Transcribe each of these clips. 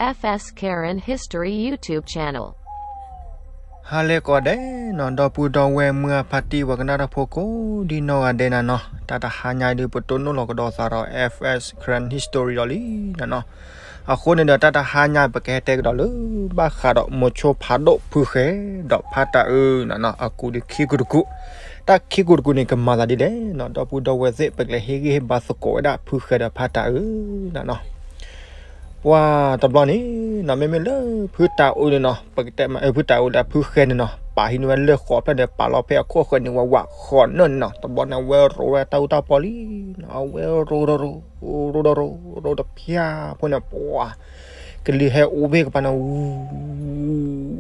F S Karen History YouTube channel. ဟါလၢကိးဂၤဒဲးနီၤ ဒီပုၢ်ဒီဝဲၢ်မုၢ်အဖါတံၢ် ပှၤကနၣ်တၢ်ဖိကိးဒံနီၢ်ဂၤဒဲးနၤနီၤ, တၢ်တဟါညါဒုး ပတိၢ်နီၣ်လီၤကဒီးသးဒီး F S Karen History ဒီးလံနၤနီၤ. အဃိန့ၣ်ဒီး တၢ်တဟါညါ ပကဟဲတဲကဒီးလၢ ဘၣ်ဃးဒီးမိၤဆိဖးဒိၣ်ဖုဃဲၤ ဒီးဖါတၢ်အုးနၤနီၤ, အကူးဒုးခံကူးတကူး, တၢ်ခံကူးတကူးန့ၣ် ကမၤသးဒ်လဲၣ်နီၤ, ဒီပုၢ်ဒီဝဲၢ်သ့ၣ် ပကလဲၤဟ့ၣ်ဂံၢ်ဟ့ၣ်ဘါသကိးဝဲဒၣ် ဖုဃဲၤဒီးဖါတၢ်အုးနၤနီၤ. ပှၤတဘျီန့ၣ်နီၤ မ့မ့ၢ်လၢဖုတၢ်အုးန့ၣ်နီၤ ပကတဲမ့ၢ် ဖုတၢ်အုးဒီးဖုဃဲၤန့ၣ်နီၤ ပာ်ဟံးန့ၢ်ဝဲလၢၢ်ဃိးဖျၢၣ်န့ၣ် ပာ်လီၤဖဲအခိၣ်ဃၢၤန့ၣ် ဝးဝးဃိးနၢၣ်န့ၣ်နီၤ, တဘျီန့ၣ်အဝဲရိးဝဲတၢ်အူတၢ်ပီလံနီၤ, အဝဲရိးဒီးရိး ရိးဒီးရိး ရိးတဖျၢၣ်ဖိန့ၣ် ပှၤ ကလံၤဟဲအူဘ့ၣ်ကပၤန့ၣ် အူ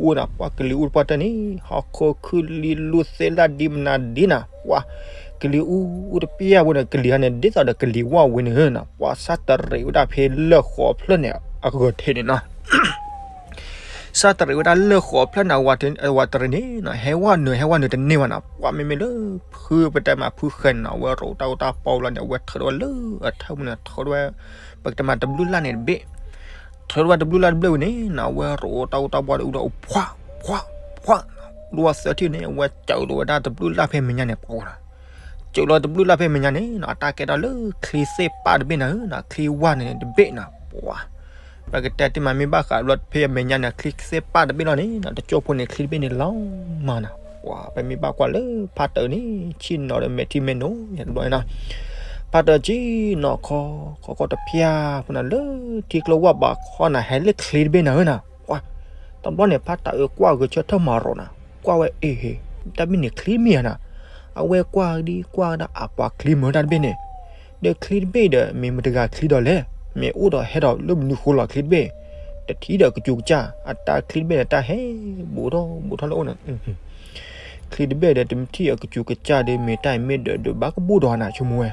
အူနၤ, ပှၤကလံၤအူတပှၢ်တၢၢ်န့ၣ် ဟီၣ်ခိၣ်ခုၣ်လံလူၢ်သ့လၢ်ဒ်မနုၤဒ်နၤ, ပှၤ ကလံၤအူတပျၢ်ဖိန့ၣ် ကလံၤဟဲန့ၣ် ဒ်သိးဒီးကလံၤဝၣ်ဝဲန့ၣ်နၤ, ပှၤစးတရံးဝဲဒၣ်ဖဲလၢၢ်ဃိးဖျၢၣ်န့ၣ် အဂၢၢ်ထံးန့ၣ်နီၤ. စးတရံးဝဲဒၣ်လၢၢ်ဃိးဖျၢၣ်န့ၣ် အဝၤတရံးန့ၣ်နီၤ ဟဲဝဲနုာ် ဟဲဝဲနုာ်တန့ၢ်ဘၣ်နီၤ, ပှၤမ့မ့ၢ်လၢ ဖုပတဲမးဖုဃဲၤန့ၣ်နီၤ အဝဲရိးတၢ်အူတၢ်ပီလီၤန့ၣ် အဝဲထုးထီၣ်ဝဲလၢအထၢၣ်ပူၤန့ၣ် ထုးထီၣ်ဝဲ ပကတဲမးတဘျုးလၢ်န့ၣ်တဘ့ၣ် ထုးထီၣ်ဝဲတဘျုးလၢ်တဘ့ၣ်ဝံၤန့ၣ်နီၤ အဝဲရိးတၢ်အူတၢ်ပီဒီးအူဒီးအူ ဖှး ဖှး ဖှး ဒိၣ်ဝဲသၢထံၣ်န့ၣ် အဝဲစၢၤလီၤဝဲဒၣ်တဘျုးလၢ်ဖဲမဲာ်ညါန့ၣ် ပှၤနီၤ, စၢၤလီၤတဘျုးလၢ်ဖဲမဲာ်ညါန့ၣ်နီၤ အတၢ်ကဲထီၣ်လၢချံသ့ၣ်ပၢ်တဘ့ၣ်နၤဧၢနီၤ, ချံဝၣ်န့ၣ်တဘ့ၣ်နီၤ, ပှၤ ပကတဲတ့ၢ်မး မ့ၢ်ဘၣ်ဃးလၢဖဲအမဲာ်ညါန့ၣ် ချံသ့ၣ်ပၢ်တဘ့ၣ်လီၤန့ၣ်နီၤ တကၠိၢ်ဖိန့ၣ် ချံတဘ့ၣ်န့ၣ်လီၤမးနီၤ, ပှၤ ပမ့ၢ်ဘၣ်ကွၢ်လၢဖါတၢ်အုးန့ၣ် ဆ့ၣ်နီၤဒီးမဲာ်ထံမဲာ်နိနီၤ ဖါတၢ်အုးဆ့ၣ်နီၤခီ ခီခီတဖျၢၣ်ဖိနၤ လၢထံကျိဝၣ်ဘးခီနၤ ဟဲလၢချံတဘ့ၣ်နၤဧၢနီၤ, ပှၤ တဘျီန့ၣ် ဖါတၢ်အုးကွၢ်ဂဲၤဆၢထၢၣ်မၤရိးနၤ, ကွၢ်ဝဲအ့ၣ်ဟ့ၣ် တၢ်ဘ့ၣ်န့ၣ်ချံမ့ၢ်ဧါနၤ, အဝဲကွၢ်ဒ်ကွၢ်ဒၣ်အပှၤချံမ့ၢ်တၢ်တဘ့ၣ်န့ၣ်, ဒီးချံတဘ့ၣ်ဒီး မ့ၢ်မတၤတဂၤချံဒီးလဲၣ်, မ့ၢ်အိၣ်ဒီးဟဲဒီးလၢမနုၤဃိလီၤချံတဘ့ၣ်, တထံၣ်ဒီးကစူၤကစၢ် အတၢ်ချံတဘ့ၣ်န့ၣ် တၢ်ဟဲဘူးထီၣ်ဘူးထီၣ်လၢအိၣ်န့ၣ် ချံတဘ့ၣ်ဒီး တမ့ၢ်ထံၣ်အကစူၤကစၢ်ဒီး မ့ၢ်တၢ်အံၤမ့ၢ်ဒၢးဒၢးဘၣ်ကဘူၣ်ဒီးနၤ ဆိကမိၣ်ဝဲ,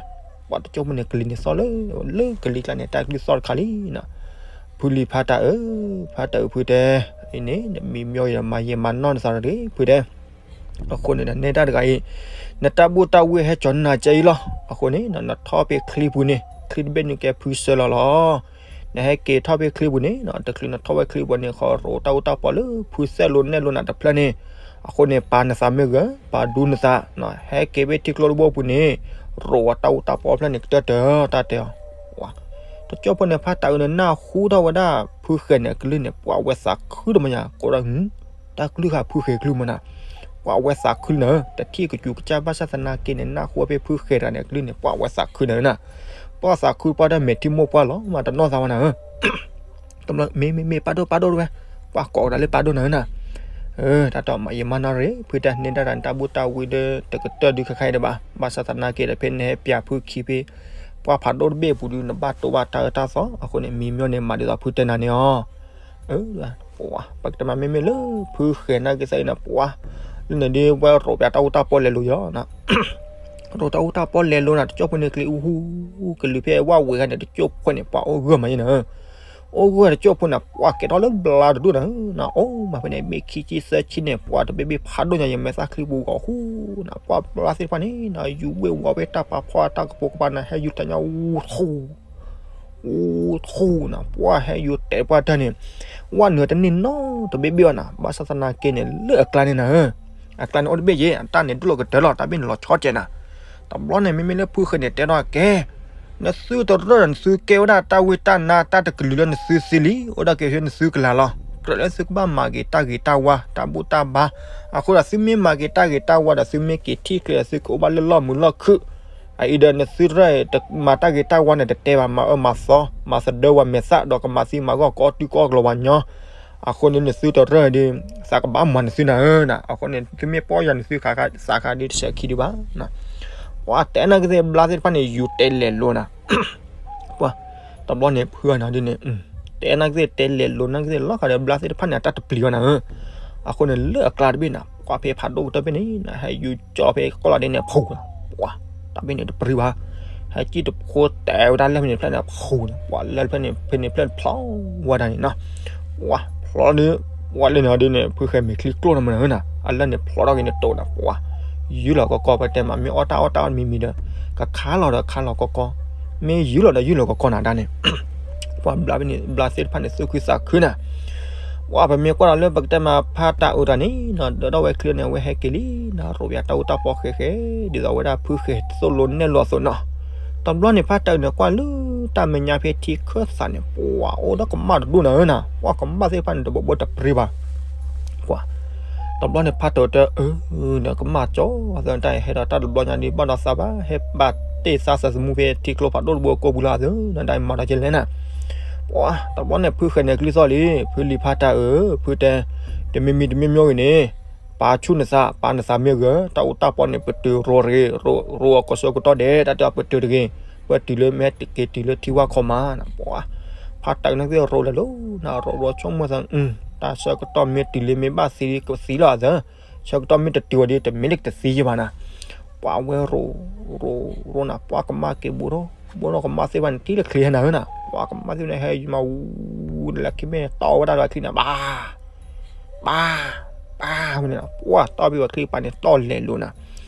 ပှၤတကၠိၢ်ဖိန့ၣ် ကလံၤန့ၣ်သီၣ်လၢ လၢကလံၤကျါန့ၣ် တၢ်ကလုၢ်သီၣ်တခါလံနီၤ, ဖုလံၤဖါတၢ်အုး ဖါတၢ်အုးဖုတဲ, အံၤန့ၣ် နမံမီၢ်ယၤ မၤယံာ်မၤနီၢ်နသးတဂ့ၤ ဖုတဲ, အဃိန့ၣ် နနဲတၢ်တဂၤအံၤ နတၢ်ဘူၣ်တၢ်ဝံၢ်ဟဲကၠီၤနၤကဲအံၤလီၤ, အဃိန့ၣ် နထီၣ်ဖဲချံပူၤန့ၣ် ချံတဘ့ၣ်န့ၣ်ကဲဖုစၢလီၤလီၤ နဟဲက့ၤထီၣ်ဖဲချံပူၤန့ၣ် တချုးနထီၣ်ဝဲချံပူၤန့ၣ် ဃီရိးတၢ်အူတၢ်ပီလၢဖုသဲၣ်လိနဲၣ်လိနၤတဖျၢၣ်န့ၣ်, အဃိန့ၣ် ပာ်နသးမ့ၢ်ဂ့ၤ ပာ်ဒူနသး, ဟဲက့ၤဖဲထံကျိတဘိပူၤန့ၣ် ရိးဝဲတၢ်အူတၢ်ပီဖျၢၣ်န့ၣ် ကတၢၢ်တၢၢ်တၢ်တဲအီၤ, တကၠိၢ်ဖိန့ၣ် ဖါတၢ်အုးန့ၣ် နၢ်ဟူထီၣ်ဝဲဒၣ် ဖုဃဲၤန့ၣ် အကလုၢ်န့ၣ် ပှၤဝဲသးခုတမညါ ကိးဒၣ် တၢ်ကလုၢ်ဃာ်ဖုဃဲၤကလုၢ်မနၤ, ပှၤဝဲသးခုနၤဧၢ, တထံၣ်ကစူၤကစၢ်ဘၣ်ဆၣ်သနာ်က့န့ၣ် နၢ်ဟူဖဲဖုဃဲၤတဂၤန့ၣ် အကလုၢ်န့ၣ် ပှၤဝဲသးခုနၤဧၢနၤ, ပှၤသးခုပှၤတၢ်မဲာ်ထံမိၢ်ပှၢ်လီၤ မၤတနီၢ်သးဝဲနၤဧၢ, မ့မ့ၢ်မ့ၢ်ပၢ်ဒိၣ်ပၢ်ဒိၣ်တဝဲ, ပှၤကိးကဒါလၢပၢ်ဒိၣ်နၤဧၢနၤ, တၢ်တီမၤယံာ်မၤနီၢ်ရ့ၣ် ဖုတဲန့ၢ်တၢ်တၢ်န့ၣ် တၢ်ဘူၣ်တၢ်ဝံၢ်ဒီး တကတၢၢ်ဒုးခဲခါအံၤတဘၣ်, ဘၣ်ဆၣ်သနာ်က့ဒီးဖဲနဟဲပၠးဖုခံဖဲ ပှၢ်ဖးဒိၣ်တဘ့ၣ်အပူၤဒုး နဘၣ်တိၢ်ဘၣ်တၢ်အၢတၢ်သီ, အဃိန့ၣ် မံမီၢ်န့ၣ် မၤဒ်သိးဖုတဲနၤန့ၣ်အီၤ ပကတဲမးမ့မ့ၢ်လၢ ဖုဃဲၤနာ်က့သးအံၤန့ၣ် ပှၤ လၢန့ၣ်ဒ်ဝဲရိးပၠးတၢ်အူတၢ်ပီလဲၤလိၤယီၤ, ရိးတၢ်အူတၢ်ပီလဲၤလိၤနၤ တကၠိၢ်ဖိန့ၣ် ကလံၤအူဟူ ကလုာ်ဖဲဝၣ်ဝံၤဂၤန့ၣ် တကၠိၢ်ဖိန့ၣ် ပှၤအိၣ်ဂၢၢ်မးယဲနၤ, အိၣ်ဂၢၢ်တကၠိၢ်ဖိန့ၣ် ပှၤကဲထီၣ်လၢဘျါတဒူၣ်နၤ, အိၣ်မးဖဲန့ၣ် မ့ၢ်ခံဆံသၢဆံန့ၣ် ပှၤတဘ့ၣ်ဘ့ၣ်ဖးဒိၣ်ညါ ယမဲာ်သၣ်ချံပူၤဂီၤဟူနၤ, ပှၤဘျါသ့ၣ်တဖၣ်န့ၣ် ယူၤဝ့ၢ်ဝီဖဲတၢ်ပာ်ဖှိၣ်တၢ်ကပိာ်ကပၤန့ၣ် ဟဲယူၤတဲညါအူထူ အူထူနၤ ပှၤဟဲယူၤတဲပှၢ်တၢ်န့ၣ်, ဝၣ်နုာ်တန့ၢ်နီတဘ့ၣ်ဘ့ၣ်ဘၣ်နၤ, ဘၣ်ဆၣ်သနာ်က့န့ၣ် လၢအကျါန့ၣ်နၤဧၢ, အကျါန့ၣ်အိၣ်တဘ့ၣ်ယဲ အတၢ်န့ၣ်ဒူၣ်လီၤကတၢၢ်လီၤ တၢ်ဘ့ၣ်န့ၣ်လီၤဆီကဲးနၤ, တဘျီန့ၣ် မ့မ့ၢ်လၢဖုဃဲၤန့ၣ်တဲထီၣ်ကဲ နသုတရၢၢ်ဒီးနသုကဲဝဲဒၣ်တၢ်ဝံတၢ်နါတၢ်တကလုာ်လၢနသုသ့လံ, အိၣ်ဒၣ်က့ၤဆူနသုကလၤလီၤ, ကြၢးလၢသုကဘၣ်မၤက့ၤတၢ်ဂ့ၤတၢ်ဝါ တၢ်ဘူၣ်တၢ်ဘါ, အဃိဒီးသုမ့ၢ်မၤက့ၤတၢ်ဂ့ၤတၢ်ဝါဒီး သုမ့ၢ်က့ၤထံၣ်ချ့ဒီး သုကအိၣ်ဘၣ်လၢလီၢ်မုာ်လီၢ်ခုၣ်, အအံၤဒီးနသုတရၢၢ် မၤတၢ်ဂ့ၤတၢ်ဝါန့ၣ် တတဲဘၣ် မၤအၢမၤသီ မၤသဒၢဝဲမဲာ်သၣ် ဒီးကမၤသံမၤဂီၢ် ကအီၣ်တုၤကအီၣ်ကလီၤဝါညီ, အဃိန့ၣ် နသုတရၢၢ်ဒီး သးကဘၣ်မၤနသုနၤဧၢနၤ, အဃိန့ၣ် သုမ့ၢ်ပီၢ်ယၤနသုခးခါ သးခါဒ်တဆဲးခံဒံးဘၣ်, ပှၤတဲနာ်က့သ့ၣ်ဘျါသ့ၣ်တဖၣ်န့ၣ် ယူၤတဲလဲၤလိၤနၤ ပှၤ တဘျီန့ၣ် ဖုဂၤန့ၣ်ဒ်န့ၣ် တဲနာ်က့သ့ၣ်တဲလဲၤလိၤနာ်က့သ့ၣ် လီၤဃာ်ဒီးဘျါသ့ၣ်တဖၣ်န့ၣ် အတၢ်တပျံၤဘၣ်နၤဧၢ, အဃိန့ၣ် လၢအကျါတဘ့ၣ်နၤ ပှၤဖဲဖးဒိၣ်ကတၢၢ်ဖဲန့ၣ်နၤ ဟဲယူၤကၠီၣ်ဖဲကီၢ်လီၤဒ်န့ၣ် ဖူးနၤ, ပှၤ တၢ်ဘ့ၣ်န့ၣ်တပျံၤဘၣ်, ဟဲကံၣ်တဖိတဲဝဲဒၣ်လၢဖဲန့ၣ်ဖျၢၣ်န့ၣ် ဖူးနၤ, ပှၤလၢဖဲန့ၣ်ဖဲန့ၣ်ဖျၢၣ်ဖျီဝဲဒၣ်န့ၣ်နၤ, ပှၤဖျီဒ် ပှၤလၢန့ၣ်ဒ်န့ၣ် ဖုဃဲၤမဲာ်ချံကျိၣ်နမနၤဧၢနၤ အလၢန့ၣ်ဖျီထီၣ်က့ၤန့ၣ်တိၢ်နၤ ပှၤ ယုၢ်လီၤကီကီ ပတဲမး မ့ၢ်အီၣ်တၢ်အီၣ်တၢ်အီၣ်တမံၤမံၤဒီး ကခါလီၤဒီးခါလီၤကီကီ, မ့ၢ်ယုၢ်လီၤဒီးယုၢ်လီၤကီကီနၤဒၣ်န့ၣ်, ပှၤဘျါဖဲန့ၣ် ဘျါသ့ၣ်တဖၣ်န့ၣ် သူၣ်ခုသးခုနၤ. ပှၤပမ့ၢ်ကွၢ်ဒီးလၢပကတဲမၤဖါတၢ်အုးတၢ်န့ၣ်နီၤ ဒၣ်ဝဲချံန့ၣ် အဝဲဟဲက့ၤလံနီၤ ရိးပယၤတၢ်အူတၢ်ပီၣ်ဃဲဃဲ ဒ်သိးဝဲဒၣ်ဖုဃဲၤသိၣ်လိနဲၣ်လိအသိးနီၤ. တဘျီန့ၣ် ဖါတၢ်အုးန့ၣ် ကွၢ်လၢတၢ်မဲာ်ညါဖဲထံခၢၣ်သးန့ၣ် ပှၤအိၣ်ဒီးကမၣ်တဒူၣ်နၤဧၢနၤ ပှၤကမၣ်သ့ၣ်တဖၣ်န့ၣ် တဘိးဘိတပြ့ဘၣ် ပှၤ တဘျီန့ၣ် ဖါတၢ်အုးတဲ အၢ နကမၣ်ကၠီသၢတၢ်အံၤ ဟဲဒီးတၢ်တဘျီညါဒ်ဘၣ်ဒီးသးဘၣ် ဟဲဘၣ်တ့ၢ်သးသးသမူဖဲထံကျိဖးဒိၣ်တဘိအကိာ်ပူၤလီၤသၢ နဒၣ်အံၤမၤဒီးကလဲၣ်နၤ. ပှၤ တဘျီန့ၣ် ဖုဃဲၤန့ၣ်ကျုသီၣ်လံ ဖုလံၤဖါတၢ်အုး ဖုတဲ တမံၤမံၤတမံၤမံၤဂ့ၤန့ၣ် ပာ်ဆူၣ်နသး ပာ်နသးမ့ၢ်ဂ့ၤ တၢ်အူတၢ်ပီၣ်န့ၣ် ပတုၤရိးရ့ ရိးအကဆၢကတီၢ်ဒဲး တၢ်တဲအီၤပတုၤတဂ့ၤ ပတုၤလၢမ့ၢ်တက့ၤတုၤလၢထံဝၣ်ခီမး ပှၤ ဖါတၢ်အုးန့ၣ်သ့ၣ်ရိးလဲၤလိၤနၤ ရိးရိးဆိကမိၣ်သး တၢ်ဆၢကတီၢ်မ့ၢ်တုၤလၢ မ့ၢ်ဘၣ်သံကသံလီၤသၢ ဆၢကတီၢ်မ့ၢ်တတုၤဝဲဒီး တမ့ၢ်လၢကတသံယဲဘၣ်နၤ. ပှၤဝဲရိး ရိး ရိးနၤ ပှၤကမၣ်က့ၤဘူးဒီး ဘူးဒီးကမၣ်သ့ၣ်တဖၣ်န့ၣ် ထံၣ်လၢချံနၤဧၢနၤ ပှၤကမၣ်သ့ၣ်တဖၣ်န့ၣ် ဟဲယမၤဝူၤလၢခံမ့ၢ်တီၢ်ဝဲဒၣ်ဒီးချံန့ၣ် ဘၣ် ဘၣ် ဘၣ်ဝဲန့ၣ် ပှၤတီၢ်ဘၣ်ဝဲချံပၤန့ၣ် တီၢ်လဲၤလိၤနၤ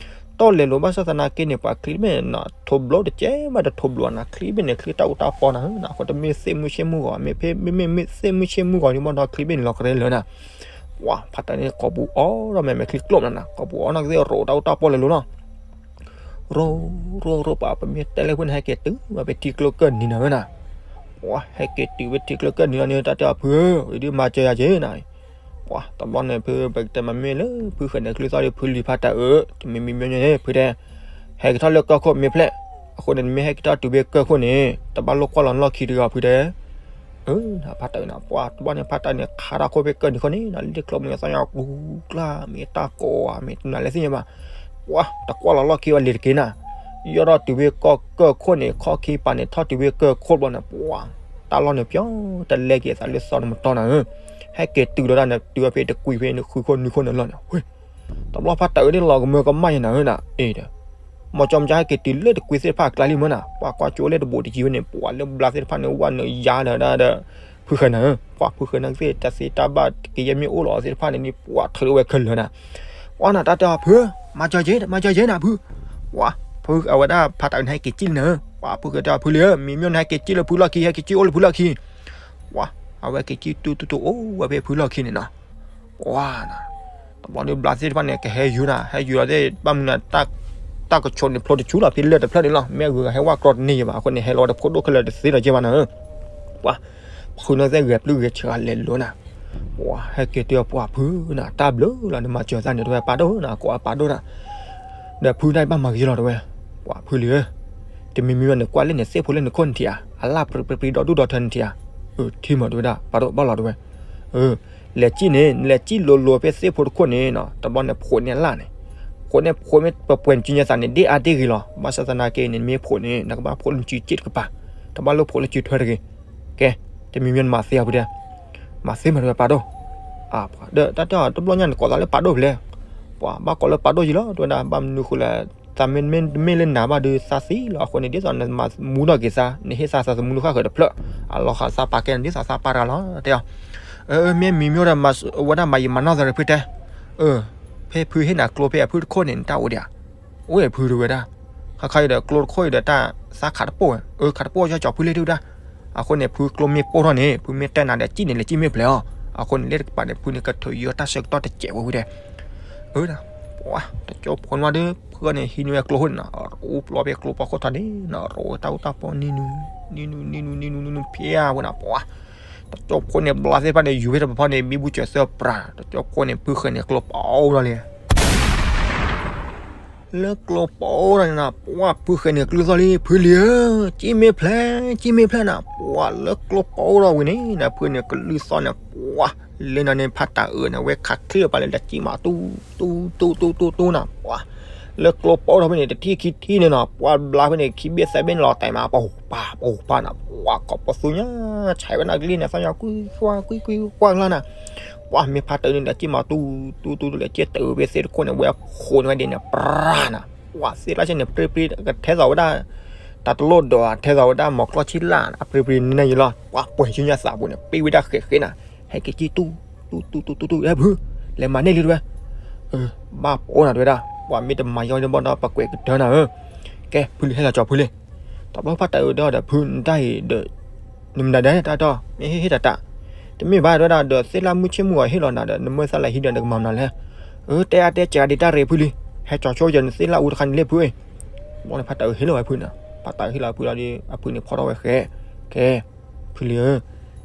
တီၢ်လဲၤလိၤ ဘၣ်ဆၣ်သနာ်က့န့ၣ် ပှၤချံဘ့ၣ်န့ၣ် ထိးဘျိတကဲဘၣ်တထိးဘျိနၤ ချံဘ့ၣ်န့ၣ် ချံတၢ်အူတၢ်ပီၢ်နၤဧၢနၤ အဃိတမ့ၢ်သ့ၣ်မုၢ်ဆ့ၣ်မုၢ်ဂီၤ မ့ၢ်ဖဲမ့မ့ၢ်သ့ၣ်မုၢ်ဆ့ၣ်မုၢ်ဂီၤန့ၣ် ဘၣ်ဒီးချံဘ့ၣ်န့ၣ် လီၤကရဲလၢနၤ ပှၤ ဖါတၢ်န့ၣ် ကိာ်ပူၤအီၣ်ဒီးမဲာ်မဲာ်ချံကျိၣ်နၤနၤ ကိာ်ပူၤအီၣ်နၤကသ့ၣ်ရိးတၢ်အူတၢ်ပီၢ်လဲၤလိၤလီၤ ရိး ရိး ရိး ပှၤပမ့ၢ်တဲလၢဖဲန့ၣ် ဟဲက့ၤတုၤဝဲဖဲထံကျိကၢၢ်နံၤနၤဧၢနၤ ပှၤ ဟဲက့ၤတုၤဖဲထံကျိကၢၢ်နံၤလီၤန့ၣ် တၢ်တဲအီၤဖုဧၢ အံၤဒုးမၤစၢၤယၤက့ၤနၤ ပှၤ တဘျီန့ၣ် ဖုပကတဲမ့ၢ်လၢ ဖုဃဲၤန့ၣ်ကျုသီၣ်ဒီး ဖုလံၤဖါတၢ်အုး တမံၤမံၤမ့ၢ်န့ၣ် ဖုတဲ ဟဲက့ၤထီၣ်လၢကၢၢ်ခိၣ်မ့ၢ်ဖျဲၣ် အဃိန့ၣ် နမ့ၢ်ဟဲက့ၤထီၣ်တုၤဖဲကၢၢ်ခိၣ်န့ၣ် တဘၣ်လိၣ်ကွၢ်လီၤနလီၢ်ခံတဂ့ၤ ဖုတဲ အၢ ဖါတၢ်အုးနၤ ပှၤ တဘျီန့ၣ် ဖါတၢ်အုးန့ၣ် ခးထီၣ်ခိၣ်ဖဲကၢၢ်နံၤခိၣ်န့ၣ် လၢကျိမ့ၢ်သီၣ်ညါ ကူကျါ မ့ၢ်တၢ်ကိးဧါ မ့ၢ်တနၤလဲၣ်သ့ၣ်ညါဘၣ် ပှၤ တကွၢ်လီၤလီၢ်ခံဝဲလံၤတက့ၤနၤ ယီၢ်ထီၣ်တုၤဖဲကီၢ်ကၢၢ်ခိၣ်န့ၣ် ခီၣ်ခံပၤန့ၣ် ထီၣ်တုၤဖဲကၢၢ်ခိၣ်တဘျီန့ၣ် ပှၤ တၢ်လီၢ်န့ၣ်ပျီ တလဲက့ၤအသးလၢသီတမတီၤနၤဧၢ ဟဲက့ၤတုၤလီၤတၢ်န့ၣ် တုၤဖဲတကွံာ်ဖဲန့ၣ် ဃုခိၣ်နွံခိၣ်န့ၣ်လီၤန့ၣ် တဘျီဖါတၢ်အုးန့ၣ်လီၤကမၢကမၣ်ယဲနၤဧၢနၤ အ့ဒီး မ့ၢ်ကၠီမ့ၢ်ကၠီဟဲက့ၤတုၤလၢတကွံာ်သ့ၣ်တဖၣ်အကျါလံမၢနၤ ပှၤကွၢ်ကၠိလၢတဘိးတယံၤဝဲန့ၣ် ပှၤလၢဘျါသ့ၣ်တဖၣ်န့ၣ် ဝဲနုာ်ယါလၢဒၣ်ဒီး ဖုဃဲၤနၤဧၢ ပှၤဖုဃဲၤနၤသ့ၣ် တၢ်သ့တၢ်ဘၣ်တက့ၤယဲၢ်မ့ၢ်အိၣ်လီၤသ့ၣ်တဖၣ်န့ၣ် ပှၤထုးဝဲခဲလၢာ်နၤ ပှၤနၤတၢ်တဲအီၤဖု မၤစၢၤယဲ မၤစၢၤယဲနၤဖု ပှၤ ဖုအဝဲဒၣ်ဖါတၢ်အုးန့ၣ် ဟဲက့ၤကံၣ်လံနၤဧၢ ပှၤဖုဃဲၤတဲအီၤဖုလံဧၢ မံၤမ့ၢ်နဟဲက့ၤကံၣ်လၢဖုလီၢ်ခံ ဟဲက့ၤကံၣ်အိၣ်လၢဖုလီၢ်ခံ ပှၤ အဝဲက့ၤကံၣ်တူတူတူအိၣ်ဝဲဖဲဖုလီၢ်ခံန့ၣ်နီၤ ပှၤ တဘျီဒုးဘျါသ့ၣ်တဖၣ်န့ၣ် ကဟဲယူၤနၤ ဟဲယူၤလီၤသ့ၣ် ဘၣ်မနုၤနၤ တၢ်ကဆိးန့ၣ်ဖျိတဆူလီၤ ဖဲလၢၢ်တဖျၢၣ်န့ၣ်လီၤ မ့ၢ်အဂုၤအဂၤဟဲဝဲကြီတန့ၢ်ယံၤဘၣ် အဃိန့ၣ် ဟဲလီၤဝဲတဖိဒိၣ်ခဲလၢာ်တသ့လီၤက့ၤဘၣ်နၤဧၢ ပှၤ ဖုန့ၣ်သ့ၣ်ဂဲၤပျုၢ်ဂဲၤဆှးလဲၤလိၤနၤ ပှၤ ဟဲက့ၤတဲအီၤပှၤဖုနၤ တၢ်ဘျုးလီၤ နမၤစၢၤသးန့ၣ် တဲဝဲပာ်ဒိၣ်နၤ ကိးအပာ်ဒိၣ်နၤ ဒီးဖုန့ၣ်ဘၣ်မၤဂ့ၤလီၤတဲဝဲ ပှၤဖုလံဧၢ တမံၤမံၤဘၣ်န့ၣ် ကွၢ်လၢန့ၣ် သ့ၣ်ဖိလၢနခိၣ်နထံးဧါ အလၣ်ပြ့ပြ့ဒီဒူၣ်ဒီထၢနထံးဧါ အၢ ထံၣ်မးတဲဝဲဒၣ် ပာ်ဒိၣ်ဘၣ်လီၤတဲဝဲ လဲၤကံၣ်န့ၣ် နလဲၤကံၣ်လိၤလိၤဖဲသ့ၣ်ဖိတခိၣ်န့ၣ်နီၤ တဘျီန့ၣ်ဖိးန့ၢ်အလၣ်န့ၣ် ဖိးန့ၢ်ဖိးမ့ၢ်ပပှဲၤနစုညါသးန့ၣ် ဒ့ၣ်အါဒ့ၣ်ဂ့ၤလီၤ ဘၣ်ဆၣ်သနာ်က့န့ၣ် နမ့ၢ်ဖိးန့ၣ် နကဘၣ်ဖိးလၢနစုစ့ၣ်တကပၤ တဘၣ်လၢဖိးလၢစုထွဲတဂ့ၤ ကဲ တမံၤမံၤနမၤသ့အီၤဖုတဲ မၤသ့မးတဲဝဲပာ်ဒိၣ် ဒီးတၢ်တဲအီၤတဘျီညါနကိးသးလၢပာ်ဒိၣ်ဖဲလဲၣ် ပှၤဘၣ်ကိးလၢပာ်ဒိၣ်ယံၤလီၤ တဲဝဲဒၣ် ဘၣ်မနုၤဃိလဲၣ် သးမ့မ့ၢ်လၢနၤဘၣ်ဒီးသးသံလီၤ အဃိန့ၣ် ဒ်သိးနမၤမူထီၣ်က့ၤသး နဟ့ၣ်သးသးသမူလၢဃၣ်ဃၢၤတဖျၢၣ် အလီၤဃာ်သးပာ်ကဲနၤ ဒ်သိးသးပာ်တဂၤလီၤ တဲအီၤ မ့ၢ်မံၤမ့ၢ်ဒီး ဝဲဒၣ်မၤယံာ်မၤနီၢ်သးဖုတဲ ဖဲဖုဟ့ၣ်နၤကျိဖဲအဖုတခိၣ်န့ၣ် နတၢ်အိၣ်ဒံးဧါ အိၣ်ဖုတဲဝဲဒၣ် ခါခါအံၤဒီးကျိတခိၣ်အံၤဒီးတၢ်သးခးတပိၢ်ဝဲ အၢ ခးတပိၢ်ကၠီကၠီဖုလၢတဲဝဲဒၣ် အဃိန့ၣ် ဖုကျိမ့ၢ်ပိၢ်ထီၣ်န့ၣ် ဖုမ့ၢ်တဲနၤဒီးကံၣ်န့ၣ် လဲၤကံၣ်မ့ၢ်ဖျဲးအီၤ အဃိန့ၣ် လၢတကပၤန့ၣ် ဖုန့ၣ်ကထုးယီၤတၢ်ဆၢကတီၢ်တစဲးဝဲဝံၤဒီး အၢ ပှၤ တကၠိဖိန့ၣ်ဝဲဒီး ဖုန့ၣ်ဟံးန့ၢ်ဝဲကျိခိၣ်န့ၣ်နီၤ အိၣ်ပျီဖဲကျိဖီခိၣ်ထီၣ်န့ၣ်နီၤ ရိးဝဲတၢ်အူတၢ်ပီၢ်နံၤနုၤ နံၤနုၤ နံၤနုၤ နံၤနုၤ နံၤနုၤ ဖဲဝဲနီၤ ပှၤ တကၠိဖိန့ၣ် ဘျါသ့ၣ်တဖၣ်န့ၣ် ယူၤဖဲတပဖီန့ၣ် မံဘူစၢၤသၢပြး တကၠိဖိန့ၣ် ဖုဃဲၤန့ၣ်ကျိပိၢ်ထီၣ်လံ လၢကျိပိၢ်ထီၣ်န့ၣ်နီၤ ပှၤဖုဃဲၤန့ၣ်ကျုသီၣ်လံ ဖုလံဧၢ ကံၣ်မ့ၢ်ဖျဲး ကံၣ်မ့ၢ်ဖျဲးနီၤ ပှၤလၢကျိပိၢ်ထီၣ်ဝံၤန့ၣ်နီၤ ဖုန့ၣ်ကလုၢ်သီၣ်န့ၣ် ပှၤ လၢနီၤန့ၣ် ဖါတၢ်အုးန့ၣ် ဝဲခးချ့ပာ်လၢတၢ်ကံၣ်မး တူၢ် တူၢ် တူၢ် တူၢ် တူၢ် တူၢ်နီၤ ပှၤ လၢကျိပိၢ်ထီၣ်ဖဲန့ၣ် တထံၣ်ခံထံၣ်န့ၣ်နီၤ ပှၤဘျါဖဲန့ၣ် ခံဘ့ၣ်သၢဘ့ၣ်န့ၣ်လီၤတဲာ်မး ပဟူးပာ် ပဟူးပာ်နီၤ ပှၤ ကိးပသူညါ ဆဲးဝဲနီၤကလံၤန့ၣ် သီၣ်ညါ ကွံကွၢ် ကွံကွၢ် ကွၢ်လီၤနီၤ ပှၤမ့ၢ်ဖါတၢ်အုးန့ၣ် တၢ်ကံၣ်မး တူၢ် တူၢ် တူၢ် တူၢ် လဲၤက့ၤတၢ်အုးဖဲသ့ၣ်တခိၣ်န့ၣ် ဝဲဃိးန့ၢ်ဝဲဒ်န့ၣ် ပြးနီၤ ပှၤသ့ၣ်တၢ်ဆဲန့ၣ် ပြ့ပြ့ ကထဲသိးဝဲဒၣ် တၢ်တလိၣ်ဒီး ထဲသိးဝဲဒၣ်မီၤကျီၢ်ဆံလၢ် အပြ့ပြ့န့ၣ်ယံၤလီၤ ပှၤပှဲၤဆူညါသးပူၤန့ၣ် ပ့ၢ်ဝဲဒၣ်ဃဲးဃဲးနီၤ ဟဲက့ၤကံၣ်တူၢ် တူၢ် တူၢ် တူၢ် တူၢ် လဲၤမၤန့ၢ်လံတဲဝဲ ဘၣ်ပအိၣ်နၤတဲဝဲဒၣ် ပှၤမ့ၢ်တမၤယီၤဒီးဘၣ်ဒီးပကွဲးကတၢၢ်နၤဧၢ ကဲ ဖုလံဟဲလီၤကၠီဖုလံ တဘျီဖါတၢ်အုးဒီး ဖုနတၢ်အံၤဒီး နမတၤဒဲးတၢ်တီၢ် မ့ၢ်ဟ့ၣ်ဟ့ၣ်တၢ်တၢ်, တမ့ၢ်ဘၣ်ဝဲဒၣ်ဒီးသ့ၣ်လၢ်မုၢ်ဆ့ၣ်မုၢ်ဂီၤဟ့ၣ်လီၤနၤဒီး နမၢသးလဲၤဟံးဒီးနကမၤမနုၤလဲၣ်. အၢ တဲအါတဲစှၤဒံးတၢ်ရ့ဖုလံ, ဟဲကၠီၤဆိယၤနသ့ၣ်လၢ်အူတခါန့ၣ်လၢဖု, ဘီန့ၣ်ဖါတၢ်အုးဟ့ၣ်လီၤဝဲဖုန့ၣ်, ဖါတၢ်အုးဟ့ၣ်လီၤဖုလီၤဒီး အဖုန့ၣ်ဖီၣ်ထီၣ်ဝဲဃဲ, ကဲ ဖုလံဧၢ,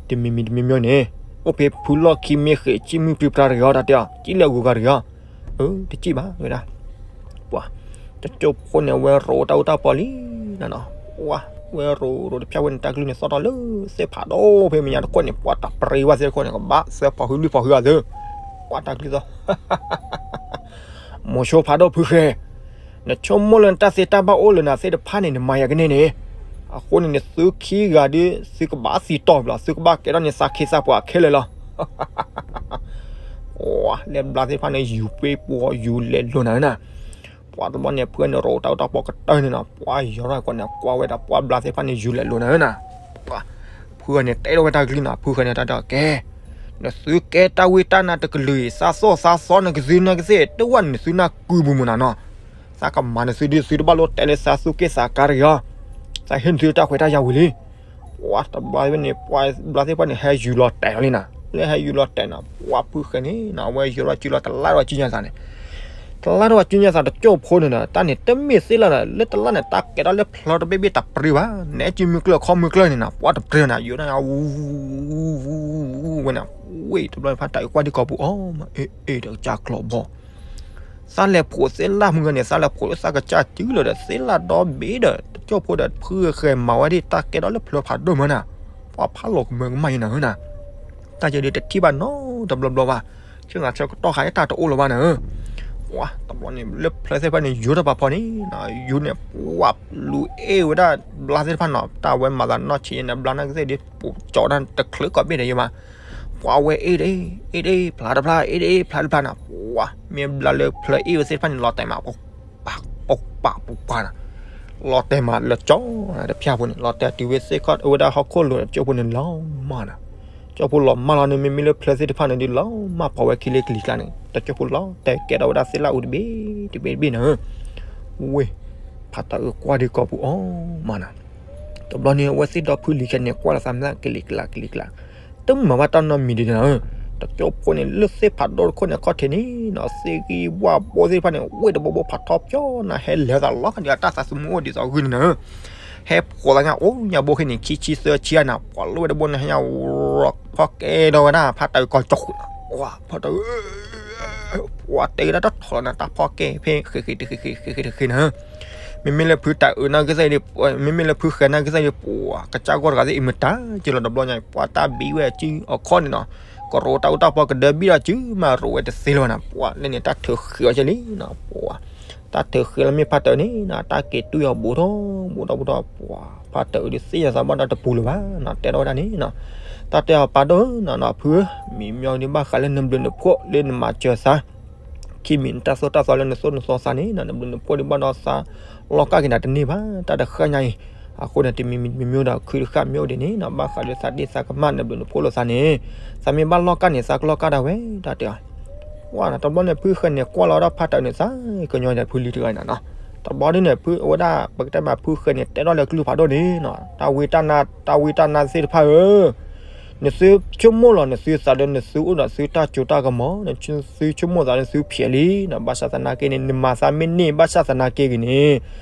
တမံၤမံၤတမံၤမံၤန့ၣ် အိၣ်ဖဲဖုလီၢ်ခံမ့ၢ်ဃဲးစံၣ်မုၢ်ပြံပြါတဂ့ၤအီၤ တၢ်တဲအီၤ စံၣ်လၢအဂုၤဂၤတဂ့ၤအီၤ, အၢ တစံၣ်ဘၣ်ဝဲဒၣ် ပှၤ တကၠိဖိန့ၣ် အဝဲရိးတၢ်အူတၢ်ပီလံနၤနီၤ, ပှၤ ဝဲရိးရိးတဖျၢၣ်ဝဲန့ၣ် တၢ်ကလုၢ်န့ၣ်သီၣ်ထီၣ်လၢသ့ၣ်ဖးဒိၣ်ဖဲမဲာ်ညါတခိၣ်န့ၣ် ပှၤတပရ့ဝဲသ့ၣ်တခိၣ်န့ၣ် ကဘၣ်သၢဖီၣ်ဟုလွံၢ်ဖီၣ်ဟုအသၢ, ပှၤတၢ်ကလုၢ်သီၣ် မိၤဆိဖးဒိၣ်ဖုဃဲ, နဆိကမိၣ်လၢနတၢ်သ့တၢ်ဘၣ်အိၣ်လၢနၤသ့ၣ်တဖၣ်န့ၣ် နမၤယၤကန့ၢ်န့ၣ်, အဃိန့ၣ် နသုခံဂၤဒီး သုကဘၣ်သံတီၢ်ဘျီ သုကဘၣ်ကဲထီၣ်န့ၢ်သးခ့သးပှၤခဲလၢာ်လီၤ. လဲၤဘျါသ့ၣ်တဖၣ်န့ၣ် ယူၤပ့ပှီၤယူၤလဲၤလိၤနၤဧၢနၤ, ပှၤတဘျီန့ၣ် ဖုန့ၣ်ရိးတၢ်အူတၢ်ပီကတၢၢ်န့ၣ်နီၤ, ပှၤယီၤထီၣ်ကွၢ်န့ၣ် ကွၢ်ဝဲဒၣ်ပှၤဘျါသ့ၣ်တဖၣ်န့ၣ် ယူၤလဲၤလိၤနၤဧၢနၤ, ဖုဃဲန့ၣ်တဲထီၣ်ဝဲတၢ်ကလုၢ်နီၤ, ဖုဃဲန့ၣ်တၢ်တဲကဲ နသုကဲတၢ်ဝံတၢ်နါတကလုာ်အံၤ သးသီၣ်သးသီနကသုနကသ့ၣ် တဝၣ်န့ၣ်နသုနၢ်ကုပူၤမုၢ်နၤနီၤ, သးကမၤနသုဒ်သုတဘၣ်လိၣ်တဲလၢသးသူၣ်က့ၣ်သးကါတဂ့ၤအီၤ, သးဟ့ၣ်နသုတၢ်ခွဲးတၢ်ယာ်ဝံၤလံ. ပှၤတဘျီဝဲန့ၣ် ပှၤဘျါသ့ၣ်တဖၣ်န့ၣ် ဟဲယူၤလီၤတဲာ်လီၤလံနၤ, လၢဟဲယူၤလီၤတဲာ်နီၤ ပှၤဖုဃဲန့ၣ်နီၤ အဝဲယူၤထီၣ်စုလီၤ တလၢ်ထီၣ်စုညါသးန့ၣ် တလၢ်ထီၣ်စုညါသး တကၠိဖိန့ၣ်ဒီး တၢ်န့ၣ်တမ့ၢ်သ့ၣ်လၢ်ဒီး လၢတလၢ်န့ၣ် တၢ်ကဲထီၣ်လၢဖျၢတဘ့ၣ်ဘ့ၣ်တပရ့ဘၣ်, နအဲၣ်စုမုၢ်ကျၢၢ်ခီမုၢ်ကျၢၢ်န့ၣ်နီၤ ပှၤတပရ့နၤ ယူၤန့ၣ် ဝူဝူဝူဝူဝူဝဲန့ၣ်, ဝ့ၢ်တဘျီဖါတၢ်အုးကွၢ်ဒံးကီၢ်ပူၤအီၤ မ့ၢ်အ့ၣ်အ့ၣ်ဒီးကစၢ်ကျီၢ်ဘီ သးလဲၤဖိးသ့ၣ်လၢ်မုၢ်ဂၤန့ၣ် သးလဲၤဖိးလၢသးကစၢ်စုလီၤဒီး သ့ၣ်လၢ်ဒီဘ့ၣ်ဒီး တကၠိဖိဒီး ဖုဃဲမၤဝဲဒၣ်တၢ်ကဲထီၣ်လၢဖျၢဖးဒိၣ်မးနၤ, ပှၤဖးလီၤကမၢကမၣ်ယဲနၤဧၢနၤ, တၢ်ယဲဒုးတထံၣ်ဘၣ်နီတဘျီဘျီဘၣ်, ဆ့ၣ်နီၤဆၢကတီၢ်ဃာ်တၢ်တအိၣ်လၢၤဘၣ်နၤဧၢ, ပှၤတဘျီန့ၣ် လၢဖျၢသ့ၣ်တဖၣ်န့ၣ် ယူၤထီၣ်ပာ်ဖီန့ၣ်, ယူၤန့ၣ် ပှၤလူၤအ့ၣ်ဝဲဒၣ်ဘျါသ့ၣ်တဖၣ်နီၤ, တၢ်ဝဲမၤသးနီၢ်ဆံးယဲန့ၣ် ဘျါနီၢ်ကစၢ်ဒ် ပူၤကၠီဒၣ်တချုးကီၢ်ဘ့ၣ်ဒီးယဲမး ပှၤဝဲအ့ၣ်ဒၣ် အ့ၣ်ဒၣ်ဖျါတဖျါ အ့ၣ်ဒၣ်ဖျါတဖျါနၤ, ပှၤမ့ၢ်ဘျါလၢဖျၢအ့ၣ်ဝဲသ့ၣ်တဖၣ်န့ၣ် လီၤတဲာ်မး ပပာ်ပူၤပာ်နၤ, လီၤတဲာ်မးလၢကၠီတဖျၢၣ်ဖိန့ၣ် လီၤတဲာ်တုၤဝဲသ့ၣ်ခီၣ်ဝဲဒၣ်ဟီၣ်ခိၣ်လိၤဒီး ကၠိဖိန့ၣ်လီၤမၢ်နၤ, ကၠိဖိလီၤမၢ်လီၤန့ၣ် မ့မ့ၢ်လၢဖျၢသ့ၣ်တဖၣ်န့ၣ်ဒ်လီၤမၢ် ပှၤဝဲခံလ့ကလံၤကျါန့ၣ် တကၠိဖိလီၤတဲာ်ကဲထီၣ်ဝဲဒၣ်သ့ၣ်လၢ်အူတဘ့ၣ်တဘ့ၣ်တဘ့ၣ်နၤဧၢ, ဝ့ၢ် ဖါတၢ်အုးကွၢ်ဒံးကီၢ်ပူၤအီၤမၢ်နၤ တဘျီန့ၣ် အဝဲသ့ၣ်ဒီဖုလံၤခဲန့ၣ် ကွၢ်လီၤသးမ့ၢ်ကလံၤကျါကလံၤကျါ, တမၤဘၣ်တၢ်နီတမံၤဒံးနၤဧၢ, တကၠိဖိန့ၣ် လၢသ့ၣ်ဖးဒိၣ်တခိၣ်န့ၣ် ခီၣ်ထံးန့ၣ်နီၤ သ့ၣ်ဂံၢ်ဘၣ်ဘိသ့ၣ်တဖၣ်န့ၣ် ဝ့ၢ်တဘိဘိဖးထီပၠီနၤ ဟဲလဲၤသးလီၤခါဒံး အတၢ်သးသမူအိၣ်ဒ်သိးဂုၢ်န့ၣ်နၤဧၢ, ဟဲဖိးသးညါအိၣ်ညါဘိခဲန့ၣ် ခံဆံသၢဆံဧါနၤ ပှၤလၢဝဲတဘိန့ၣ် ဟဲညါ ဖီၣ်ကဲထီၣ်ဝဲဒၣ် ဖါတၢ်အုးကီၢ်ကၠီဃုာ်လီၤ, ဖါတၢ်အုး ပှၤတဲကဒါတထီၣ်လီၤနၤ တၢ်ဖီၣ်ကဲဖဲဃ့ဃ့တဃ့ဃ့ ဃ့ဃ့တဃ့နၤဧၢ, မ့မ့ၢ်လၢဖုတၢ်အုးနီၢ်ကစၢ်အံၤ မ့မ့ၢ်လၢဖုဃဲနီၢ်ကစၢ်အံၤ ပှၤကစၢ်ဂီၢ်တဂၤသ့ၣ်အံၤမတၤကလီၤ တဘျီညါ ပှၤတၢ်ဘံးဝဲအစုအခီၣ်န့ၣ်နီၤ, ကရိးတၢ်အူတၢ်ပီကဒၢဘံၣ်ဒီးစုမးရိးဝဲတသ့လၢၤဘၣ်နၤ, ပှၤလၢန့ၣ် တၢ်ထုးဃ့အီၤကဲလံနီၤ, ပှၤ တၢ်ထုးဃ့လၢမ့ၢ်ဖါတၢ်န့ၣ်နီၤ တၢ်က့ၤတွံၢ်အီၤဘူးထီၣ်ဘူးထီၣ်ဘူးထီၣ် ပှၤ ဖါတၢ်အုးဒုးသ့ၣ်ညါသးဘၣ်ဒီးတပူၤလၢၤဘၣ်နီၤ, တဲထီၣ်ဝဲဒၣ်န့ၣ်နီၤ, တၢ်တဲအီၤပၢ်ဒိၣ်နီၤနီၤ ဖုဧၢ, မံၤမညီဒုးဘၣ်ဃးလၢနဘျုးနဖှိၣ် လၢနမၤစၢၤသး ခံမံၤနတၢ်သိၣ်တၢ်သီလၢနသိၣ်နသီသးန့ၣ်နီၤ နဘျုးနဖှိၣ်ဒုးဘၣ်ဒီးသး လီၢ်ကၢ်က့ၤနၤတန့ၢ်ဘၣ် တၢ်တဃၣ်ညါအံၤ, အဃိန့ၣ် တမံၤမံၤတမံၤမံၤဒီး ခုတဃၣ်မ့ၢ်အိၣ်ဒ်န့ၣ်နီၤ ဘၣ်ဃးလၢသးဒ့သးကမၣ်နဘျုးနဖှိၣ်လိာ်သးန့ၣ်, သးမ့ၢ်ဘၣ်လီၢ်ကၢ်န့ၣ် သးကလီၢ်ကၢ်ဒၣ်ဝဲ တၢ်တဲအီၤ ပှၤနီၤ တဘျီန့ၣ် ဖုဃဲန့ၣ် ကွၢ်လီၤဝဲဒၣ်ဖါတၢ်အုးန့ၣ် သးကညီၤဒီးဖုလံၤတဂၤအံၤနီၤနီၤ, တဘျီဒ်န့ၣ် ဖုအဝဲဒၣ် ပကတဲမး ဖုဃဲန့ၣ် တဲထီၣ်လၢကလုၢ်ဖးဒိၣ်န့ၣ်နီၤ တၢ်ဝံတၢ်နါ တၢ်ဝံတၢ်နါသ့ၣ်တဖၣ်ဧၢ, နသုဆိကမိၣ်လီၤ နသုသးဒီး နသုအိၣ်ဒီးသုတၢ်စိတၢ်ကမီၤ နသုဆိကမိၣ်သး နသုဖျဲးလံနီၤ, ဘၣ်ဆၣ်သနာ်က့န့ၣ် နမၤသးမ့ၢ်န့ၢ် ဘၣ်ဆၣ်သနာ်က့ဂ့ၤန့ၣ်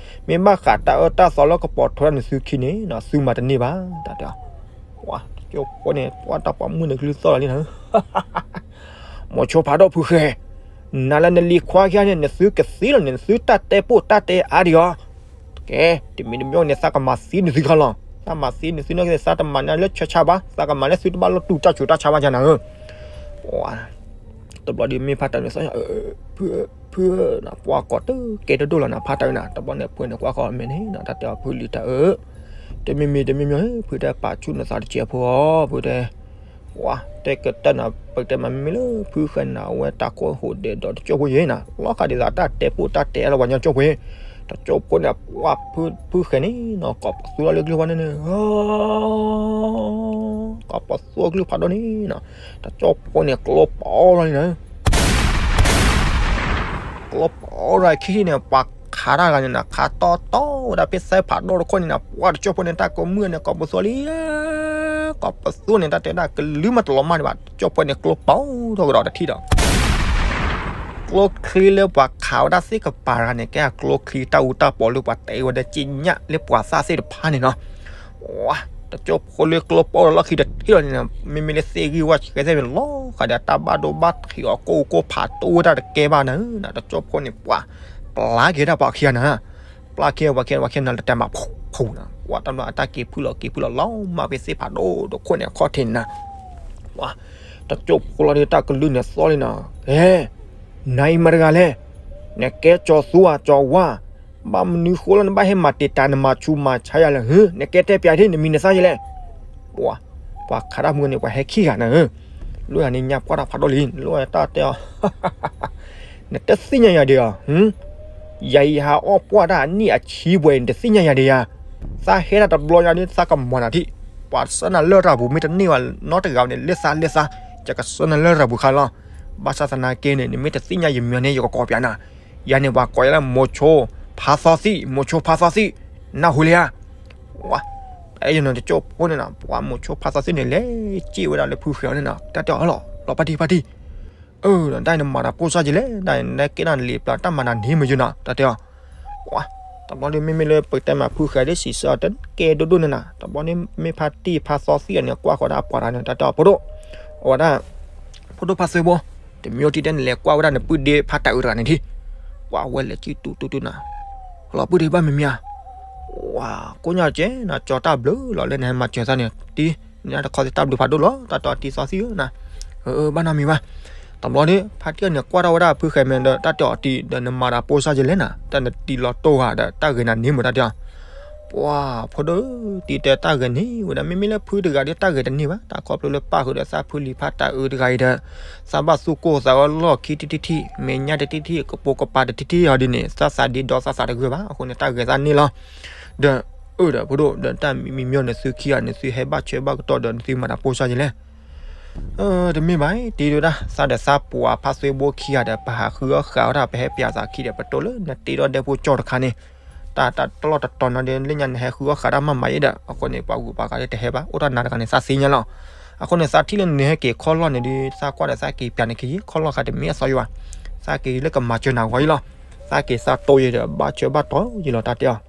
မ့ၢ်ဘၣ်ဃးတၢ်အၢတၢ်သီလၢကပိာ်ထွဲနသုခံန့ၣ်နီၤ သုမၤတန့ၢ်ဘၣ် တၢ်တဲအီၤ ပှၤတကၠိဖိန့ၣ် ပှၤတၢ်ပိာ်မုၣ်န့ၣ်ကလုၢ်သီၣ်လီၤလံနီၤ, မိၤဆိဖးဒိၣ်ဖုဃဲ, နၤလၢနလံၤခွါခံဂၤန့ၣ် နသုကသ့လီၤန့ၣ် နသုတၢ်တဲပိာ်တၢ်တဲအါဒံးအီၤ, ကဲ တမံၤတမံၤန့ၣ် သးကမၤသံနသုခီလီၤ, သးမၤသံနသုနီၢ်ကီၢ်သးတမၤန့ၢ်လၢဆၢဆါဘၣ်, သးကမၤလၢသုတဘၣ်လိၣ်တူၢ်တၢ်စိတၢ်ဆါဘၣ်ယၤနၤဧၢ, ပှၤ တဘျီဒီးမ့ၢ်ဖါတၢ်န့ၣ် သီၣ်ညါ ဖု ဖု ပှၤကိးတကဲတဒိၣ်လီၤနၤ ဖါတၢ်အုးနၤ, တဘျီန့ၣ် ဖုန့ၣ်ကွၢ်ဃီၤမဲာ်န့ၣ်နီၤ တၢ်တဲအီၤဖုလံၤတၢ်အုး, တမံၤမံၤတမံၤမံၤ ဖုတဲပာ်ဆူၣ်နသးတစဲးဖိအီၤ ဖုတဲ, ပှၤတဲကတၢၢ်နၤ ပကတဲမးမ့မ့ၢ်လၢဖုဃဲနၤ အဝဲတၢ်ကိးဟူးဒဲးဒီးတကၠိဖိယဲနၤ လီၤဃာ်ဒ်သိးတၢ်တဲပိာ်တၢ်တဲအါလၢပှၤကညီကၠိဖိ, တကၠိဖိန့ၣ် ပှၤဖု ဖုဃဲန့ၣ်နီၤ ကိးပသူထီၣ်လၢကလုၢ်ဖးဒိၣ်န့ၣ် ကိးပသူကလုၢ်ဖးဒိၣ်န့ၣ်နီၤ, တကၠိဖိန့ၣ် ကျိပီလီၤန့ၣ် ကျိပီလီၤခံထံၣ်န့ၣ် ပှၤခးတၢ်ဂၤန့ၣ်နီၤ ခးတီတီဝဲဒၣ်ဖဲသဲဖးဒိၣ်တခိၣ်န့ၣ်နီၤ ပှၤတကၠိဖိန့ၣ် တၢ်ကိးမုၢ်န့ၣ် ကိးပသူလံ ကိးပသူန့ၣ် တၢ်တဲဒၣ်ကလုၢ်မ့ၢ်တလီၤမၢ်ဒံးဘၣ် တကၠိဖိန့ၣ် ကျိပီထီၣ်ကဒီးတထံၣ်ဒီး ကျိချံလၢပှၤခးဝဲဒၣ်သ့ၣ်ကပၤတဂၤန့ၣ် ကဲကျိချံတၢ်အူတၢ်ပီလၢပှၤတဲဝဲဒၣ်က့ညၣ်လၢပှၤသၣ်သ့ၣ်တဖၣ်န့ၣ်နီၤ. ဝါ, တကၠိဖိလၢကျိပီထီၣ်လီၢ်ခံတထံၣ်လီၤန့ၣ် မ့မ့ၢ်လၢသ့ၣ်ဂံၢ်ဝၣ်ဆှဲသ့ၣ်န့ၣ် လီၤဃာ်ဒီးတၢ်ဘၣ်ဒိဘၣ်ထံးအီၤကိၢ်ကိၢ်ဖးတိၢ်ဝဲဒၣ်တကဲဘၣ်န့ၣ် တကၠိဖိန့ၣ် ပှၤပျၢ်က့ၤတၢ်ပှၤခံဂၤန့ၣ် ပျၢ်က့ၤပှၤခံဂၤ ပှၤခံဂၤန့ၣ် လၢတဲမးဖူဖူန့ၣ် ပှၤတၢ်ဘျီအတၢ်က့ၤဖုၣ်လီၤက့ၤဖုၣ်လီၤ လီၤမၢ်ဖဲသ့ၣ်ဖးဒိၣ်တခိၣ်န့ၣ် အခီၣ်ထံးန့ၣ် ပှၤ တကၠိဖိလီၤဒီးတၢ်ကလုၢ်န့ၣ်သီလံနီၤ, ကဲ, နၤအံၤမတၤတဂၤလဲၣ်, နကဲကၠီၤသူဧါ ကၠီၤဝါ, ဘၣ်မနုၤဃိလၢနဘၣ်ဟဲမၤတံာ်တာ်နမၤဆူးမၤဆါယၤလဲၣ်, ဟ့, နကဲတဲပၠးဒၣ်နမံၤနသၣ်ယဲလဲၣ်, ပှၤ, ပှၤခးတၢ်မုၢ်န့ၣ် ပှၤဟဲခံဂၤနၤဧၢ, လိၣ်ယၤန့ၣ်ညါပှၢ်တၢ်ဖးဒိၣ်လံ, လိၣ်ယၤတၢ်တဲအီၤ နတသ့ၣ်ညါယၤဒံးဧါ, ယၤအံၤဟးအီၣ်ပှၢ်တၢ်အနံၣ်အဆံပှဲၤ နတသ့ၣ်ညါယၤဒံးဧါ, သးဟဲဒၣ်တဘျီညါဒ်သးကမၤနၤထံၣ်, ပှၤဆှၢနၤလၢတၢ်ပူၤ မ့ၢ်တန့ၢ်ဘၣ်နီတဂၤန့ၣ် လၢသးလၢသး, ယကဆှၢနၤလၢတၢ်ပူၤခါလီၤ, ဘၣ်ဆၣ်သနာ်က့န့ၣ် နမ့ၢ်တသ့ၣ်ညါယမံၤန့ၣ် ယကကိးပၠးနၤ, ယၤန့ၣ် ပှၤကိးယၤလၢ မိၤဆိဖါသီသံၣ်, မိၤဆိဖါသီသံၣ်, နၢ်ဟူလံဧါ, ဝါ, အဲယနီၤတကၠိဖိန့ၣ်နီၤ ပှၤမိၤဆိဖါသီသံၣ်န့ၣ် လဲၤစ့ၣ်ဝဲဒၣ်လၢဖုဃဲၤအီၤန့ၣ်နီၤ တၢ်တဲအီၤလီၤ လီၤပၢ်တံၢ်ပၢ်တံၢ် အၢ ဒီးဒ်နမၤတၢ်ပိၢ်စၢ်က့ၤလဲၣ် ဒ်နကဲနၤလံာ်ပျၢၤတၢ်မၤနၤန့ၣ်မ့ၢ်ယနီၤ တၢ်တဲအီၤ, ဝါ, တဘျီဒီးမ့မ့ၢ်လၢပကတဲမးဖုဃဲၤဒ်စံးဆၢအီၤတကဲဒိၣ်ဒိၣ်န့ၣ်နီၤ တဘျီဒီးမ့မ့ၢ်ဖါတံၢ်ဖါသီသံၣ်အီၤန့ၣ် ကွၢ်ဃီၤဒၣ်အပှၤတဂၤန့ၣ် တၢ်တဲအီၤဖိဒိၣ်, အဝဲဒၣ်, ဖိဒိၣ်ဖါသွ့ဘိ, တမံၤအိၣ်တံၢ်တဲနလဲၤကွၢ်ဝဲဒၣ်နပုၢ်ဒ့ဖါတၢ်အုးတဂၤန့ၣ်ထံၣ်, ပှၤဝဲလဲၤကံၣ်တူတူတူနၤ, လီၤပုၢ်ဒ့ဘၣ်မ့မ့ၢ်ဧါ ဝါ, ကိးညါကဲနၤ ကၠီတၢ်ဘျုးလီၤလၢနဟဲမၤစၢၤသးန့ၣ် တံၢ်, နတခီသ့ၣ်တၢ်ဘျုးဖးဒိၣ်လီၤ တၢ်တဲအီၤတံၢ်သီသံၣ်ဧၢနၤ, အၢ ဘၣ်နီတမံၤဘၣ်, တဘျီဒီး ဖါတံၢ်န့ၣ်ကွၢ်ထီၣ်ဝဲဒၣ်ဖုဃဲၤမဲာ်ဒီး တၢ်တဲအီၤတံၢ် ဒီးနမၤတၢ်ပိၢ်စၢ်က့ၤလဲၣ်နၤ တၢ်နတံၢ်လီၤတိၢ်ဧါဒီး တၢ်ဂဲၤနၤန့ၣ်မ့ၢ်တၢ်တဲအီၤ, ပှၤ, ဖိဒိၣ်, တံၢ်တဲတၢ်ဂဲၤန့ၣ်ဝဲဒၣ် မ့မ့ၢ်လၢဖုတဂၤဒီး တၢ်ဂဲၤတန့ၢ်ဘၣ် တၢ်ခီဖျိလၢပၣ်ဃုာ်ဒီးသးဖုလံၤဖါတၢ်အုးတဂၤအံၤဒီး သးဘၣ်သူၣ်ကိၢ်သးဂီၤလီၢ်ခံတထံၣ်ထံၣ် မဲာ်ညါတထံၣ်ထံၣ် ကပိာ်ကပၤတထံၣ်ထံၣ်အီၤဒ်န့ၣ် သးသးဒ့ဒီသးသးတဂၢၢ်ဘၣ် အဃိန့ၣ် တၢ်ဂဲၤသးန့ၢ်လီၤ, ဒီး, အၢ ဒီးဖိဒိၣ် ဒီးတၢ်မံၤမံၤမ့ၢ်နသုခံဂၤ နသုဟဲဘၣ်ဆၢဘၣ်ကတီၢ်ဒီးနသုမၤတၢ်ပိၢ်စၢ်က့ၤလဲၣ်, တမ့ၢ်ဘၣ် တံၢ်ဒိၣ်ဒၣ် သးဒီးသးပှၤဖါသွ့ဘိခံဂၤဒီး ပဟးဃုအီၣ်ဃာ်ဝဲဒၣ် ပဟဲပၠးသးခံဒီး ပတိၢ်လၢနတ့ထီၣ်ဒဲဖိကၠီတခါန့ၣ်, တၢ်တၢ်တလီၢ်တတီၤနီၤဒီး လၢညါနဟဲဃုအီၣ်ဃာ်တၢ်မၤမၤအံၤဒီး အဃိန့ၣ် ပှၤဂုၤပှၤဂၤဒီးတဟဲဘၣ် အိၣ်တၢ်နၤတဂၤန့ၣ် သးသ့ၣ်ညါလီၤ, အဃိန့ၣ် သးထံၣ်လၢနဟဲက့ၤခီၣ်လီၢ်န့ၣ်ဒီး သးကွၢ်ဒီးသးက့ၤပၠးနခံယံၤ ခီၣ်လီၢ်ဃာ်တမ့ၢ်အသီယံၤဘၣ်, သးက့ၤလၢကမၤစၢၤနၤဂီၤယံၤလီၤ, သးက့ၤသးတိၢ်ယံၤဒီးဘၣ်ဆၢဘၣ်တီၤယံၤလီၤ တၢ်တဲအီၤ ဒီးတၢ်တဲအီ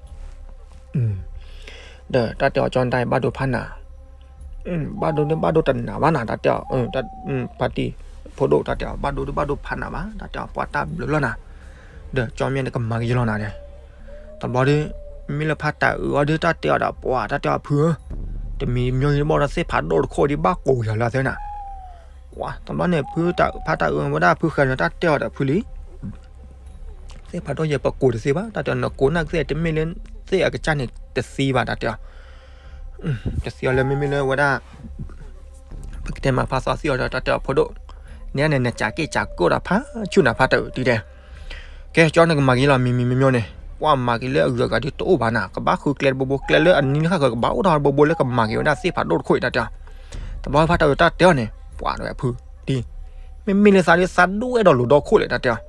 ၤကၠီနတၢ်အံၤဘၣ်ဒိဖးနၤ, ဘၣ်ဒိဒီးဘၣ်ဒိတနၤဘၣ်နၤ တၢ်တဲအီၤ, ဖါတံၢ်, ဖိဒိၣ် တၢ်တဲအီၤ ဘၣ်ဒိဒီးဘၣ်ဒိဖးနၤဘၣ် တၢ်တဲအီၤ ပှၤတၢ်ဘျုးလီၤနၤ, ဒီးကၠီမ့ၢ်နကမၤကယီၤလီၤနၤဒီး, တဘျီဒီး, မ့မ့ၢ်လၢဖါတၢ်အုးအီၤဒီးတၢ်တဲအီၤဒီး ပှၤတၢ်တဲအီၤဖုဧၢ, တမံၤမ့ၢ်ဘၣ်ဒီးသ့ၣ်ဖးဒိၣ်တခိၣ်ဒီးဘၣ်ကိးယၤလၢသ့ၣ်နၤ, ပှၤ တဘျီန့ၣ် ဖုတၢ်ဖါတၢ်အုးဝဲဒၣ်ဖုဃဲၤန့ၣ် တၢ်တဲအီၤဒီးဖုလံ သ့ၣ်ဖးဒိၣ်ယဲပကိးတသ့ဘၣ် တၢ်တဲအီၤ နကိးနၢ်ကသ့ၣ်တမ့ၢ်လၢသ့ၣ်အကစၢ်န့ၣ်တသ့ဘၣ် တၢ်တဲအီၤ, တသ့အီၤလၢမ့မ့ၢ်လၢဝဲဒၣ် ပကတဲမးဖါသီသံၣ်အီၤဒီး တၢ်တဲအီၤဖိဒိၣ်, နန့ၣ်နစးက့ၢ်စးကီၢ်ဒီးဖးဆူၣ်နၤဖါတၢ်အုးဒ်တဲ, ကဲ ကၠီနကမၤက့ၤလီၤ မံၤမံၤမံၤမံၤန့ၣ် ပှၤမၤက့ၤလၢအဂုၤအဂၤဒ်တအိၣ်ဘၣ်နၤ ကဘၣ်ဃုကျဲတဘိဘိ ကျဲလၢအနံၤလၢဃၣ်ဃၢၤ ကဘၣ်အိၣ်ထီၣ်တဘိဘိလၢကမၤက့ၤဝဲဒၣ်သ့ၣ်ဖးဒိၣ်တခိၣ်အံၤ တၢ်တဲအီၤ, တဘျီဖါတၢ်အုးတၢ်တဲအီၤန့ၣ် ပှၤဝဲဖု, ဒ် မ့မ့ၢ်လၢသးဒ်သးဒိၣ်အဲၣ်ဒိးလိာ်ဒီခိၣ်လဲၣ် တၢ်တဲအီၤ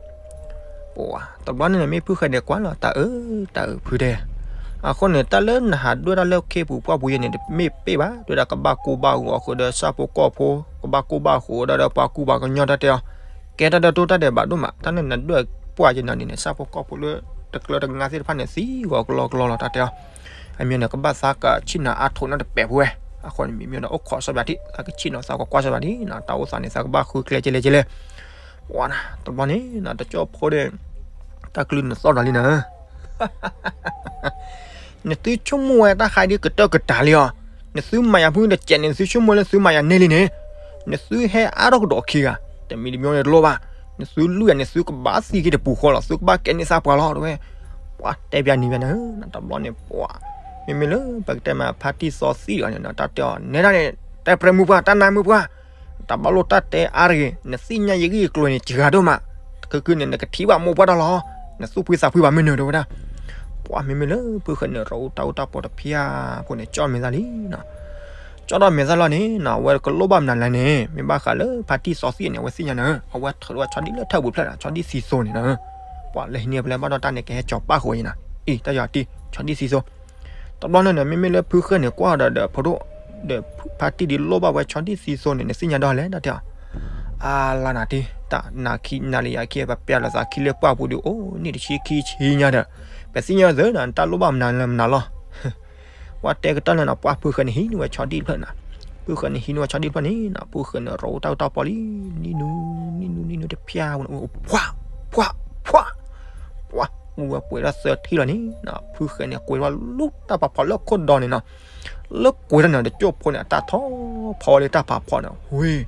ပှၤ တဘျီန့ၣ်န့ၣ် မ့ၢ်ဖုဃဲၤန့ၣ်ကွၢ်လီၤ တၢ်အုး တၢ်အုးဖုတဲ, အဃိန့ၣ် တၢ်လၢနဟးဒွဲၣ်တၢ်လၢခ့ပူၤပှၢ်ပူၤယဲန့ၣ် တမ့ၢ်ပ့ၢ်ဘၣ် ဒွဲၣ်ဒၣ်ကဘၣ်ကူဘၣ်ဂီၤအဃိဒီးဆၣ်ဖိကီၢ်ဖိ, ကဘၣ်ကူဘၣ်ဃိးဒီးပှၤကူပှၤကညီ တၢ်တဲအီၤ, ကဲတၢ်ဒၢတိၢ်တၢ်ဒဲးဘးဒိၣ်မး တၢ်န့ၣ်နဒွဲၣ်ပှၢ်ယဲနီၤန့ၣ် ဆၣ်ဖိကီၢ်ဖိလၢတကျၢၤတငါသ့ၣ်တဖၣ်န့ၣ် သံဂီၤကလီကလီလီၤ တၢ်တဲအီၤ, အမ့ၢ်န့ၣ် ကဘၣ်သးကဆံၣ်နၤအါထိးနီတပဲာ်ဖိဝဲ, အဃိန့ၣ် မ့မ့ၢ်ဒီးအိၣ်ခိးစီဘၣ်ထံး သးကဆံၣ်နီၤသးကကွၢ်စီဘၣ်ဒ်နီၤ တၢ်အိၣ်သးန့ၣ် သးကဘၣ်ဃုကျဲကလဲကလဲ ဝါနၤ တဘျီန့ၣ် တကၠီဖိဒီး တၢ်ကလုၢ်နသီၣ်ဒီးလံနၤဧၢ, နသုဆိကမိၣ်ဝဲတၢ်ဃါဒ်ကတၢၢ်ကတၢၢ်လံအီၤ, နသုမၤယၤဖုတစဲးန့ၣ် နသုဆိကမိၣ်လၢသုမၤယၤန့ၢ်လံန့ၣ်, နသုဟဲအါထီၣ်ကဒီးခံဂၤ, တမံၤတမံၤန့ၣ်တလိၣ်ဘၣ်, နသုလုၢ်ယၤန့ၣ် သုကဘၣ်သံက့ၤတပူၤဃီလီၤ သုကဘၣ်ကဲန့ၢ်သးပှၤလီၤ တဝဲ, ပှၤတဲပျးနံၤပျးနၤဧၢ, တဘျီန့ၣ်ပှၤ, မ့မ့ၢ်လၢပကတဲမးဖါတံၢ်သီသံၣ်အီၤန့ၣ် တၢ်တဲအီၤ နဲဒၣ်န့ၣ်, တဲပြဲမုၢ်ပှၢ် တၢ်နါမုၢ်ပှၢ် တၢ်ဘၣ်လိာ်တၢ်တဲအါတဂ့ၤ, နသ့ၣ်ညါယဂံၢ်ယကျိၤန့ၣ် စှၤဒိၣ်မး, တခုခုန့ၣ် နကထံၣ်ဘၣ်မိၢ်ပှၢ်တၢ်လီၤ, နသူၣ်ဖှံသးဖှံဘၣ်မ့ၢ်နုၤတဝဲဒၣ်, ပှၤမ့မ့ၢ်လၢဖုဃဲၤန့ၣ် ရီအူတၢ်အူတၢ်ပီၤတဖျၢၣ်ဖိန့ၣ် ကၠီမဲာ်သၣ်လံနီၤ, ကၠီဒီးမဲာ်သၣ်လီၤန့ၣ်နီၤ အဝဲကလိၣ်ဘၣ်မနုၤလဲၣ်န့ၣ် မ့ၢ်ဘၣ်ဃးလၢဖါတံၢ်သီသံၣ်န့ၣ် အဝဲသ့ၣ်ညါနၤ, အဝဲထုးဝဲဆီဒံၣ်လၢထၢၣ်ပူၤဖျၢၣ်နီၤ ဆီဒံၣ်သံသိန့ၣ်နီၤ, ပှၤလၢဟံးန့ၢ်ပလဲဘၣ်ဒီးတၢ်န့ၣ် ကဟဲကၠီၤပၣ်ဃုာ်အံၤနီၤ, အံၤ တၢ်ယီၤတံၢ် ဆီဒံၣ်သံသိ တဘျီန့ၣ်န့ၣ် မ့မ့ၢ်လၢဖုဃဲၤန့ၣ် ကွၢ်ဒီးဒီးဖိဒိၣ်, ဒီးဖါတံၢ်ဒုးလိၣ်ဘၣ်ဝဲဆီဒံၣ်သံသိန့ၣ် နသ့ၣ်ညါဒီးလဲၣ် တၢ်တဲအီၤ. အါလါနၤတံၢ် တၢ်နၤခံနၤလံယၤခံ ပပျၢ်လိာ်သးခံလၢပှၢ်ပူၤဒုး အိၣ်န့ၣ်တဆံခံဆံညါဒီး ပသ့ၣ်ညါသ့နီၤ တၢ်လိၣ်ဘၣ်မနုၤလၢမနုၤလီၤ. ပှၤတဲကတၢၢ်လၢနီၤ ပှၤဖုဃဲၤန့ၣ်ဟံးန့ၢ်ဝဲဆီဒံၣ်တဖျၢၣ်နီၤ. ဖုဃဲၤန့ၣ်ဟံးန့ၢ်ဝဲဆီဒံၣ်တဖျၢၣ်န့ၣ်နီၤ ဖုဃဲၤန့ၣ်ရိးတၢ်အူတၢ်ပီလံ နံၣ်နူ နံၣ်နူ နံၣ်နူတဖျၢၣ်ဝဲန့ၣ် ဖှၣ် ဖှၣ် ဖှၣ် ပှၤ အိၣ်ဝဲပှဲၤထီၣ်သၢထံၣ်လီၤန့ၣ်နီၤ ဖုဃဲၤန့ၣ် ကွဲးထီၣ်လူၤတၢ်ဖးဖီလၢခိၣ်ဒီန့ၣ်နီၤ လၢကွဲးထီၣ်န့ၣ် တကၠိၢ်ဖိန့ၣ် အတၢ်ထီၣ်ဖီလၢတၢ်ဖးဖီန့ၣ် ဝ့ၢ်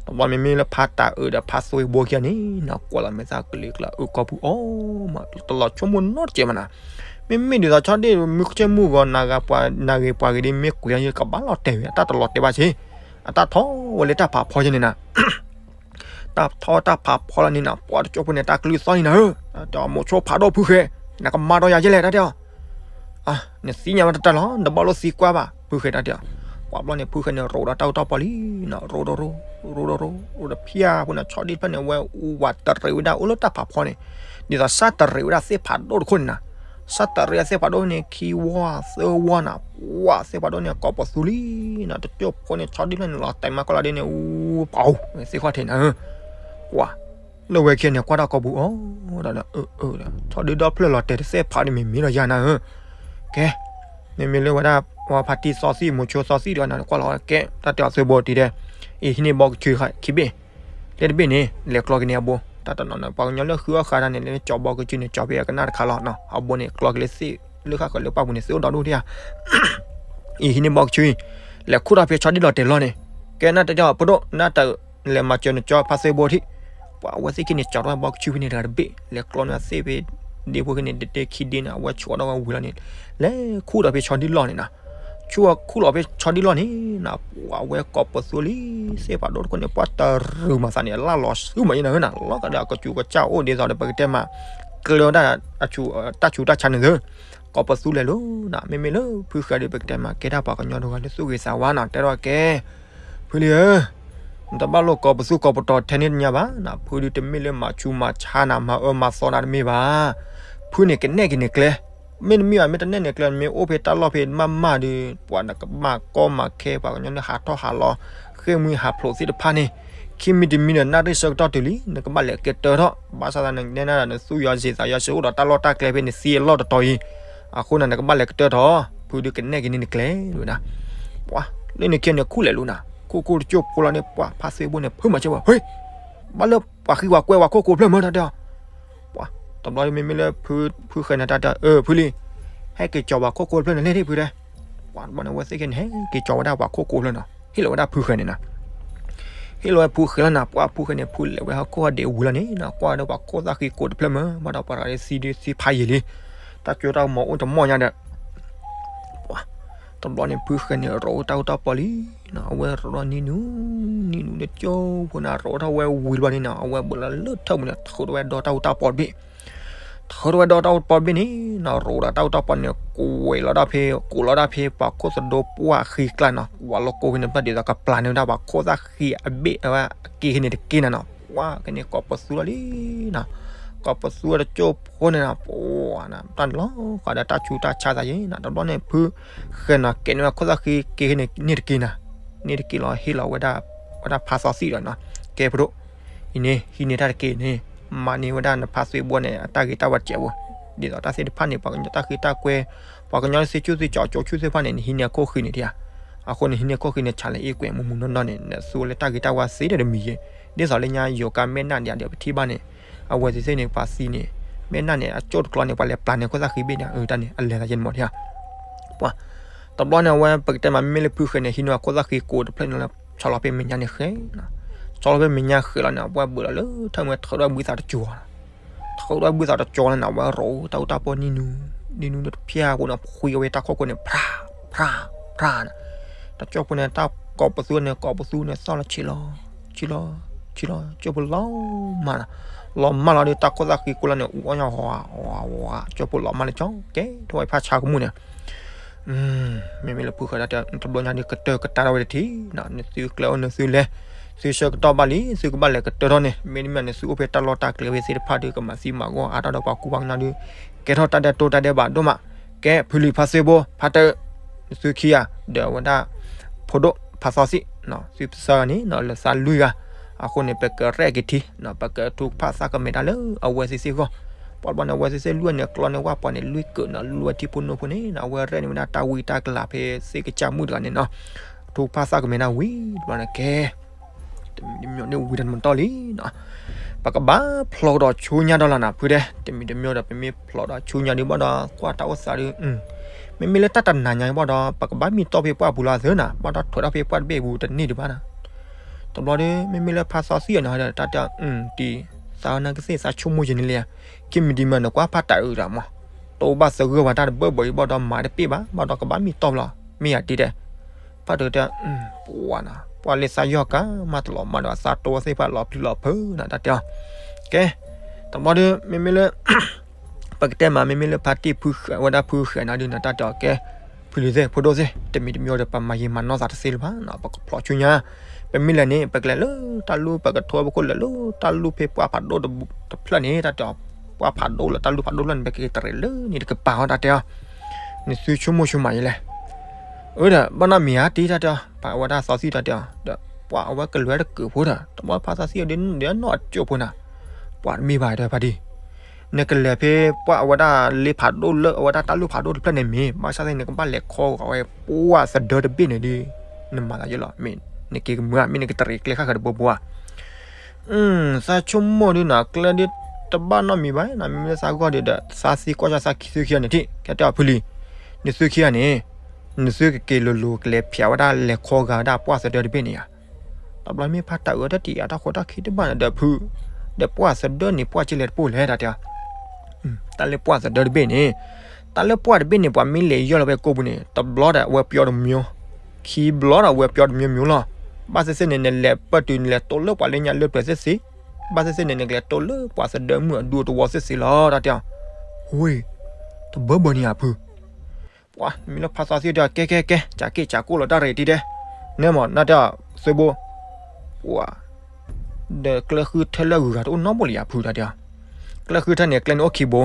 တဘျီမ့မ့ၢ်လၢဖါတၤအုးဒီးဖါသွ့ဘိခံဂၤန့ၣ်နီၤ ကွၢ်လီၤမဲာ်သၣ်ကလံၤကျါအုးကီၢ်ပူၤအီၤမး တလီၤဆိကမိၣ်နီတစဲးမးနီၤ မ့မ့ၢ်ဒ်သိးဆီဒံၣ်မုၢ်ကစၢၢ်မုၢ်ဂီၤ နၤဂ့ၤပှၤဂ့ၤဒ်မ့ၢ်ကွဲးယကဘၣ်လီၤတဲာ်ဝဲ အတၢ်တလီၤတဲာ်ဘၣ်ဆ့ အတၢ်ထီၣ်ဝဲလၢတၢ်ဖးဖီယဲန့ၣ်နီၤ တၢ်ထီၣ်တၢ်ဖးဖီလီၤန့ၣ်နီၤ ပှၤတကၠိၢ်ဖိန့ၣ် တၢ်ကလုၢ်သီၣ်န့ၣ်နီၤ တၢ်တဲအီၤ မိၤဆိဖးဒိၣ်ဖုဃဲၤ နကမၤဒီးယၤယဲလဲၣ် တၢ်တဲအီၤ နသ့ၣ်ညါဝဲတၢ်လီၤ နဘၣ်လိၣ်သံကွၢ်ဘၣ် ဖုဃဲၤတၢ်တဲအီၤ ပှၤဘျီန့ၣ် ဖုဃဲၤန့ၣ် ရိးဒီးတၢ်အူတၢ်ပီလံနီၤ ရိးဒီးရိး ရိးဒီးရိး ရိးဒီးဖၠၣ်ဖိန့ၣ် ဆီဒံၣ်တဖျၢၣ်န့ၣ် ဝဲအူဝးတရံးဝဲဒၣ်အိၣ်လၢတၢ်ဖးဖီန့ၣ် ဒ်သိးစၢ်တရံးဝဲဒၣ်သ့ၣ်ဖးဒိၣ်တခိၣ်န့ၣ်နီၤ စၢ်တရံးသ့ၣ်ဖးဒိၣ်န့ၣ် ခံဝီသၢဝီနီၤ ပှၤသ့ၣ်ဖးဒိၣ်န့ၣ် ကိးပသူလံနီၤ တကၠိၢ်ဖိန့ၣ် ဆီဒံၣ်တဖျၢၣ်န့ၣ် လီၤတဲာ်မးကီၢ်လီၤဒ်န့ၣ် အူပှၤအိၣ် သ့ၣ်ခီၣ်ထံးနၤဧၢ ပှၤ လၢဝဲခံဂၤန့ၣ် ကွၢ်တၢ်ကိာ်ပူၤအီၤဒီး အၢ အၢ ဆီဒံၣ်ဒီဖျၢၣ်လီၤတဲာ်တသ့ၣ်ဖးဒ်မ့ၢ်မ့ၢ်လီၤယၤနၤဧၢ ကဲ မ့မ့ၢ်လၢဝဲဒၣ် ဝဲဖါတံၢ်သီသံၣ် မိၤဆိသီသံၣ်ဒီးနၤ ကွၢ်လီၤကဲ တၢ်တဲအီၤသုဘိတံၢ်ဒဲး အံၤဟံးန့ၢ်ဘီကဆူခံဘ့ၣ် လၢတဘ့ၣ်န့ၣ် လဲၤကျီက့ၤန့ၢ်အဘိ တၢ်တနီၤနီၤ ပှၤကညီလၢဃုအီၣ်ဃာ်တၢ်န့ၣ် လဲၤကၠီဘီကဆူန့ၣ် ကၠီဖဲအကနၣ်တခါလီၤနီၤ အဘိန့ၣ် ကျီက့ၤလၢသ့ၣ် လၢဃၣ်ဃၢၤလၢပှၢ်ပူၤန့ၣ် သ့ၣ်အိၣ်ဒီဒူၣ်ဒံးဧါ အံၤဟံးန့ၢ်ဘီကဆူအံၤ လဲၤခူၣ်ထီၣ်ဖဲဆီဒံၣ်လီၤတဲာ်လီၢ်န့ၣ် ကဲနၢ်တၢ်ပဒိၣ် နၢ်တၢ် လဲၤမၤစၢၤနကၠီဖါသ့ဘိထံၣ် ပှၤအဝဲသ့ၣ်ခံန့ၣ် ကၠီထီၣ်ဘီကဆူဖဲန့ၣ်တဂၤတဘ့ၣ် လဲၤကျီန့ၢ်သ့ၣ်ဖဲ ဒ့ဖိခံန့ၣ် တတဲခံဒ့န့ၣ် အဝဲဆူးအီၣ်ဒီးဝဲဝံၤလီၤန့ၣ် လဲၤခူၣ်ထီၣ်ဖဲဆီဒံၣ်လီၢ်န့ၣ်နီၤ ဆူးခူၣ်လီၤဖဲဆီဒံၣ်လီၢ်န့ၣ်နီၤ ပှၤဝဲကိးပသူလံ သ့ၣ်ဖးဒိၣ်တခိၣ်န့ၣ် ပှၤတရံးမၤသးန့ၣ် အလၢ်လီၤဆူမးယဲနၤဧၢနီၤ လီၤကဒီးအကစူးကစၢ်အိၣ်ဒ်သိးဒီး ပကတဲမး ကျဲဝဲဒၣ် တၢ်ဆူးတၢ်ဆါန့ၣ်သၢ ကိးပသူလဲၤလိၤနီၤ မ့မ့ၢ်လၢဖုဃဲၤဒီး ပကတဲမး ကဲတၢ်ပှၤကညီတဂၤလၢသူၣ်ဂ့ၤသးဝါနီၤ တဲထီၣ်ကဲ ဖုလံဧၢ နတဘၣ်လိာ်ကိးပသူကိးပတီၤထဲန့ၣ်တညါဘၣ်နီၤ ဖုဒုးတမ့ၢ်လၢမၤဆူးမၤဆါနၤ မၤအၢမၤသီနၤတမ့ၢ်ဘၣ် ဖုန့ၣ်ကနဲၣ်က့ၤန့ၣ်ကျဲ မ့တမ့ၢ်ဘၣ် မ့ၢ်တနဲၣ်န့ၣ်ကျဲ မ့ၢ်အိၣ်ဖဲတၢ်လီၢ်ဖဲမးမးဒီး ပှၤနကဘၣ်ကီမၤခဲ ပှၤကညီန့ၣ်ဟးထီၣ်ဟးလီၤ ဃ့ၢ်မှံဟးဖျိးသ့ၣ်တဖၣ်န့ၣ် ခံမံၤတမံၤဒီး နၢ်ရံၣ်ဆၢကတီၢ်တုၤလံ နကဘၣ်လဲၤကတၢၢ်ထီၣ် ဘၣ်ဆၣ်သးန့ၣ် နဲနၤဒီး နသူၣ်ယီၤစ့ၤသးယီၤစ့ၤ အိၣ်ဒီးတၢ်လီၢ်တၢ်ကျဲဖဲန့ၣ်သ့အလီၢ်တတီၤအံၤ အဃိန့ၣ် နကဘၣ်လဲၤကတၢၢ်ထီၣ် ဖုဒုးကနဲၣ်က့ၤန့ၢ်နကျဲ ဒ်ဝဲဒၣ် ပှၤ လၢန့ၣ်ခံန့ၣ် ခူၣ်လဲၤလိၤနၤ ခူၣ်ခူၣ်တကၠိၢ်ဖိလီၤန့ၣ် ပှၤဖါသ့ဘိန့ၣ် ဖုမၤစၢၤဝဲ ဟ့ ဘၣ်လၢပှၤဃံပှၤကွဲပှၤခိၣ်ကိးဖျၢၣ်မၢတၢ်တဲအီၤ ပှၤ တဘျီမ့မ့ၢ်လၢ ဖုဃဲၤန့ၣ်တၢ်တဲ အၢ ဖုလံ ဟဲက့ၤကၠီၤပှၤခိၣ်ကိးဖျၢၣ်န့ၣ်လဲၣ်ဖုတဲ ပှၤတဘျီန့ၣ် အဝဲသ့ၣ်ခံန့ၣ် ဟဲက့ၤကၠီၤဝဲဒၣ်ပှၤခိၣ်ကိးဖျၢၣ်နီၤ ဟ့ၣ်လီၤဝဲဒၣ်ဖုဃဲၤန့ၣ်နီၤ ဟ့ၣ်လီၤဝဲဖုဃဲၤလီၤနီၤ ပှၤဖုဃဲၤန့ၣ် ဖုလဲၤဝဲဟီၣ်ခိၣ်ဟီၣ်ဒ့ဝံၤလီၤန့ၣ်နီၤ ကွၢ်ဒီးပှၤခိၣ်သၣ်ဃံကိးတဖျၢၣ်မၢ ဘၣ်ဒီးပှၤတဂၤဒီးသံဒုးသံဖးယံာ်လံ တၢ်ကၠိတၢ်ကမီၤအိၣ်တမီၢ်ညါဒီး ပှၤ တဘျီန့ၣ် ဖုဃဲၤန့ၣ် ရိးတၢ်အူတၢ်ပီလံနီၤ အဝဲရိးဒီးနံၤနူၤ နံၤနူၤတကၠိၢ်ဖိန့ၣ် ရိးထီၣ်ဝဲဝံၤတဘျီန့ၣ်နီၤ အဝဲဘၣ်လီၤလၢထၢၣ်ပူၤန့ၣ် ထုးထီၣ်ဝဲဒီတၢ်အူတၢ်ပီတဘ့ၣ် ထုးထီၣ်ဝဲဒီတၢ်အူတၢ်ပီတဘ့ၣ်န့ၣ်နီၤ ရိးဒီးတၢ်အူတၢ်ပီန့ၣ် ကွဲးလီၤဒၣ်ဖဲ ကိးလီၤဒၣ်ဖဲ ပှၤခိၣ်သဒိပှၢ်ဃံကျါနီၤ ပှၤလီၤကိးဖဲန့ၣ် ဘၣ်ဒ်သိးကပျၢ်န့ၢ်ဝဲဒၣ်ပှၤခိၣ်သၣ်ဃံအဘ့ၣ်အဝဲအက့ၢ်န့ၣ်တက့ၢ်နၤနီၤ ပှၤကန့ၣ်ကိးပသူလီၤလံနီၤ ကိးပသူတကၠိၢ်ဖိန့ၣ်နီၤ ပှၤ တၢ်န့ၣ်လီၤဃီဒီးတၢ်ဆူးတၢ်ဆါသးယဲနီၤ တဘျီန့ၣ် ဖုဃဲၤနီၤ ကဲန့ၢ်ဝဲခိၣ်သၣ်ဃံက့ၢ်န့ၣ်တက့ၢ်နၤ န့ၣ်တက့ၢ်လီၤ ဟ့ၣ်လီၤဝဲဒၣ် ဝဲဒၣ်ဖါသီသံၣ်ဒီးနီၤ ကဲပဒိၣ် အံၤန့ၣ် ဟံးန့ၢ်တၢ်တက့ၢ်န့ၣ် မၤန့ၢ်ဝဲဒၣ်နဖါသ့ဘိန့ၣ် အတၢ်ဂ့ၤတၢ်ဝါစဲးဖိ ဒ်သိးတၢ်သ့ၣ်တဖၣ်န့ၣ် ပှၤကညီတၢ်ဃံတၢ်ကွဲ ပှၤကညီသ့ၣ်ဆူၣ်သ့ၣ်ကၠီၤကၠိဆူၣ်သ့ၣ်တဖၣ်န့ၣ် နဟံးန့ၢ်အခိၣ်ဃံန့ၣ်ဒံးဧါ အဃိန့ၣ် ဟံးန့ၢ်ခိၣ်ဃံန့ၣ် ဆးလၢအ့ၣ်ကွဲးမူးမူးနီၢ်နီၢ်န့ၣ် နသူလၢတၢ်ဂ့ၤတၢ်ဝါသ့ဒီးတမံၤယဲၢ် ဒ်သိးလၢညါယိၤကါမဲၣ်နၢ်ဒံးဒီးပထံၣ်ဘၣ်န့ၣ် အဝဲသ့ၣ်သ့ၣ်န့ၣ် ပှၤသံန့ၣ် မဲၣ်နၢ်န့ၣ် အကၠိၣ်တကျီန့ၣ် ပှၤလဲၤပျၢ်န့ၢ်ခိၣ်သၣ်ဃံဘ့ၣ်န့ၣ် အတၢ်န့ၣ် အလဲၤသးယဲၢ်န့ၣ်မးဒံးဧါ ပှၤ တဘျီန့ၣ် အဝဲပကတဲမး မ့မ့ၢ်လၢဖုဃဲၤန့ၣ် ဟံးန့ၢ်အခိၣ်သၣ်ဃံကိးတဖျၢၣ်န့ၣ်လီၤ ဆီလီၤဖဲမဲာ်ညါန့ၣ်ဃဲနီၤ ဆီလီၤဖဲမဲာ်ညါဃဲလီၤန့ၣ် အဝဲဘၣ်လီၤလၢထၢၣ်မ့ၢ်ထုးထီၣ်ဘုသးတကၠိၤ ထုးထီၣ်ဘုသးတကၠိၤလီၤန့ၣ် အဝဲရိးတၢ်အူတၢ်ပီနံၤနူၤ နံၤနူၤတဖၠၣ်အဃိန့ၣ် ဖှံအဝဲတၢ်ခိၣ်ခိၣ်န့ၣ် ဖြၣ် ဖြၣ် ဖြၣ်န့ၣ် တကၠိၢ်ဖိန့ၣ် တၢ်ကိးပသူန့ၣ် ကိးပသူန့ၣ် သီၣ်လီၤဆံးလီၤ ဆံးလီၤ ဆံးလီၤ ကၠိၢ်ဖိလီၤမၢ်နီၤ လီၤမၢ်လီၤဒီး တၢ်ခိၣ်သၣ်ဃံကိးလီၤန့ၣ် အူအီၣ်ညါ ဝါ ဝါ ဝါ ကၠိၢ်ဖိလီၤမၢ်လၢကၠီ ကဲထီၣ်ဝဲဖးဆါကမူၣ်န့ၣ် မ့မ့ၢ်လၢဖုဃဲၤတၢ်တဲ တဘျီညါဒုးကတၢၢ်ကတၢၢ်ထီၣ်ဝဲတထံၣ်နီၤ နသုကျဲအိၣ်နသုလဲၤ သုဆၢကတီၢ်ဘၣ်လံ သုကဘၣ်လဲၤကတၢၢ်ထီၣ်န့ၣ် မ့တမ့ၢ်နသုအိၣ်ဖဲတၢ်လီၢ်တၢ်ကျဲဝဲသ့ၣ်တဖၣ်ဒုး ကမၤသံမၤဂီၢ်အါထီၣ်ဒီးပှၤကူပှၤကညီဒုး ကဲထီၣ်တၢ်ဒဲးတိၢ်တၢ်ဒဲးဘးဒိၣ်မး ကဲဖုလံၤဖါသ့ဘိ ဖါတၢၢ် နသုခံဂၤ ဒီးဝဲဒၣ် ဖိဒိၣ်ဖါသီသံၣ် သုပသၢဂၤန့ၣ် လၢသးလွံၢ်ဂၤ, အဃိန့ၣ် ပကရဲၣ်က့ၤထံ ပကထုကဖၣ်သးကမဲာ်တၢ်လၢအဝဲသ့ၣ်သ့ၣ်အဂီၢ်, ပှၤဘျီန့ၣ် အဝဲသ့ၣ်သ့ၣ်လွံၢ်ဂၤန့ၣ် ကျီန့ၢ်ဝၣ်ပှၤန့ၣ် လွံၢ်ကၢးန့ၣ် လွံၢ်ထံဖိနိဖိန့ၣ် အဝဲရဲၣ်န့ၢ်ဝဲဒၣ်တၢ်ဝံတၢ်ကလၤဖဲသ့ၣ်ကစၢ်မုၣ်တဂၤန့ၣ်နီၤ, ထုကဖၣ်သးကမဲာ်တၢ်ဝံၤတဘျီန့ၣ်ကဲ တမံၤတမံၤန့ၣ်ဝံၤတမံၤတီၢ်လံနီၤ, ပကဘၣ်ဖျိးဒီးဆူညါဒီးလီၤနၤ ဖုတဲ, တမံၤတမံၤဒီး ပမ့ၢ်ဖျိးဒီးဆူညါဒုးဘၣ်ဒီး ကွၢ်တၢ်အိၣ်သးဒုး မ့မ့ၢ်လၢတၢ်တနၤညါဘၣ်ဒီး ပကဘၣ်မံတီၢ်ဖဲပှၢ်ပူၤလီၤသၢနၤ, ဘၣ်ဒီးထွဲးထီၣ်ဖဲပှၢ်တဘ့ၣ်ပူၤတန့ၢ်ဒံးဘၣ်နၤ, တဘျီဒီး မ့မ့ၢ်လၢဖါသီသံၣ်အီၤန့ၣ် တၢ်တဲအီၤ တံၤ သးနကသ့ၣ်သးဆိကမိၣ်ယဲန့ၣ်လံ, ခံမံၤတမံၤန့ၣ် ကွၢ်ဖးတၢ်အုးဒီးမး, တအိၣ်ဘၣ်သဂၢၢ်ဘၣ်တၢ်တဘၢၣ်ဘၢၣ်အံၤဘၣ်ဒီး မၤတပ့ၢ်ဘၣ်, ဘၣ်ဒီးကဘၣ်မံတီၢ်လီၤ, မ့ၢ်ယၤတံၤတဲ ဖးတၢ်တဲ ပှၤနၤ ပှၤလၢသးယီၢ်ကါမးတလီၤမးဒီး သးတိဝဲသ့ၣ်တဖၣ်လီၤပျံၤလီၤဖုးနၤ တၢ်တဲအီၤ, ကဲ တဘျီဒီး မ့မ့ၢ်လၢ ပကတဲမး မ့မ့ၢ်လၢဖါတံၢ်ဖုဃဲးဝဲဒၣ်ဖုဃဲးနၤဒုးနၤ တၢ်တဲအီၤကဲ ဖုလံၤသ့ၣ် ဖိဒိၣ်သ့ၣ် တမံၤတမံၤဒီး ပမၤယံာ်မၤနီၢ်သးတသ့လၢၤဘၣ်နီၤ, ပကဖျိးဆူညါ, ပမ့ၢ်လဲၤန့ၣ် ပကလဲၤလၢတၢ်လူၢ် ပကထိပခိၣ်လဲၤလၢတၢ်လူၢ်ဖဲပှၢ်ဖးဒိၣ်တဖျၢၣ်န့ၣ် တၢ်တဲအီၤ, ပှၢ်ဖးဒိၣ်လၢတၢ်လူၢ်ဖးဒိၣ်ဖျၢၣ်န့ၣ် ပကတရံးလၢန့ၣ်တကပၤအီၤ တၢ်တဲအီၤ, နသုဆိကမိၣ်ဆိမးယဲလဲၣ် အၢဒီး ဘၣ်နီၢ်မံၤဧါတံၤ တၢ်တဲအီၤ, ပှၤဝဲဒၣ်သီသံၣ် တၢ်တဲအီၤ ဒီး ပှၤအဝဲကလဲၤတကုးဖိဒီး တဘျီဖါသီသံၣ်အီၤဒုး ဒုးနီၢ်အကၠိၣ်ဖိနၤ, ပှၤတမ့ၢ်ဘၣ်ဒီးဖါတံၢ်, နကလဲၤဖဲပှၢ်အဝဲဒၣ်လ့ဖးဒိၣ်လၢအဝဲဒၣ်တၢ်လူၢ်ဖးဒိၣ်တဖျၢၣ်န့ၣ်မ့ၢ် ဘၣ်ဆၣ်သ့ၣ် နကဘၣ်လဲၤခီဂာ်ဝဲပှၢ်သဒၢတဘ့ၣ်န့ၣ်ဒုး နမၤသးယဲလီၤ, မ့ၢ်နက့ၤကမုာ်ဧါ မ့ၢ်နကတရံးကျဲဃၣ်ဃၢၤတဘိဘိဧါ သးဆိကမိၣ်ဒုးနၤ ကျဲဒုးတဘၣ်နီတမံၤဘၣ်, နမ့မ့ၢ်လၢသးဂီၢ်ဒုးဒီး သးသံကွၢ်ဆၣ်သးခံသုခံဂၤန့ၣ်ထံၣ် ကဲတဲအီၤဖုလံၤ, နသုခံဂၤန့ၣ် နသုကက့ၤလိၤလိၤကလဲၤဖျဲးဝဲဒၣ်လဲၤခီဂာ်ဝဲဒၣ်ပှၢ်သဒၢတဘ့ၣ်န့ၣ်ဧါ, တဘျီမ့ၢ်ဖးတၢ်အုးတၢ်တံၤအတၢ်ဃိတၢ်ခံးတဘၣ်န့ၣ်ဒီးဖု, ဒီးပှၢ်သဒၢန့ၣ် ပှၢ်ကလဲၤတပိၢ်လဲၣ် တၢ်တဲအီၤ တၢ်လၢပှၢ်သဒၢတဘ့ၣ်န့ၣ်, တၢ်လၢပှၢ်တဘ့ၣ်န့ၣ် ပှၤမ့ၢ်လဲၤယီၢ်လီၤဖဲကိာ်ပူၤန့ၣ် တဘျီဒီးအဝဲပယီတမျိုး, ခံဘျီဒီးအဝဲပယီတမျိုးမျိုးလီၤ, ဘၣ်သ့ၣ်သ့ၣ်န့ၣ် နလဲၤပၢၢ်တုၤနလဲၤတိၢ်လၢပှၤလၢညါလၢပျၢၤသ့ၣ်သ့, ဘၣ်သ့ၣ်သ့ၣ်န့ၣ် နကလဲၤတိၢ်လၢပှၢ်သဒၢမုၢ်အဒူအတဝီသ့ၣ်သ့လီၤ တၢ်တဲအီၤ, ဝ့ၢ်, တဘၢဘၢန့ၣ်ဧါဖု ပှၤမ့ၢ်လၢဖါသီသံၣ်တဲအီၤ ကဲကဲကဲ ကးက့ၢ်ကးကိၢ်လီၤတၢ်ရ့ၣ်တံၤတဲ, နဲမး နၢ်တဲအီၤ သုးဘိ, ပှၤ, ဒီးကျဲဃုထၢလၢအဂုၤအဂၤတအိၣ်နီတဘိလၢၤယၤဖု တၢ်တဲအီၤ, ကျဲဃုထၢန့ၣ် ကျဲန့ၣ်အိၣ်ခံဘိ,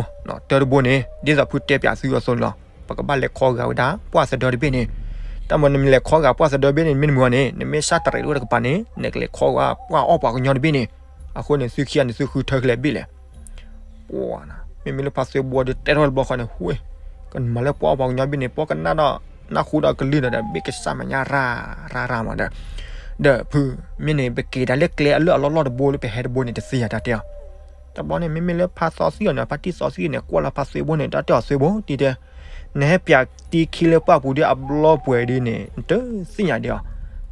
တၢတဘိန့ၣ် ဒ်သိးဖုတဲပၠးသုအသိးန့ၣ်လီၤ, ပကဘၣ်လဲၤခီဂာ်ဝဲဒၣ် ပှၢ်သဒၢတဘ့ၣ်န့ၣ်, တၢ်မ့ၢ်နမ့ၢ်လဲၤခီဂာ်ပှၢ်သဒၢတဘ့ၣ်န့ၣ် မ့ၢ်တမုာ်ဘၣ်န့ၣ် နမ့ၢ်စၢ်တရံးတအိၣ်တကပၤန့ၣ် နကလဲၤခီဂာ်ပှၢ်အီၣ်ပှၤကညီတဘ့ၣ်န့ၣ်, အဃိန့ၣ် သုခံဂၤန့ၣ် သုဃုထၢကလဲာ်ဘ့ၣ်လဲၣ် ပှၤ, မ့မ့ၢ်လၢဖါသ့ဘိဒီးတဲထီၣ်တဘျီဃီန့ၣ် ဝ့ၢ်, ကမၤလၢပှၢ်အီၣ်ပှၤကညီဘ့ၣ်န့ၣ် ပှၤကနၣ်ဒီး နၢ်ဟူဒီးကလုၢ်ဒီး ဘ့ၣ်ကစၢ်မဲာ်ညါရၤရၤရၤမးဒီး, ဒီးဖု, မ့ၢ်န့ၣ် ပက့ၤဒၣ်လၢကျဲအလၢအလီၢ်လီၢ်တဘိလၢပဟဲတဘိန့ၣ် တသ့ယၤတၢ်တဲအီၤ, တဘျီန့ၣ် မ့မ့ၢ်လၢဖါသီသံၣ်အီၤန့ၣ် ဖါတံၢ်သီသံၣ်န့ၣ် ကွၢ်လၢဖါသ့ဘိန့ၣ် တၢ်တဲအီၤသ့ဘိ တံၤတဲ နဟဲပၠးတံၤခံလၢပှၢ်ပူၤဒီးအဘျီပှဲၤဒ်န့ၣ် နတသ့ၣ်ညါဒံးအီၤ,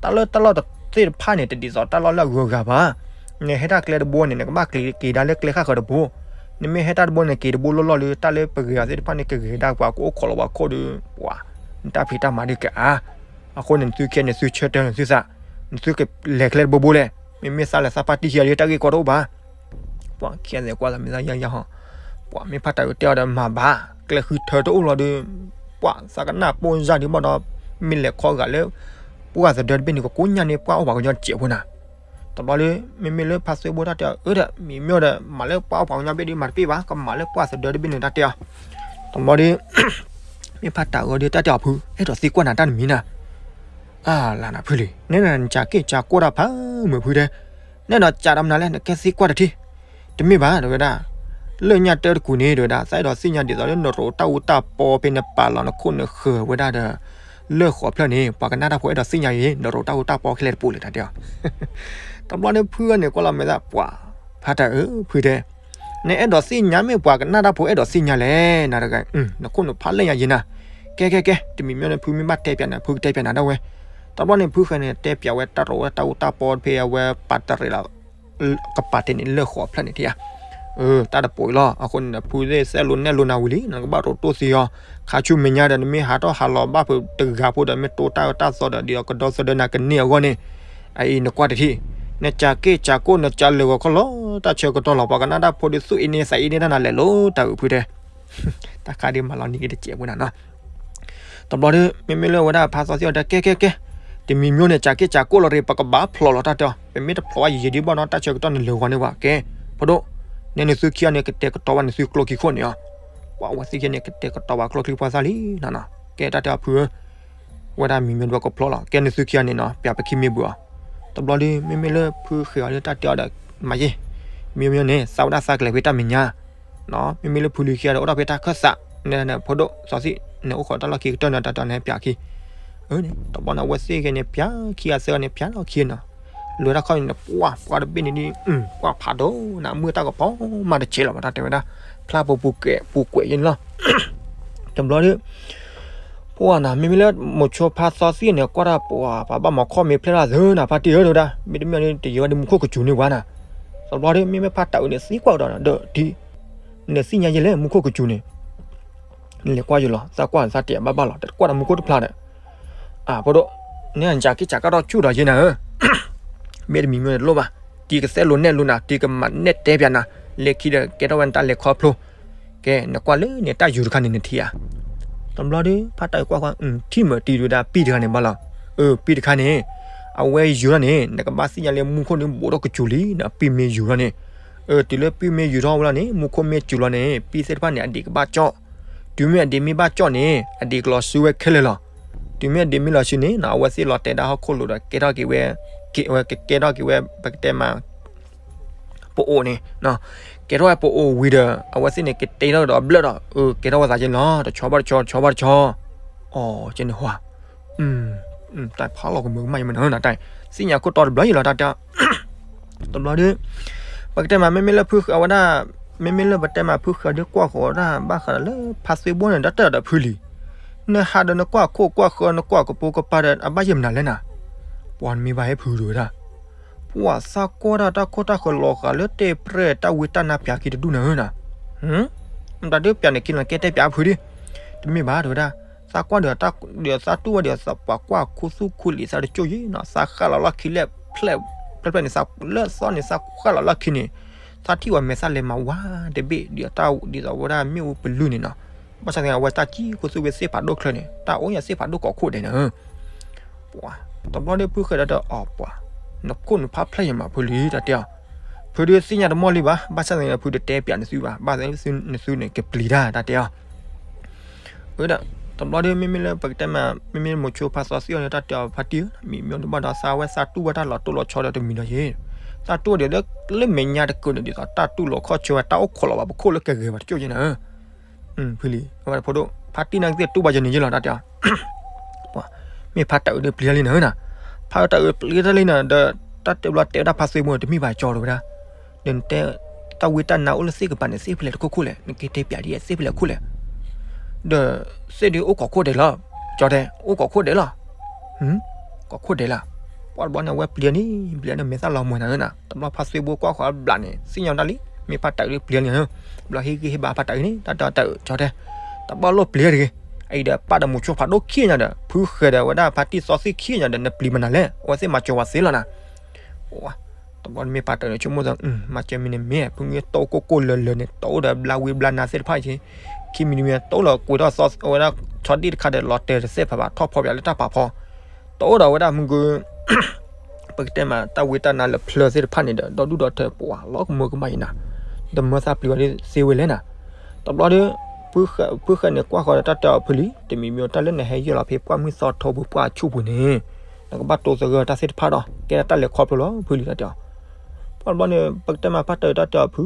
တၢ်လၢတၢ်လီၢ်သ့ၣ်တဖၣ်န့ၣ် တဒ်သိးတၢ်လီၢ်လၢအဂုၤအဂၤဘၣ်, နဟဲတၢ်ကျဲတဘိန့ၣ် နကဘၣ်က့ၤဒၣ်လၢကျဲဃၣ်ဃၢၤတဘိ, နမ့ၢ်ဟဲတၢ်တဘိန့ၣ် က့ၤတဘိလီၢ်လီၢ်ဒီး တၢ်လၢပဂဲၤအီၤသ့ၣ်တဖၣ်န့ၣ် ကဂဲၤဒၣ်ပှၤကအိၣ်ခိးလီၤပှၤခိၣ်ဒီး ပှၤ, နတၢ်ဖံးတၢ်မၤဒုးကအါ, အဃိန့ၣ် နသုခံဂၤန့ၣ် သုဆၢထၢၣ်န့ၣ်သုသး, နသုကလဲၤကျဲတဘိဘိလဲၣ်, မ့မ့ၢ်သးလဲၤသးပၢ်တံၢ်ခံဂၤဒီး တၢ်ဂ့ၢ်ကီတအိၣ်ဘၣ် ပှၤခံဂၤန့ၣ်ကွၢ်သးမ့ၢ်သးယါယါဟီ, ပှၤမ့ၢ်ဖါတၢ်အုးတဲအီၤဒီးမၤဘၣ်, ကျဲဃုထၢတအိၣ်လီၤဒီး, ပှၤသးကနၣ်ပိၢ်ယၢ်ဒံးဘၣ်ဒီး, မ့ၢ်လဲၤခီဂာ်လၢ ပှၢ်သဒၢတဘ့ၣ်န့ၣ် ကကိးညါန့ၢ်ပှၢ်အီၣ်ပှၤကညီတစဲးဖိနၤ, တဘျီဒီး မ့မ့ၢ်လၢဖါသ့ဘိတၢ်တဲအီၤ အၢဒီး မ့ၢ်မ့ၢ်ဒီး မၤလၢပှၢ်အီၣ်ပှၤကညီဘ့ၣ်ဒီးမၤတပ့ၢ်ဘၣ်, ကမၤလၢပှၢ်သဒၢတဘ့ၣ်န့ၣ် တၢ်တဲအီၤ, တဘျီဒီး မ့ၢ်ဖါတၢ်အုးဒီးတၢ်တဲအီၤဖု အဲၣ်ဒိးသံကွၢ်နၤတၢ်တမံၤနၤ အါလၢနၤဖုလံၤ နဲဒၣ်နကးက့ၢ်ကးကိၢ်တၢ်ဖးမုာ်ဖုတဲ, နဲဒိးကးဒီးမနုၤလဲၣ် နကဲသံကွၢ်တထံၣ်, တမ့ၢ်ဘၣ် တဲဝဲဒၣ်, လၢညါတၢတကူာ်န့ၣ် တဲဝဲဒၣ် သးအဲၣ်ဒိးသ့ၣ်ညါဒ်သိးလၢနရိးတၢ်အူတၢ်ပီဖဲနပာ်လီၤနခိၣ်နဃၢၤဝဲဒၣ်ဒီး လၢၢ်ဃီးဖျၢၣ်န့ၣ် ပှၤကနၣ်တၢ်ဖိအဲၣ်ဒိးသ့ၣ်ညါအံၤ နရိးတၢ်အူတၢ်ပီခဲလၢာ်တပူၤလဲၣ် တၢ်တဲအီၤ, တဘျီန့ၣ်ဖုန့ၣ်ကွၢ်လီၤမဲာ်သး ပှၤ, ဖါတၢ်အုးဖုတဲ နအဲၣ်ဒိးသ့ၣ်ညါမ့ၢ်ပှၤကနၣ်တၢ်ဖိအဲၣ်ဒိးသ့ၣ်ညါလဲၣ် နတဂၤ, နခိၣ်နဖးလၢညါယံၤနၤ, ကဲကဲကဲ တမံၤမ့ၢ်န့ၣ် ဖုမ့ၢ်ဘၣ်တဲပၠးနၤ ဖုကတဲပၠးနၤဒၣ်ဝဲ, တဘျီန့ၣ် ဖုဃဲန့ၣ် တဲပၠးဝဲတၢ်ရိးဝဲတၢ်အူတၢ်ပီဖဲအဝဲပာ်တရံးလီၤ, ကပာ်တ့ၢ်န့ၣ်လၢၢ်ဃီးဖျၢၣ်န့ၣ်ထံၣ်ဧါ, တၢ်တပိာ်အံၤလီၤ, အဃိန့ၣ် ဖုသ့ၣ်သဲလိာ်နဲၣ်လိာ်နၤဝံၤလံ နကဘၣ်ရိးတိၢ်သံအီၤ, ခါဆူမဲာ်ညါဒီး နမ့ၢ်ဟးထီၣ်ဟးလီၤဘၣ်ဖုးတဂၤဖိဒီး မ့ၢ်တိၢ်တၢ်အၢတၢ်သီဒီး ဒ်အကဒီသဒၢနၤကန့ၢ်အဂီၢ်န့ၣ်, အအံၤနကွၢ်တထံၣ်, နကးက့ၢ်ကးကိၢ်နကးလၢာ်ဂီၤခီလီၤ, တၢ်ဆၢကတီၢ်လီၤ ပှၤကနၣ်တၢ်ဖိဒီးသူၣ်အ့န့သးအ့န့တၢ်နၤလဲၣ်လိၤ တၢ်အုးဖုတဲ တၢ်ခါဒ်မၤလီၤနံၤက့ၤတစဲးဖိနၤနီၤ, တဘျီဒီး မ့မ့ၢ်လၢဝဲဒၣ်ဖါသီသံၣ်အီၤတဲ ကဲကဲကဲ, တမံၤမ့ၢ်န့ၣ် ကးက့ၢ်ကးကိၢ်လီၤရ့ၣ် ပကဘၣ်ဖျိးလီၤတၢ်တဲအီၤ, ပမ့ၢ်တဖျိးဘၣ်ယံာ်ယံာ်ဒံးဘၣ်နီၤ တၢ်ဆၢကတီၢ်န့ၣ်လၢာ်ဂီၤန့ၢ်ဘၣ်ကဲ, ဖိဒိၣ်, နဲနသုခံဂၤန့ၣ် ကတဲာ်ကတီၤဘၣ်နသုကျိချံခိၣ်န့ၣ်အီၤ, ပှၤဝဲသ့ၣ်ခံဂၤန့ၣ် ကတဲာ်ကတီၤဘၣ်ကျိချံပှၤသၣ်လံနီၤနီၤ, ကဲတၢ်တဲအီၤဖုဧၢ ဝဲဒၣ်မံၤမ့ၢ်ဒွဲၣ်ကဖျိလီၤ ကဲနသုခံဂၤန့ၣ်နီၤ ပျးပခံမ့ၢ်ဘှံးအီၤ, တဘျီဒီး မ့မ့ၢ်လၢဖုဃဲၤအီၤဒီးတၢ်တဲအီၤဒီး မၤယ့ၢ်, မ့မ့ၢ်န့ၣ် သးဝဲဒၣ်သးကလဲၤဖဲတၢ်မဲာ်ညါ မ့မ့ၢ်လၢဖုလံခံဂၤဒီးအိၣ်ထီၣ်ဖဲတၢ်ခၢၣ်သး, န့ၣ် ဖိဒိၣ်စီၤသံၣ်န့ၣ် အိၣ်ခိးတၢ်လီၢ်ခံကတၢၢ်န့ၣ် တၢ်တဲန့ၣ်ပျးခံ, တဘျီန့ၣ် အဝဲသ့ၣ်ဂ့ၤန့ၣ် ပျးခံဂၤသၢဂၤန့ၣ် ပျးလီၤခံနီၤ, လဲၤတၢ်ခီန့ၣ် ပှၢ်ပှၢ်တဘ့ၣ်န့ၣ်ဒ် ပှၢ်ဖးဒိၣ်နၤ မုၢ်တၢ်ကဖီမၤတဆဲးလီၤဘၣ် တၢ်တဲဝဲဒၣ်, ဖျါပူၤပူၤကွဲးပူၤကွဲးယ့ၢ်န့ၣ်လီၤ တဘျီဒီး ပှၢ်နၤ မ့မ့ၢ်လၢမိၤဆိဖါသီသံၣ်န့ၣ် ကွၢ်တၢ်ပှၤ ပှၤဘၣ်မၤခီၣ်မ့ၢ်ဖျဲၣ်ထီၣ်သ့နီၤ ဖါတံၢ်ဧၢ တဲဝဲဒၣ်, မ့တမ့ၢ်န့ၣ် တယံာ်ဝဲဒၣ်မူခိၣ်ကစူၤန့ၣ်ဝဲနၤ, တဘျီဒီး မ့မ့ၢ်ဖါတံၢ်အံၤန့ၣ် သံကွၢ်ကဒီးဒီး နသ့ၣ်ညါယဲလဲၣ် မူခိၣ်ကစူၤန့ၣ် နလဲၤကွၢ်ယိာ်လီၤ သးကွၢ်သးတဲဘၣ်ဘၣ်လီၤ တကွၢ်ဒီးမူခိၣ်တဖျါဒီး, အဖိဒိၣ်, နကစၢ်က့ၤစးကၢ်ထီၣ်ဆူၣ်ဒီးယဲနၤဧၢ, မ့တမံၤမ့ၢ်တလိၣ်ဘၣ်, တံၤကသဲလိာ်နဲၣ်လိာ်နၤ တံၤကမၤနဲၣ်တဲပၠးနၤ, လၢခံဒီးကဲထီၣ်ဝဲနတၢ်လဲၤခီဖျိ, ကဲ နကွၢ်လၢန့ၣ်တၢ်ယူၤတခါန့ၣ်နထံၣ်ဧါ, တဘျီဒီး ဖါတံၢ်ကွၢ်ကွၢ် ထံၣ်မုာ်တံၤဒုးဒၣ်ပံၢ်တခါန့ၣ်ဘၣ်လီၤ, အၢ ပံၢ်တခါန့ၣ်, အဝဲယူၤထီၣ်န့ၣ် နကဘၣ်သ့ၣ်ညါလၢမူခိၣ်န့ၣ်ဘူးထီၣ်ကစူၤလံ နပံၢ်မ့ၢ်ယူၤထီၣ်န့ၣ်, အၢ တုၤလၢပံၢ်မ့ၢ်ယူၤထီၣ်ဝဲလီၤန့ၣ် မူခိၣ်မ့ၢ်စူၤလီၤန့ၣ် ပံၢ်သ့ၣ်တဖၣ်န့ၣ် အဒံးကဘၣ်ကၠီၣ်, တုၤမ့ၢ်အဒံးမ့ၢ်ဘၣ်ကၠီၣ်န့ၣ် အဒံးကလီၤစုဝဲခဲလၢာ်လီၤ, တုၤမ့ၢ်အဒံးမ့ၢ်လီၤစုန့ၣ် အဝဲသ့ၣ်လီၤတဲာ်ဒၣ်ဟီၣ်ခိၣ်လိၤဒီး ကဲထီၣ်က့ၤဝဲ, ကဲထီၣ်က့ၤဝဲ ပကတဲမး ပအိၣ်န့ၣ်, ကဲထီၣ်ဝဲပအိၣ်ဝံၤဒီး အဝဲသ့ၣ်န့ၣ် ကတဲထီၣ်ကဒီးဘျၢၣ်ဒီး အၢ ကဲထီၣ်ဝဲသးက့ၤလီၤ တဆီဘၣ်တဆီ တဆီဘၣ်တဆီ, အီၤ ကန့ၣ်ဟါ, တၢ်ဖးလီၤကမၢကမၣ်ယမနၤနၤတၢ်, သ့ၣ်ညါခိၣ်တီတဘျီယံၤလီၤတၢ်တဲ, တဘျီဒီး, ပကတဲမး မ့မ့ၢ်လၢဖုဃဲၤဝဲဒၣ်, မ့မ့ၢ်လၢပတဲမးဖုဃဲၤဒ်ကွၢ်ဃီၤဒၣ် ဘၣ်ဃးဒီးလၢဖါသ့ဘိန့ၣ် ဒီးတဲဒီးဖုလံ, နဟးဒီးနကွၢ်ခိၣ်ကွၢ်ဃၢၤ နကွၢ်ကပိာ်ကပၤဒီး အဘၣ်ယဲၢ်မနုၤလဲၣ်နၤ, ပှၤနမ့ၢ်ဘၣ်ဟဲဖုဒိၣ်ဝဲဒၣ် ပှၤသးကွၢ်တၢ်တၢ်ခိၣ်တၢ်ဃၢၤလီၤဂာ်လၢတဲပြဲၢ်တၢ်ဝံတၢ်နါပၠးခံတဒူၣ်နၤဧၢနၤ, မတၤဒုးပၠးန့ၣ်ခံလီၤ ကဲတဲပၠးဖုဒ်, တမ့ၢ်ဘၣ်တဲဝဲဒၣ်, သးကွၢ်ဒီး, ဒီးသးတူၢ်ဝဲဒီးပှၤကွၢ်ခူသူၣ်ခူလံာ်သးတကၠိၢ်ယ့ၣ်နီၤ သးဃၣ်လီၤလီၢ်ခံလဲၣ်, ဖျဲၣ်ဖျဲၣ်န့ၣ် သးလၢသီန့ၣ် သးဃၣ်လီၤလီၢ်ခံန့ၣ်, သးထံၣ်ဝဲမဲာ်သၣ်လဲၤမၤဝါတဘ့ၣ် ဒ်သိးဝဲဒၣ်မ့ၣ်အူပလုၢ်န့ၣ်နီၤ, ဘၣ်ဆၣ်သနာ်က့ အဝဲတၢ်ကံၣ်ခူသူၣ်ဝဲသ့ၣ်ဖးဒိၣ်ချၢန့ၣ် တၢ်အိၣ်ညါသ့ၣ်ဖးဒိၣ်ကိးခိၣ်ဒဲးနၤဧၢ ပှၤ, တဘျီဒီးဖုဃဲၤဒီးတဲအီၤပှၤ, နခိၣ်နဖးဖျဲၣ်ယမးဖုလံတၢ်တဲအီၤ, ဖုဒုးသ့ၣ်ညါတမီၢ်လံဘၣ် ဘၣ်ဆၣ်သနာ်က့ ဖုတတဲပၠးနသုဘၣ် ဘၣ်သ့ၣ်နသုန့ၣ်ကပျံၤတၢ်တၢ်တဲအီၤ, အဝဲဒၣ်, တဘျီဒီးမ့မ့ၢ်လၢပကတဲမး မ့မ့ၢ်မိၤဆိဖါသီသံၣ်အီၤန့ၣ် တၢ်တဲအီၤဖါတံၢ်ဧၢ မံၤမ့ၢ်ဒုးဘၣ်ဒီးသးဝဲသးတူၢ်ဝဲတၢ်လီၤတိၢ်လီၤဆီဒီးတမံၤဒီးယ့ၣ်, သးတူၢ်ဝဲဒ်လၢ, လၢမဲာ်ညါတကုာ်န့ၣ် ဒ်သိးတၢ်တူၢ်လီၤခီၣ်ဆၢဝဲ တၢ်အိၣ်ခိးလီၤဘၣ်ပခိၣ်လၢကဂဲၤဘၣ်တကၠိၢ်ယ့ၣ်နၤဧၢ ဖုလံ, အဝဲဖိဒိၣ် ဖါတံၢ်န့ၣ်ကသ့ၣ်တူၢ်ဘၣ်ယန့ၣ်ယ့ၣ်လီၤတၢ်တဲအီၤ, ပှၤ, မ့ၢ်ဖါတံၢ်အံၤဒုးပျံၤတၢ်လံနၤဧၢနၤ, ဖါတံၢ်အံၤပျံၤတၢ်လံနၤ ဒီး, တၢ်တဲဘျီတဲဝဲဒၣ်ဖါသ့ဘိန့ၣ် တမ့ၢ်ဘၣ်ကၠီတဲဝဲဒၣ်, ဒီးနတဲ, တၢ်ဝံတၢ်နါအိၣ်လၢသ့ၣ်ကပၤန့ၣ် သ့ၣ်ဖဲလဲၣ်တခိၣ်ခိၣ်လဲၣ် နကတဲပၠးဒ်သ့ၣ်ဖဲလဲၣ်ခိၣ်လဲၣ်, ဒီး, သ့ၣ်ဒုးအိၣ်ကိးခိၣ်ဒဲးလီၤ, ကၠီတဲ, အိၣ်ကိးခိၣ်ဒဲးလီၤ ကိးခိၣ်ဒဲးလီၤ, ပှၤတဘျီန့ၣ် အဝဲပျံၤန့ၣ်, ပျံၤန့ၣ်မဲာ်သၣ်လီၤမွဲနၤဧၢနၤ, တဘျီဖါသ့ဘိကွၢ်ဃီၤဘျးန့ၣ် သ့ၣ်ညါတၢ်လံ, မ့ၢ်ဖါတံၢ်အံၤဒုးပျံၤန့ၣ်, ဘျီဟ့ၣ်ဂံၢ်ဟ့ၣ်ဘါဖါတံၢ်အံၤန့ၣ် တၢ်တဲတၢ်အုးကၠီတဲ, တဘျီလိၣ်ပျံၤတဂ့ၤ, အံၤဒီးပာ်ဒီးမိၤဆိဖးဒိၣ်ခံညါဒီး ဖုဃဲၤဒီးဝဲဒၣ်ဖါတံၢ်သီသံၣ်ခံညါဒီး နပျံၤမနုၤလဲၣ် အဝဲသ့ၣ်မၤစၢၤဝဲသ့လီၤနၤ တဘျီမ့ၢ်ဖါတံၢ်န့ၣ် ဆိကမိၣ်သး, မၤစၢၤမံၤန့ၣ်မ့ၢ် ဖုန့ၣ်တအိၣ်ကိၢ်ကိၢ်လၢၤလၢၤန့ၣ် တအိၣ်ဒီးဘျါဝံဘျါနါသ့ၣ်တဖၣ်ယ့ၣ်, ခံမံၤတမံၤတအိၣ်လၢၤကွံာ်ထီၣ်သီဝဲဒၣ်, ဆီဒံၣ်တခါဒီးလီၤတဲာ်တသ့ၣ်ဖးဘၣ် ထီၣ်ဖီပၠးလၢတၢ်ပာ်ဖီ, တအိၣ်ဒီးဝဲဒၣ်မုၢ်ဂုၢ် ပကတဲမး တၢ်ဝံတၢ်နါလၢဖျၢၣ်သ့ၣ်တဖၣ်န့ၣ်ဒီး ဒီဒူၣ်ဒီထၢပှၤလီၤကမၢကမၣ်အံၤနၤ, ဒီးမၢသးပျံၤဝဲဒ်သ့ဝဲလဲၣ်နၤ, တဘျီဒီး, ဖုဃဲၤန့ၣ်ကွၢ်ဃီၤဒီးတၢ်တဲအီၤဖုလံ, တမံၤမံၤတၢ်လၢနဟဲယဲၢ်လီၤဖဲပှၢ်မုၢ်သီထိပူၤပှၢ်ဆူၣ်ပူၤန့ၣ်, နကဘၣ်တိသဂၢၢ်တၢ်သ့ၣ်တဖၣ်ဒီး ကဲဒၣ်တၢ်လဲၤခီဖျိလီၤဖုလံတၢ်တဲအီၤ ပှၤတဘျီန့ၣ် ပကတဲမးဖါတံၢ်တၢ်တဲအီၤဖု,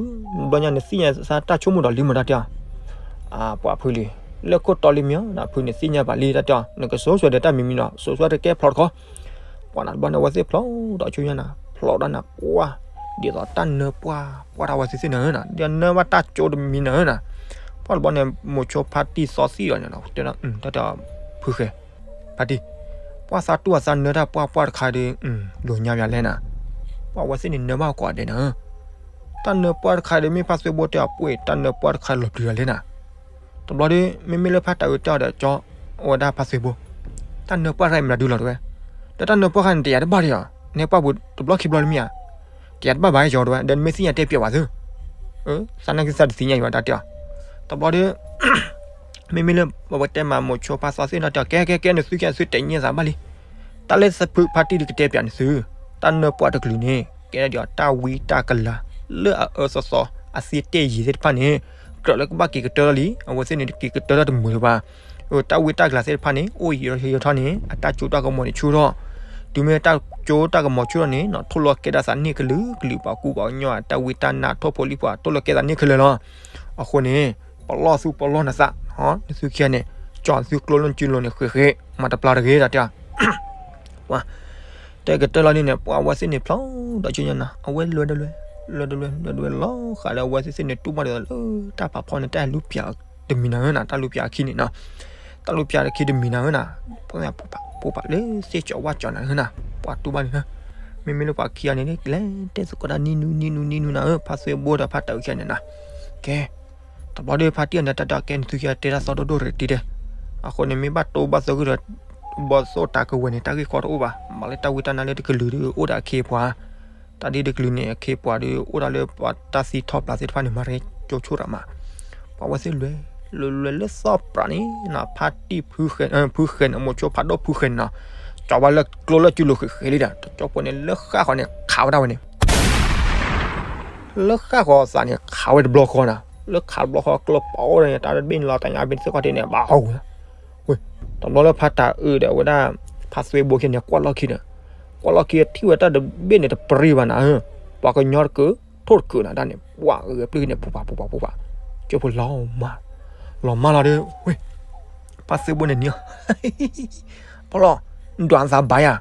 ဘျီညါနသ့ၣ်ညါသးတၢ်ဆိကမိၣ်ဒီးလံမးတၢ်တဲအီၤ, ပှၤဖုလံ, လၢခိၣ်တီလံမ့ၢ်အီၤ ဖုန့ၣ်သ့ၣ်ညါဘၣ်လံတၢ်တဲအီၤ နကစိၤဆွဲဒီးတၢ်မံၤမံၤနီၤ စိၤဆွဲတကဲဖျိးတခီ, ပှၤနဘျီန့ၣ် အဝဲသ့ၣ်ဖျိးဒီးဆူညါနၤ ဖျိးဒၣ်နၤပှၢ်, ဒ်သိးတၢ်နၢပှၢ်ပှၢ်တၢ်ဝဲသ့ၣ်သ့ၣ်နၤဧၢနၤ ဒ်နၢဘၣ်တၢ်ကၠိတမံၤနၤဧၢနၤ, ပှၤတဘျီန့ၣ် မိၤဆိဖါတံၢ်သီသံၣ်ဒီးန့ၣ် တဲဒၣ်တၢ်တဲအီၤဖုဃဲၤ ဖါတံၢ်, ပှၤသးတူၢ်အသးနၢတၢ်ပှၢ်ပှၢ်တခါဒီး, လိာ်ညါပၠးလဲၣ်နၤ, ပှၤဝဲသ့ၣ်န့ၣ်နၢဘၣ်ကိးဂၤဒဲးနၤ, တၢ်နၢပှၢ်တခါဒီးမ့ၢ်ဖါသ့ဘိတဲအီၤပှ့ၤ တၢ်နၢပှၢ်တခါလီၤပျံၤဂၤလဲၣ်နၤ, တဘျီဒီး မ့မ့ၢ်လၢဖါတံၢ်အံၤတဲအီၤဒီးကၠီ, အဝဲဒၣ်ဖါသ့ဘိ, တၢ်နၢပှၢ်တခါအံၤမနုၤဒုလီၤတဲဝဲ, ဒီးတၢ်နၢပှၢ်တခါန့ၣ် တယာ်တဘၣ်ဒီးအီၤ, နဟဲပှၢ်ပူၤတဘျီခံဘျီလၢမ့ၢ်ဧါ, တယာ်တဘၣ်ဘၣ်ယီၤတဲဝဲ ဒီးနမ့ၢ်သ့ၣ်ညါတဲပၠးဝဲသု သးနာ်က့သးတသ့ၣ်ညါယီၤတၢ်တဲအီၤ, တဘျီဒီး မ့မ့ၢ်လၢပဝဲတဲမးမိၤဆိဖါသီသ့ၣ်နီၣ်တဲအီၤ ကဲကဲကဲ နသုကဲသုတဲာ်ညါသးဘၣ်လံ, တၢ်လၢသဖုဖါတံၢ်ဒုးကတဲပၠးနသု, တၢ်နၢပှၢ်တကလုာ်န့ၣ် ကဲဒၣ်ဒီးတၢ်ဝံတၢ်ကလၤ လၢအအၢသီသီ အသ့တဲာ်ယံၤသ့ၣ်တဖၣ်န့ၣ် ကြၢးလၢကဘၣ်က့ၤကတၢၢ်လီၤလံ, အဝဲသ့ၣ်န့ၣ်တက့ၤကတၢၢ်လီၤတမုာ်လၢၤဘၣ်, တၢ်ဝံတၢ်ကလၤသ့ၣ်တဖၣ်န့ၣ် အိၣ်ယံာ်ထီၣ်ယံာ်ထီၣ်န့ၣ် အတၢ်ကၠိတၢ်ကမီၤန့ၣ်ဆူၣ်ထီၣ်, တုၤမ့ၢ်တၢ်ကၠိတၢ်ကမီၤဆူၣ်ထီၣ်န့ၣ်နီၤ ထိၣ်လီၤကဲတၢ်သးန့ၣ်ကလုာ်ကလုာ် ပှၤကူပှၤကညီ တၢ်ဝံတၢ်နါထိၣ်ဖိလံၣ်ဖိ ထိၣ်လီၤကဲသးန့ၣ်ခဲလၢာ်လီၤ. အဃိန့ၣ် ပလီၢ်သူၣ်ပလီၢ်နသး, နသုခံဂၤန့ၣ် ကၠီသုကျိလၢကၠိလိၤန့ၣ် ဃ့ဃ့ မၤတပျၢ်တဂ့ၤတၢ်တဲ, တဲကတၢၢ်လီၤဒ်န့ၣ် ပှၤအဝဲသ့ၣ်န့ၣ်ဖျီဒီးကညီနၤ အဝဲလဲၤတလဲၤ, လဲၤတလဲၤ လဲၤတလဲၤလီၤဃးဒီး အဝဲသ့ၣ်သ့ၣ်န့ၣ် တူၢ်ဘၣ်ဒ်သိးလၢတၢ်ပာ်ဖီန့ၣ် တၢ်လူပၠးတမံၤနၤဧၢနၤ, တၢ်လူပၠးအခံန့ၣ်နီၤ, တၢ်လူပၠးအခံတမံၤနၤဧၢနၤ, ပှၤပူၤပာ်လၢသ့ၣ်ကၠီဝၣ်ကၠီနၤဧၢနၤ, ပှၤတူၢ်ဘၣ်န့ၣ်, မ့မ့ၢ်လၢပှၤခံဂၤန့ၣ် လဲၤတဲသကိးတၢ်နံၤနူနံၤနူနံၤနူနၤဧၢ, ဖါသွ့ဘိဒီးဖါတၢ်အုၣ်ခံဂၤန့ၣ်နၤ, ကဲ တဘျီဒီးဖါတံၢ်အန့ၣ် တၢ်တဲကဲနသုခံဂၤတဲတၢ်သီဒိၣ်ဒိၣ်ရ့တံၤတဲ, အဃိန့ၣ် မ့ၢ်ဘၣ်တိဘၣ်သဂၢၢ်ဒီး ဘီသိၣ်တၢ်ကဝဲၤန့ၣ် တၢ်ဂ့ၢ်ကီတအိၣ်ဘၣ်, မ့ၢ်လၢတၢ်ဝံတၢ်နါလၢတကလုာ်ဒီးအိၣ်ဒီးအခ့အပှၤ, တၢ်ဒ်တကလုာ်န့ၣ် အခ့အပှၤဒီးအိၣ်ဒီးလၢပှၤတၢ်သံထီၣ်ပျၢ်သ့ၣ်တဖၣ်န့ၣ် မၤရဲကၠိဆိၣ်ရၣ်မး, ပှၤဝဲသ့ၣ်လဲၤ လဲၤလဲၤလၢသီၣ်ပြးန့ၣ် ဖါတံၢ်ဖုဃဲၤန့ၣ် မိၤဆိဖးဒိၣ်ဖုဃဲၤန့ၣ်နီၤ, ကၠီဝဲလၢကျိလၢကၠိလိၤဃ့ဃ့လံဒီး တကၠိဖိန့ၣ် လၢဃၣ်ဃီန့ၣ် ခးဝဲဒၣ်ဝဲန့ၣ် လၢဃၣ်ဃီအသးန့ၣ် ခးဝဲတဘျီဃီနၤ, လၢခးတဘျီဃီကျိပီန့ၣ် တၢ်တဘ့ၣ်န့ၣ်လီၤတၢ်ညါဘ့ၣ်န့ၣ်သ့ၣ်ခီၣ်ထံးန့ၣ် ဘၣ်ဟီဝဲ, တဘျီလၢဖါတၢ်အုၣ်ဒီးဝဲဒၣ် ဖါသွ့ဘိခံန့ၣ် ကွၢ်လီၢ်ခံဒီး, ကွၢ်လီၢ်ခံထံၣ်ဝဲတၢ်တဘ့ၣ်န့ၣ်တပရံဘၣ်နၤ, ပှၤကညီတကုာ် ထိၣ်တကုာ်နၤတၢ်န့ၣ် ပှၤဂဲၤပျုၢ်န့ၣ် ပူၤပာ်ပူၤပာ်ပူၤပာ်, ကၠိဖိလီၤမၢ်, လီၤမၢ်လီၤဒီး, ဖါသွ့ဘိန့ၣ်နံၤ ဖီလီၤ, ဒွးသးဘၣ်ယၤ,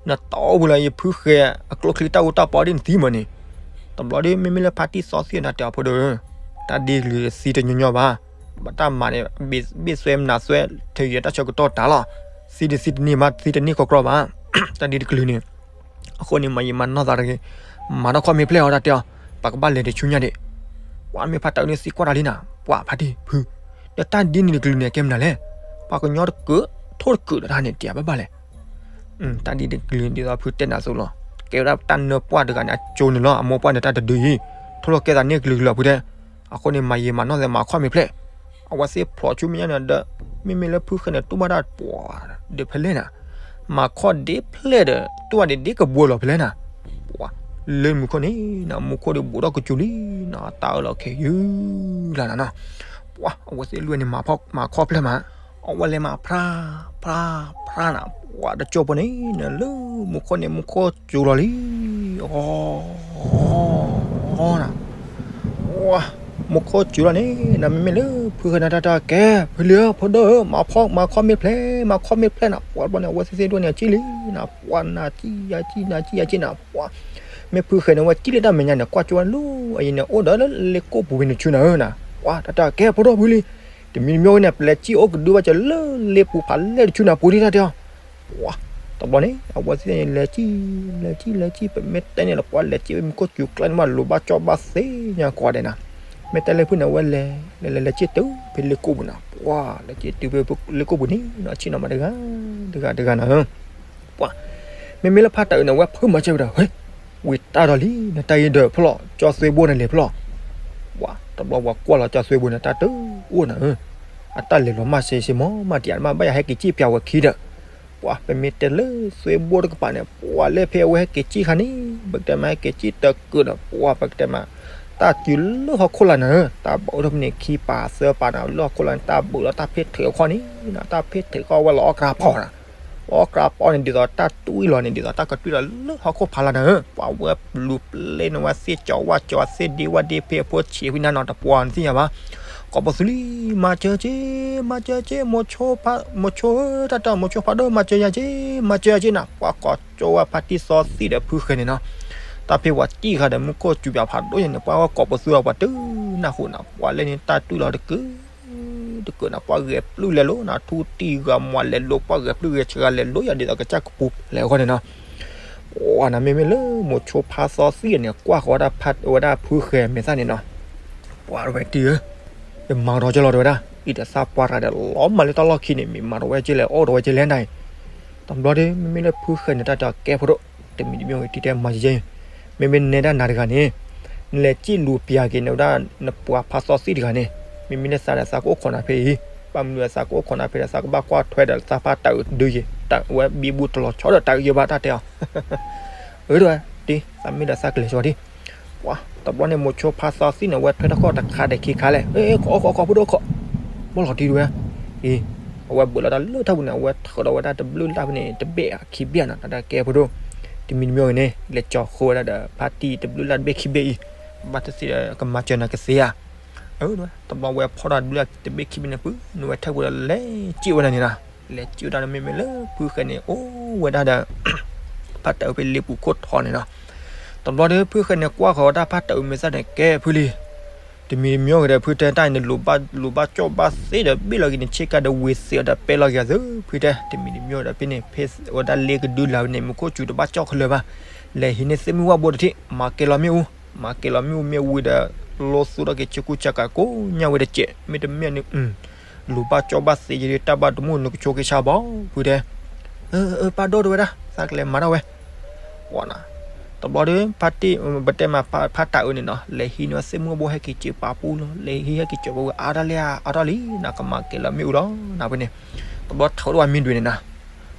နတီၢ်ပူၤလၢယဖုဃဲၤအကျိချံတၢ်အူတၢ်ပီဒ်နသံမၢ်န့ၣ်, တဘျီဒီး မ့မ့ၢ်လၢဖါတံၢ်စီသံနၤတဲအီၤဖိဒီး, တၢ်ဒ်တကလုာ်သံတညီညီဘၣ်, ဘၣ်တၢ်မၤန့ၣ် ဘ့ၣ်သွဲမနၤသွဲ ထဲယတၢ်ဆၢကတီၢ်တၢ်လီၤ, သံတသံတန့ၢ်ဘၣ် သံတန့ၢ်ကီကီဘၣ်, တၢ်ဒ်တကလုာ်န့ၣ်, အဃိန့ၣ် မၤယံာ်မၤနီၢ်သးတဂ့ၤ, မၤထီၣ်ခီၣ်မ့ၢ်ဖျဲၣ်အီၤတၢ်တဲအီၤ, ပှၤကဘၣ်လဲၤတဆူညါဒံး, ပှၤမ့ၢ်ဖါတၢ်အုၣ်န့ၣ်သံကွၢ်တၢ်လံနၤ, ပှၤဖါတံၢ်ဖု, ဒီးတၢ်ဒ်န့ၣ်တကလုာ်န့ၣ် အကဲမနုၤလဲၣ်, ပှၤကညီတကုာ် ထိၣ်တကုာ်ဒီးတၢ်န့ၣ် တၢ်ဘၣ်ဘၣ်လဲၣ် တၢ်ဒ်တကလုာ်ဒ်သိးဖုတဲနၤအသိးလီၤ, ကဲဝဲဒၣ်တၢ်နၢပှၢ်တဂၤန့ၣ် အကၠိန့ၣ်လီၤ, အမိၢ်ပှၢ်န့ၣ်တၢ်တဒုအံၤ, ထိၣ်လီၤကဲသးန့ၢ်ကလုာ်ကလုာ်လီၤဖုတဲ, အဃိန့ၣ် မၤယံာ်မၤနီၢ်သး မၤခီၣ်မ့ၢ်ဖျဲၣ်, အဝဲသ့ၣ်ဖျိးဆူမဲာ်ညါန့ၣ်ဒီး, မ့မ့ၢ်လၢဖုဃဲၤန့ၣ် တူၢ်ဘၣ်တၢ်ပှၤ, ဒုးဖဲလဲၣ်နၤ, မၤခီၣ်ဒ်ဖျဲၣ်ဒီး တူၢ်ဘၣ်ဒ်ဒ်ကဘှီလီၤဖဲလဲၣ်နၤ, ပှၤ, လၢမူခိၣ်န့ၣ်နၤ မူခိၣ်ဒီးဘူးထီၣ်ကစူၤလံနၤ, တၢ်အၢၣ်လီၤခဲယုၢ်လၢနၤနီၤ, ပှၤ အဝဲသ့ၣ်လွံၢ်န့ၣ် မၤခီၣ်ဖျဲၣ်မး, အဝဲလဲၤမၤဖျါ, ဖျါ, ဖျါနၤ, ပှၤတကၠိဖိန့ၣ်နၤ လၢမူခိၣ်န့ၣ် မူခိၣ်စူၤလီၤလံ, အီ, အီ, နၤ, ပှၤ, မူခိၣ်စူၤလီၤန့ၣ်နၤ မ့မ့ၢ်လၢဖုဃဲၤန့ၣ် တၢ်တဲကဲ ဖုလံဧၢ ဖိဒိၣ်ဧၢ မၤခီၣ်မ့ၢ်ဖျဲၣ် မၤခီၣ်မ့ၢ်ဖျဲၣ်နၤ, ပှၤတဘျီန့ၣ် အဝဲသ့ၣ်သ့ၣ်ဒိၣ်န့ၣ် အစံၣ်လံနၤ, ပှၤ နၤစံၣ်ယၤစံၣ် နၤစံၣ်ယၤစံၣ်နၤ, ပှၤ မ့ၢ်ဖုဃဲၤန့ၣ် အဝဲစံၣ်လံတၢ်မဲာ်ညါန့ၣ် ကွၢ်ကၠိဝဲလၢ အအံၤန့ၣ် အိၣ်ဒီးလၢလ့ကိၣ်ပူၤဝံၤန့ၣ်ဆူနၤဧၢနၤ, ပှၤ တၢ်တဲကဲ ဖိဒိၣ်ဖုလံ, တမံၤတမံၤဝဲန့ၣ် ပလဲၤစံၣ်အိၣ်ကဒုဘၣ်စၢၤလၢလ့ပူၤဖးလဲၢ်တဆူနၤ ပူၤဒ်တၢ်တဲအီၤ ပှၤ, တဘျီန့ၣ် အဝဲသ့ၣ်န့ၣ် လဲၤစံၣ်, လဲၤစံၣ် လဲၤစံၣ် ပမ့ၢ်တဲန့ၣ်လီၤ ပှၤလဲၤစံၣ်ဝဲမူခိၣ်စူၤကျါန့ၣ် မးလိၤဘၣ်ကၠီဘၣ်သ့ၣ်ညါကိးဂၤဒဲးနၤ, မ့ၢ်တဲလၢဖုန့ၣ် အဝဲလဲၤ, လဲၤလဲၤလဲၤစံၣ်တုၤဖဲလ့ကိၣ်ပူၤနၤ, ပှၤ လဲၤစံၣ်တုၤဖဲလ့ကိၣ်ပူၤန့ၣ် ဆ့ၣ်နီၤမးတဂၤ, တဂၤတဂၤနၤဧၢ, ပှၤ, မ့မ့ၢ်လၢဖါတၢ်အုၣ်န့ၣ် အဝဲဖုမၤစၢၤဝဲဒီး ဟဲ, ဝံၤတၢ်ဒီးလံ နတၢ်အံၤဒီးဖျီၣ် ကၠီသွ့ဘိန့ၣ်လဲၤဖျီၣ် ပှၤ, တဘျီပှၤကွၢ်လီၤကၠီသွ့ဘိန့ၣ် တၢ်တအိၣ်နၤဧၢ, အတၢ်လဲၤလီၤမၢ်စ့စ့မး မၤတယၤမး ဘၣ်ယၤဟဲက့ၤစံၣ်ပျးဝဲခံဒီး, ပှၤ ပမ့ၢ်တဲလၢသွ့ဘိတကပၤန့ၣ် ပှၤလၢဖဲအဝဲဟဲက့ၤစံၣ်ခါန့ၣ် ပကတဲမး ဟဲက့ၤစံၣ်တကုာ်ဒီး ပှၤ ပကတဲမး တၢ်စုလၢဟီၣ်ခိၣ်လာ်နၤဧၢ, တၢ်ဘၣ်အိၣ်ထီၣ်ဖဲန့ၣ်ခံပၤသၢပၤနၤ လၢဟီၣ်ခိၣ်လာ်န့ၣ် တၢ်ဘၣ်လီၤတၢ်ဖ့ၣ်ထုးခီၣ်န့ၣ်နၤ, တၢ်ဖ့ၣ်ထုးခီၣ်ဝဲလီၤအီၣ်ကရၤပီၣ်နၤ လီၤအီၣ်ကရၤပီၣ်န့ၣ် ဒ်သိးတၢ်တွံၢ်လီၤန့ၣ် ဒ်သိးတၢ်ကတွံၢ်လီၤလၢဟီၣ်ခိၣ်ဖးလၢ်နၤဧၢ, ပှၤဝဲလူၤပျဲန့ၢ်ဝဲသ့ၣ်ကၠီဝၣ်ကၠီသ့ၣ်ဒ့ဝၣ်ဒ့ဖဲအဖိဆံးဝံၤနၤနီၤ တပှၤနသ့ၣ်ညါဘၣ်, ကိးပသူလံ, မၤစၢၤက့, မၤစၢၤက့, မိၤဆိဧၢ တၢ်တၢ်မိၤဆိဖးဒိၣ် မၤစၢၤယၤက့, မၤစၢၤယၤက့နၤ, ပှၤကိးကၠိဝဲဖါတံၢ်စီသံဒီးဖုဃဲၤန့ၣ်နီၤ, တၢ်ဖဲပှၤစံၣ်ဃာ်ဒီးမူခိၣ်စူၤပၠးဖးဒိၣ်ယဲန့ၣ် ပှၤဝဲကိးပသူအပှၤတုၤနၢ်ဟူနၤ ပှၤလၢန့ၣ်တၢ်တွံၢ်လီၤတကုာ် တကုာ်နၤ ပှၤဂဲၤပျုၢ်လဲၤလိၤနၤ ထူတံၢ်ဂၤမွၤလဲၤလိၤ ပှၤဂဲၤပျုၢ်ဂဲၤဆှးလဲၤလိၤယၤ ဒ်သိးကစၢ်ကပူၤလဲၤအဂီၢ်န့ၣ်နီၤ, ပှၤနၤ မ့မ့ၢ်လၢမိၤဆိဖါစီသံန့ၣ် ကွၢ်ဃီၤဝဲဒၣ်ဖုဃဲၤမဲာ်သၣ်န့ၣ်နီၤ, ပှၤတဝဲတံၢ်ဧၢ, ယမၤကဒီးကၢလီၤတဝဲဒၣ် အံၤဒီးသးပှၢ်တဂၤဒီး လီၤမၢ်လၢတၢ်လီၢ်ခံန့ၣ် မ့ၢ်မၤတဝဲက့လဲၣ် အိၣ်တဝဲက့လဲၣ်နၤအံၤ, တဘျီဒီး မ့မ့ၢ်လၢဖုဃဲၤန့ၣ် တၢ်တဲကဲဖိဒိၣ် တမံၤတမံၤဝဲတံၢ်တဲမၤကဲ မ့မ့ၢ်နဲဒၣ်နၤတဂၤန့ၣ် နလဲၤစံၣ်လူၤပျးက့ၤနဝဲဒၣ် နပှၤဖါစီသံတဂၤန့ၣ် မ့မ့ၢ်လၢသးဒီးသးကအိၣ်ခိးနၤဖဲအံၤ, ဘၣ်မနုၤသးကအိၣ်ခိးနၤဖဲဒီး သးကဘၣ်ကွၢ်ထွဲဒီးသးပှၢ်တၢ်အုၣ်ဒုးယံၤ တၢ်ဝဲဘံဘူတလီၤဆီဒီးတၢ်အုၣ်ယံၤဘၣ် တၢ်တဲအီၤ, အၢ တဝဲ တံၢ် သးမ့ၢ်ဒီးသးကလဲၤဆိဒံး, ပှၤ တဘျီန့ၣ် မိၤဆိဖါစီသံန့ၣ် ဝဲထွဲထီၣ်ခီၣ်တခါဒီးခံခါလဲၣ်, ခိးအီခိးအီခိးဖိဒိၣ်ခိး, ဘီၣ်လီၤတံၢ်တဝဲ, အံၤ အဝဲဘၢးလီၤတၢ်လၢထၢၣ်ပူၤန့ၣ် အဝဲထၢးဒီးဝဲဒၣ်တဘျုးလၢ်ဖဲန့ၣ် တဘ့ၣ်ခံဘ့ၣ်နီၤ, တၢ်တၢ်ကဲဖိဒိၣ်, တမံၤတမံၤဂ့ၤန့ၣ် လဲၤကၠီၤဃိဝဲဒၣ်ဒီး ဖါတံၢ်တဘျုးလၢ်တဘ့ၣ်ခံဘ့ၣ်အံၤ, ဘၣ်တသ့ဒီးကမၤစၢၤနၤကသ့ဧါ. အၢ တဘျီဝဲဖီၣ်တၢ်တဘျုးလၢ်တဘ့ၣ်ခံဘ့ၣ်န့ၣ် ဖုန့ၣ်ဝဲထၢၣ်ပူၤဒီးလဲၤစံၣ်ဝဲဒၣ်န့ၣ်နီၤ, လဲၤစံၣ်ဝဲဒၣ်န့ၣ် မ့မ့ၢ်လၢဖုဃဲန့ၣ် အိၣ်ဝဲဒၣ်ဒီး ဖါတၢ်အုးဖဲလ့ပူၤခိၣ်ထီန့ၣ်နီၤ, တဘျီဒီးဖုဃဲန့ၣ်ကွၢ်ဃီၤဝဲဒၣ်ဖါတၢ်အုးမဲာ်သၣ်န့ၣ် ကဲဖုလံ တမံၤတမံၤဂ့ၤဒီး ဖုတဲတၢ်အံၤန့ၣ် လိၤဘၣ်ကၠီၣ်ဘၣ်သ့ဒီး ဘ့ၣ်လီၤက့ၤန့ၣ်ဆ့ကၤဒီးဝ့ၤသ့ၣ်အီၤဒီးပဲလီၤက့ၤအသး ဖုတဲ တမံၤတမံၤဂ့ၤဒီး ဖဲန့ၣ် ဖဲဝဲဒၣ်လ့ကဒုလၢ်ဝဲန့ၣ် မူခိၣ်စူၤတဘၣ်ကၠီၣ်ခဲလၢာ်ဘၣ်, လဲၤဟံးန့ၢ်သ့ၣ်မုၢ်ဝၣ်ဘိတထံၣ် မၤကဲလီၤမ့ၣ်အူ, မၤကဲလီၤမ့ၣ်အူမ့ၣ်ဝံၤဒီး လိသူၣ်ထီၣ်က့ၤဆ့ကူဆ့ကၤကိးညါဝဲတစဲး မ့တမ့ၢ်န့ၣ် လိၤဘၣ်ကၠီၣ်ဘၣ်သ့ယဒုး တၢ်ဘၣ်တမူၣ်နကဆိက့ၤဆါဘီ ဖုတဲ, အၢ ပၢ်ဒိၣ်တဲဝဲဒၣ် သးကလဲၤမၤထီၣ်ဝဲ ဝဲနီၤ, တဘျီဒီး ဖါတံၢ် ပတဲမး ဖါတၢ်အုးန့ၣ်နီၤ လဲၤဟံးန့ၢ်သ့ၣ်မုၢ်ဘိဟဲက့ၤစၢၤပာ်ပူၤလီၤ, လဲၤဟံးဟဲက့ၤစၢၤပာ်ပူၤ အါတၢ်လဲၣ် အါတၢ်လံ နကမၤကဲလီၤမ့ၣ်အူလီၤ နဖုန့ၣ်, တဘျီထၢၣ်ဒိၣ်ဝဲမံဒွံးန့ၣ်နီၤ,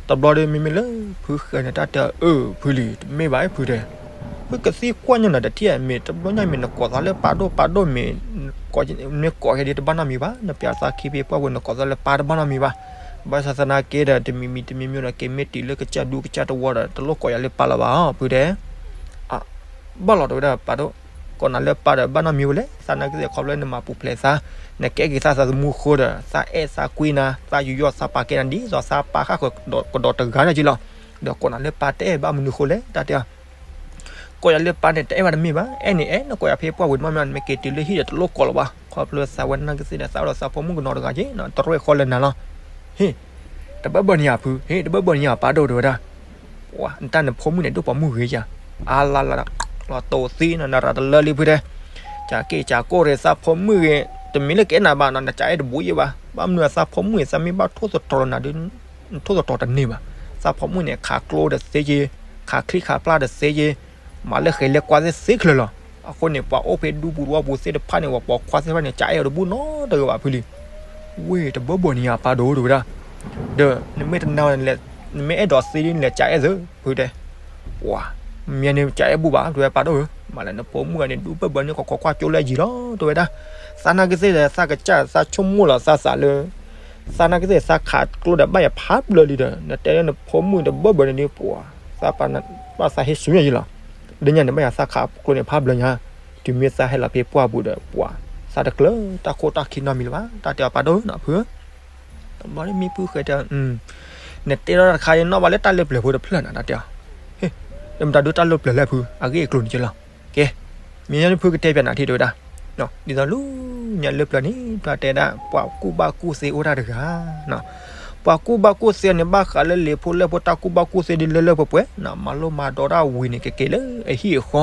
တဘျီဒီးမ့မ့ၢ်လၢ ဖုဃဲန့ၣ်တၢ်တဲ အၢ ဖုလံ တမ့ၢ်ဘၣ်ဖုတဲ ဖုကသံကွၢ်ညီနၤတထံၣ် မ့ၢ်တဘျီညါ မ့ၢ်နကိးသးလၢပၢ်ဒိၣ်ပၢ်ဒိၣ် မ့ၢ် နကိးခဲဒုးတဘၣ်နီတမံၤဘၣ်, နပျးသးခံဖဲပှၢ်ပူၤ နကိးသးလၢပၢ်တဘၣ်နီတမံၤဘၣ်, ဘၣ်ဆၣ်သနာ်က့ဒီး တမံၤမံၤတမံၤမံၤဒီး က့ၤမ့ၢ်တုၤလၢကစၢ်ဒူကစၢ်တဝီဒီး တလိၣ်ကိးယၤလၢပၢ်လၢၤဘၣ်အီၤ ဖုတဲ ဘၣ်လီၤတဲဝဲဒၣ်ပၢ်ဒိၣ်, ကိးနၤလၢပၢ်ဒီးဘၣ်နီတမံၤဝဲလဲၣ်, သနာ်က့ ခီဖျိလၢနမၤပူၤဖျဲးသး, နကဲက့ၤသးသမူဃိဒီး သးအဲၣ်သးကွံနၤ, သးယူးယီၣ်သးပာ်ကဲနၤဒ်သိးသးပၢ်ဃၣ်ဃၢၤကဒီးတဂၤန့ၣ်က့လီၤ, ဒီးကိးနၤလၢပၢ်တအဲၣ်ဘၣ်မနုၤဃိလဲၣ် တၢ်တဲအီၤ ကိးယၤလၢပၢ်န့ၣ် တအဲၣ်ဘၣ်တမ့ၢ်ဘၣ်, အဲၣ်န့ၣ်အဲၣ် နကိးယၤဖဲပှၢ်ပူၤတဘၣ်မ့ၢ် နမ့ၢ်က့ၤတုၤလၢဟံၣ်ဒီးတလိၣ်ကိးလၢၤဘၣ်, ခီဖျိသးဝဲသနာ်က့ဒီး သးအိၣ်ဒီးသးဖိမုၣ်ကနီၤတဂၤက့နီၤ, တရူၢ်ဃီလၢနၤလီၤ, ဟ့ၣ်, တဘၢဘၢန့ၣ်ယၤဖု, ဟ့ၣ် တဘၢဘၢန့ၣ်ယၤပၢ်ဒိၣ်တဲဝဲဒၣ် နတၢ်နဖိမုၣ်န့ၣ် ဒိၣ်ပိာ်မုၣ်ဂ့ၤယၤ, အါလါလါဒီး လီၤတိာ်သံနီၤ နရၤတလၢလံဖုတဲ, ကးက့ၢ်ကးကိၢ်ရဲၣ်သးဖိမုၣ်ဂ့ၤ, တမ့ၢ်လၢကအဲၣ်နၤဘၣ်နီၤ နကအဲၣ်တဘူးယံာ်ဘၣ်, ဘၣ်မနုၤသးဖိမုၣ်ဂ့ၤ သးမ့ၢ်ဘၣ်ထိၣ်သတြီၤနၤဒီး နထိၣ်သတြီၤတန့ၢ်ဘၣ်, သးဖိမုၣ်န့ၣ် ခးကျိဒီးသ့က့, ခးချံခးပျၢ်ဒီးသ့က့, မၤလၢဃဲၤလၢကွၢ်သ့သ့ခဲလၢာ်လီၤ, အဃိန့ၣ် ပှၤအိၣ်ဖဲဒူပူၤတဝီပူၤသ့ၣ်တဖၣ်န့ၣ် ပှၤပိာ်ခွါသ့ၣ်တဖၣ်န့ၣ် ကအဲၣ်အီၤတဘူးနီတဂၤဘၣ်ဖုလံ ဝ့ၢ်တဘၢဘၢန့ၣ်ယၤပၢ်ဒိၣ်တဲဝဲဒၣ်, ဒီးနမ့ၢ်တနာ်ဝဲ နမ့ၢ်အဲၣ်ဒိးသ့ဒ်နလဲၤကအဲၣ်သ့ ဖုတဲ, ပှၤ မ့ၢ်န့ၣ်ကအဲၣ်ဘူးဘၣ် တဲဝဲပၢ်ဒိၣ်ဧၢ, မၤလၢနဖိမုၣ်ဂၤန့ၣ် ဒူဘၢဘၢန့ၣ် ကခိးကွၢ်ကၠိလၢယံၤလီၤ တဲဝဲဒၣ်, သးနာ်က့သ့ၣ်ဒီး သးကစၢ်သးဆိကမိၣ်လီၤသးသးလၢ သးနာ်က့သ့ၣ် သးခးကျိဒီးဘၣ်ယၤဖးဘျၢလံဒီး နတဲလၢနဖိမုၣ်တဘၢဘၢန့ၣ်ဒ်ပှၤ သးပာ်သးဟ့ၣ်ဆူညါယံၤလီၤ, လၢညါန့ၣ် ဘၣ်ယၤသးခးကျိန့ၣ်ဖးဘျၢညါ, တုၤမ့ၢ်သးဟဲလီၤဖဲပှၢ်ပူၤဒီး ပှၤ သးတကျၢၤတၢ်ခိၣ်တၢ်ခံနီတမံၤလၢၤဘၣ် တၢ်တဲအီၤပၢ်ဒိၣ်နီၤဖု တဘျီန့ၣ်မ့ၢ်ဖုဃဲတဲ, နတဲထီၣ်တခါအံၤနီၣ်ဘၣ်လၢတၢ်လၢပျၢၤဖိတဖျၢၣ်နီၤ တၢ်တဲအီၤ, ဟ့ၣ်, လၢမတၤဒုတၢ်လၢပျၢၤလၢဖု အဂ့ၢ်အကျိၤန့ၣ်က့လီၤ, ကဲ, မ့ၢ်ညါန့ၣ်ဖုကတဲပျးနၤထံၣ်တဲဝဲဒၣ်, ဒ်သိးလၢညါလၢပျၢၤန့ၣ် တၢ်တဲဒၣ် ပှၤကူၣ်ဘၣ်ကူၣ်သ့အိၣ်တၢ်တဂၤ ပှၤကူၣ်ဘၣ်ကူၣ်သ့န့ၣ် ဘၣ်ဃးလၢလံာ်ဖိလဲၢ်ဖိတၢ်ကူၣ်ဘၣ်ကူၣ်သ့ဒ်လၢလၢပှဲၤပှဲၤ, မၤလိမၤဒိးတၢ်ဝံၤန့ၣ် ကက့ၤလၢအဟံၣ်အဃီ,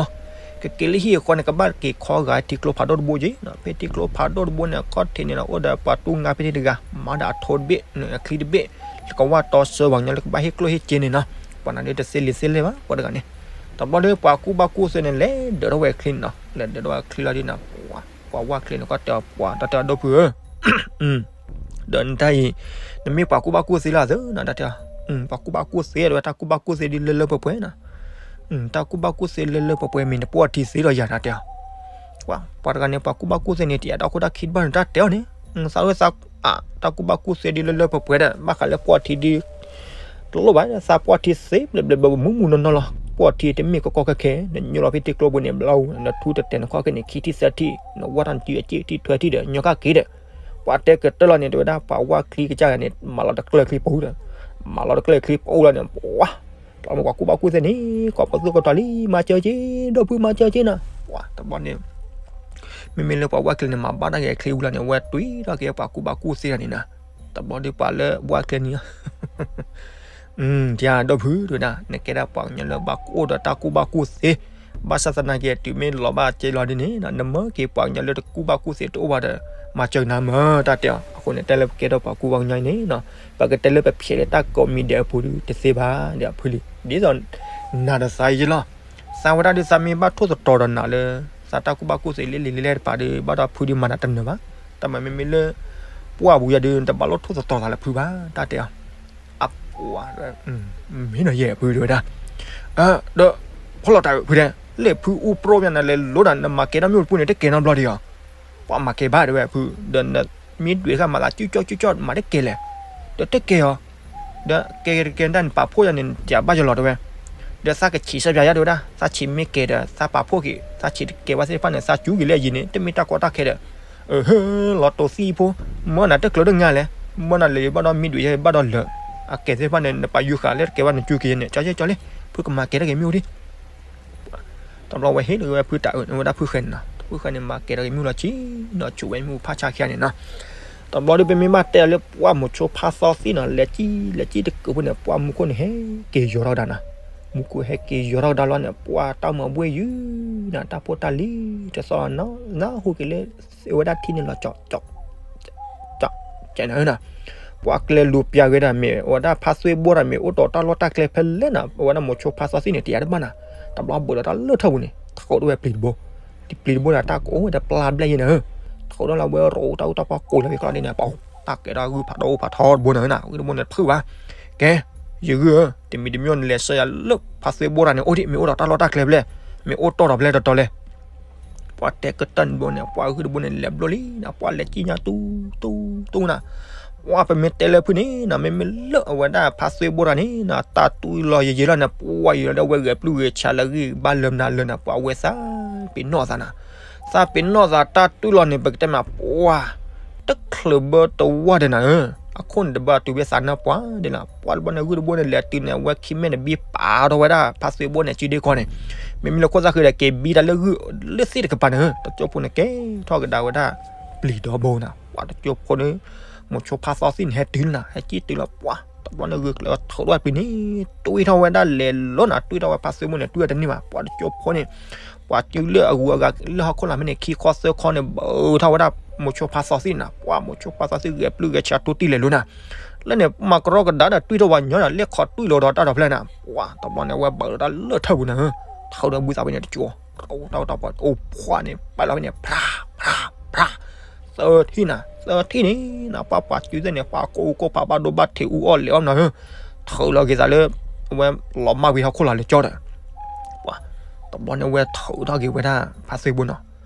ကက့ၤလၢဟံၣ်အဃီန့ၣ် ကဘၣ်က့ၤခီဂာ်ထံကျိဖးဒိၣ်တဘိက့နီၤ, ဖဲထံကျိဖးဒိၣ်တဘိန့ၣ် အခီၣ်ထံးန့ၣ်ဒီး အိၣ်ဒီးပှၤတူၢ်ငါဖဲန့ၣ်တဂၤ, မၤဒီးအထိတဘ့ၣ်, လၢကဝၢ်တီဆၢပှၤကညီလၢကဘၣ်ဟ့ၣ်ကျိၣ်ဟ့ၣ်စ့န့ၣ်နီၤ, ပှၤန့ၣ်ဒုးတသ့လံာ်သ့လဲၢ်ဘၣ် ပှၤတဂၤန့ၣ်, တဘျီဒီးပှၤကူၣ်ဘၣ်ကူၣ်သ့န့ၣ် လဲၤဒၢးထီၣ်ဝဲချံန့ၣ်နီၤ, လဲၤဒၢးထီၣ်ဝဲချံလီၤဒ်န့ၣ်, ပှၤဝၢ်ချံန့ၣ် ကီၢ်တဲအီၤပှၤ တၢ်တဲအီၤဒိၣ်ဖုဧၢ ဒီးနတၢ်အံၤ, နမ့ၢ်ပှၤကူၣ်ဘၣ်ကူၣ်သ့လၢအသၢနီၤ တၢ်တဲအီၤ, ပှၤကူၣ်ဘၣ်ကူၣ်သ့ဒီးဝဲ တၢ်ကူၣ်ဘၣ်ကူၣ်သ့ဒ်လၢလၢပှဲၤပှဲၤနီၤ, တၢ်ကူၣ်ဘၣ်ကူၣ်သ့လၢလၢပှဲၤပှဲၤမ့ၢ်နပှီၢ်ထံသ့ဒီးယၤ တၢ်တဲအီၤ, ပှၤတဂၤန့ၣ် ပှၤကူၣ်ဘၣ်ကူၣ်သ့န့ၣ် တယာ်တၢ်ခိၣ်တၢ်ခံတဘၣ်န့ၣ် တၢ်တဲအီၤန့ၣ်, သးဝဲသး တၢ်ကူၣ်ဘၣ်ကူၣ်သ့ဒ်လၢလၢပှဲၤပှဲၤဒီး ဘၣ်ဃးလၢပှီၢ်ထံဒ် တလိၣ်ဘၣ် သးပှီၢ်ထံသ့ဘျဲးဘျဲးမူမူနီၢ်နီၢ်လီၤ, ပှီၢ်ထံတမ့ၢ်ကီကီခဲခဲ, နညိလီၤဖဲထံကျိပူၤန့ၣ် ဘျီ နထူတတဲာ်နခီၣ်ခဲန့ၣ် ခံထံၣ်သၢထံၣ်, နဝၢ်တၢ်နတုၤအစ့ၣ်ထံၣ်ထွဲထံၣ်ဒီး ညီကၣ်က့ၤဒီး, ပှၤတဲကတၢၢ်လီၤန့ၣ် တဲဝဲဒၣ်ပှၤဝၢ်ချံကစၢ်ဂၤန့ၣ် မၤလီၤတကျၢၢ်ချံပူၤဒီး, မၤလီၤတကျၢၢ်ချံပူၤလီၤန့ၣ် ပှၤ တၢ်မ့ၢ်ပှၤကူၣ်ဘၣ်ကူၣ်သ့န့ၣ် ကိးပသူၣ်ကတီၤလံ မၤစၢၤက့, ဒီပုၢ်မၤစၢၤက့နီၤ, ပှၤတဘျီန့ၣ် မ့မ့ၢ်လၢပှၤဝၢ်ချံန့ၣ် မၤဘၣ်တၢ်ဂ့ၤချံဝံၤလီၤန့ၣ် အဝဲတွံၢ်ထီၣ်က့ၤပှၤကူၣ်ဘၣ်ကူၣ်သ့တဂၤန့ၣ်နီၤ, တဘျီဒီးပှၤလၢဝၢ်ချံန့ၣ် တၢ်ဒီပုၢ်ဝဲၢ်ဒၣ် နကဲဒၣ်ပှၤကညီလၢဘၣ်ကအိၣ်ဒီးတၢ်ကူၣ်ဘၣ်ကူၣ်သ့, ဘၣ်ဆၣ်သနာ်က့ တုၤမ့ၢ်လီၤဘၣ်စ့လီၤဒ်န့ၣ် နမၢက့ၤပှၤကညီလၢတကူၣ်ဘၣ်ကူၣ်သ့တအိၣ်ဘၣ်ဒီး မၤစၢၤနၤမၢ် တၢ်တဲအီၤ, အဃိန့ၣ် တဲလၢပကဲထီၣ်ပှၤကူၣ်ဘၣ်ကညီအံၤန့ၣ်နီၤ, ပကတဲလၢပဖျဲးလၢတၢ်ကိးမံၤဒဲးအပူၤဒီး တသ့ဘၣ်ဒီးအဖုလံ, ဒ်သိး နၤဒီးသးအံၤလီၤ, သးဝဲဒၣ်ဒီးသးမ့ၢ်ဘၣ်ထိၣ်သတြီၤဒီးနၤလၢ သးတၢ်ကူၣ်ဘၣ်ကူၣ်သ့လၢလံာ်လံာ်လဲၢ်တပၤဒီး ဘၣ်ဒီးဖုဒီးမၤနၤတနၢၤဘၣ်, တၢ်မၤမ့မ့ၢ်လၢ ပှၢ်ပူၤယၤဒီး နတဘၣ်လိၣ်ထိၣ်သတြီၤသးလၢဖုဘၣ် တၢ်တဲအီၤ အပှၤ မ့ၢ်နီၤယဲၢ်ဖုတဲဝဲဒၣ်, ဒီးဖီလီၤတၢ်ဖုတဲ, လၢဖုအူပြိမ့ၢ်နလဲၤလိဒီး နမၤကဲထီၣ်မ့ၣ်အူတပူၤန့ၣ် တကဲနီတဘျီဒံးဧါ, ပှၤမၤကဲဘၣ်တဲဝဲဖု, ဒီးနမ့ၢ်ဒွဲၣ်ဃာ်မၤသး ကၠူၣ်ကၠီၣ်ကၠူၣ်ကၠီၣ် မၤတကဲလဲၣ်, ဒီးတကဲအီၤ, ဒီးကဲကဲတကဲတၢ်န့ၣ် ပာ်ဖှိၣ်ယၤန့ၣ် တၢ်ဘၣ်ယလီၤတဲဝဲ, ဒီးသးကဆံးစၢ်ပၠးယါတဲဝဲဒၣ်, သးဆံးမ့ၢ်ကဲဒီး သးပာ်ဖှိၣ်က့ၤ, သးဆံးတကဲဘၣ်သ့ၣ်တဖၣ်န့ၣ် သးစူၤက့ၤလၢအယံၤန့ၣ် တမ့ၢ်တၢ်ကီတၢ်ခဲဒီး, လီၤတိၤသံၣ်ဖိ, မၢနၤတကျၢၤတငါလဲၣ်, မၢနၤလၢယဘၣ်ဒီးမံဒွံယဘၣ်ဒီးလၢာ်, အကဲသ့ၣ်တဖၣ်န့ၣ် နပာ်ယုၤဃာ်လၢတကဲဘၣ်နစူၤက့ၤယဲန့ၣ် ကၠီကၠီလံ, ဖုကမၤကဲထီၣ်က့ၤမ့ၣ်အူဒံး တဘျီဝဲဟ့ၣ်လီၤက့ၤဝဲဖုတၢ်အၢၣ်န့ၣ် ဝဲဒၣ်ဖုဃဲန့ၣ်နီၤ, ဖုဃဲန့ၣ် မၤကဲထီၣ်က့ၤမ့ၣ်အူလီၤဆံနီၤ, ဆိးဝဲမ့ၣ်အူဖးဆါခံဂၤန့ၣ်နီၤ. တဘျီဒီးပမ့ၢ်ဘၣ်တဲအီၤလၢပှၢ်မိၤဆိဖါသီသံၣ်နီၤ, လဲၤကံ လဲၤကံတကုးဖိန့ၣ် ပှၢ်မူခိၣ်န့ၣ်ဟဲက့ၤယီၤထီၣ်ကဒါနီၤ, မူခိၣ်ဟဲက့ၤယီၤထီၣ်ကဒါလီၤန့ၣ် ပှၢ်တၢ်မၤဘှ့ၣ်ယုာ်နီၤ, တၢ်ဖိတၢ်လံၤတသီၣ်နီၤ, နၢ်ဟူက့ၤလၢ ဝဲဒၣ်ထံန့ၣ်လီၤ ကၠီ ကၠီ ကၠီ ကၠီနီၤ, ပှၢ်ကျဲလူၤပျၢ်ဂ့ၤဒၣ်မ့ၢ် အဝဲဒၣ်ဖါသွ့ဘိတၢ်မ့ၢ်အိၣ်တီၢ်တၢ်လီၢ်တၢ်ကျဲဖဲလဲၣ်နီၤ, အဝဲဒၣ်မိၤဆိဖါသီသံၣ်န့ၣ် တယၤတဘၣ်နီၤ, တဘျီဘၢၣ်လီၤတၢ်လၢထၢၣ်ပူၤန့ၣ် ထီၣ်ဒိၣ်ဝဲပျံၤတဘိ, တပျံၤတဘိန့ၣ် တၢ်ကအိၣ်ဝဲတပျၢ်ဘျဲၣ်ယဲနီၤ, ထီၣ်ဒိၣ်လၢဝဲရိတၢ်အူတၢ်ပှၢ်ကိးလီၤက့ၤကျီဒ်န့ၣ် ပှၤ တၢ်ကဲထီၣ်ဂုၢ်ဖးဒိၣ်ဖးထီတဘိနီၤ, ဂုၢ်တဘိန့ၣ်တဖုၣ်ဘၣ်, ကဲ ယဂုၢ်ဧၢ, တမံၤတမံၤန့ၣ် လဲၤဆှၢယၤလၢဖါသွ့ဘိတၢ်န့ၣ် အိၣ်ဒံး မ့ၢ်အိၣ်ဒီးတၢ်လီၢ်တၢ်ကျဲဖဲလဲၣ်, မ့ၢ်အိၣ်တီၢ်ဒီးဖဲလဲၣ်တီၤတီၤလဲၣ် ပှၢ်တဲကတၢၢ်တဘိန့ၣ် ပှၢ်ဂုၢ်တဘိန့ၣ် လဲၤဘျီလံနီၤ, ပှၢ်လဲၤကံညါတူတူတူနီၤ, ပှၢ်ပမ့ၢ်တဲလၢဖုန့ၣ်နီၤ, မ့မ့ၢ်လၢအဝဲဒၣ်ဖါသွ့ဘိတၢ်န့ၣ်နီၤ, တၢ်တွံၢ်လီၤယယဲလီၤန့ၣ် ပှၢ်ယံၤလီၤဒီးဝဲဂဲၤပျုၢ်ဂဲၤဆှးလၢဂံၢ်ဘါလၢမနုၤလၢနီၤ, ပှၢ်ဝဲသးပ့ၤနီၣ်သးနီၤ, သးပ့ၤနီၣ်သးတၢ်တွံၢ်လီၤန့ၣ် ပကတဲမး ပှၢ် တချုးဘၢတဝၢ်ဒီးနၤဧၢ, အခိၣ်န့ၣ်တဘၣ်တုၤဝဲသးနၢ်ပှၢ်ဒ်နီၤ, ပှၢ်တဘျီန့ၣ် ဂုၢ်တဘိန့ၣ် လဲၤတုၤန့ၣ် အဝဲခံမဲာ်န့ၣ် ဘံပာ်ထီၣ်ဝဲဒၣ်ဖါသွ့ဘိန့ၣ် စုဒ့ကီၢ်န့ၣ်, မ့မ့ၢ်လၢခိၣ်သၣ်ဃံဒီး က့ၤဘံတၢ်လၢဂုၢ်လၢသ့ၣ်တကပၤန့ၣ်ဧၢ, တကၠိဖိန့ၣ်ကဲထီၣ်ကဒါဝဲဒၣ် ပျံၤဒီဘိနီၤ, ပှၢ်တကၠိဖိန့ၣ် မိၤဆိဖါသီသံၣ်န့ၣ် ဟဲတုၤလီၤနီၤ, ဟဲကံတုၤလီၤ ပှၢ် တဘျီန့ၣ် ဂုၢ်ကျဲးထီၣ်ဒိၣ်ပံၤန့ၣ် တွံၢ်ထီၣ်ဝဲဒၣ်လဲၤလီၤနီၤ, တွံၢ်ထီၣ်ဝဲဖါသွ့ဘိန့ၣ် တွံၢ်ဝဲတန့ၢ်ဘၣ်, ပှၢ်တကၠိဖိန့ၣ် ပှၤစုလၢအဂုၤအဂၤလၢဟီၣ်ခိၣ်လာ်ဖဲန့ၣ် ခံခီသၢခီန့ၣ် ဘၢထီၣ်ဝဲဒၣ်မိၤဆိဖါသီသံၣ်နီၤ, ပှၢ်မိၤဆိဖါသီသံၣ်ဂဲၤပျုၢ်ဂဲၤဆှးတူၢ်တံၢ်လဲၤလိၤနီၤ, လၢန့ၣ် မၤကရီကဒါဒီးတွံၢ်ထီၣ်ဝဲညီဒီး လဲၤခီတွံၢ်လိာ်ဒီးတၢ်ဒီးဖဲလဲၣ်နီၤ, ပှၢ်တဘျီန့ၣ် အဝဲဘၣ်လီၤတၢ်လၢထၢၣ်ပူၤန့ၣ်, ထီၣ်ဒီးဘုသးဖဲန့ၣ်တကၠိ တၢ်အိၣ်တၢ်အိၣ်တၢ်ပှၢ်အိၣ်ဖှၣ်န့ၣ် ပာ်လီၤဖဲန့ၣ် ဖြး ဖြး ဖြး သၢထံၣ်နီၤ, သၢထံၣ်န့ၣ်နီၤ, ပှၢ်ပှၤစုသ့ၣ်န့ၣ် ပှၤကိးအူကိးဖးဘၣ်ဒိဘၣ်ထံးအူအီၣ်လဲၤအီၣ်မနီၤဧၢ, ထုးလီၤက့ၤသးလၢ အဝဲလီၤမၢ်ဝံၤဟီၣ်ခိၣ်လာ်လၢကၠီဒီး ပှၢ် တဘျီန့ၣ် အဝဲထုးထီၣ်က့ၤဝဲဒၣ်ဖါသွ့ဘိနီၤ,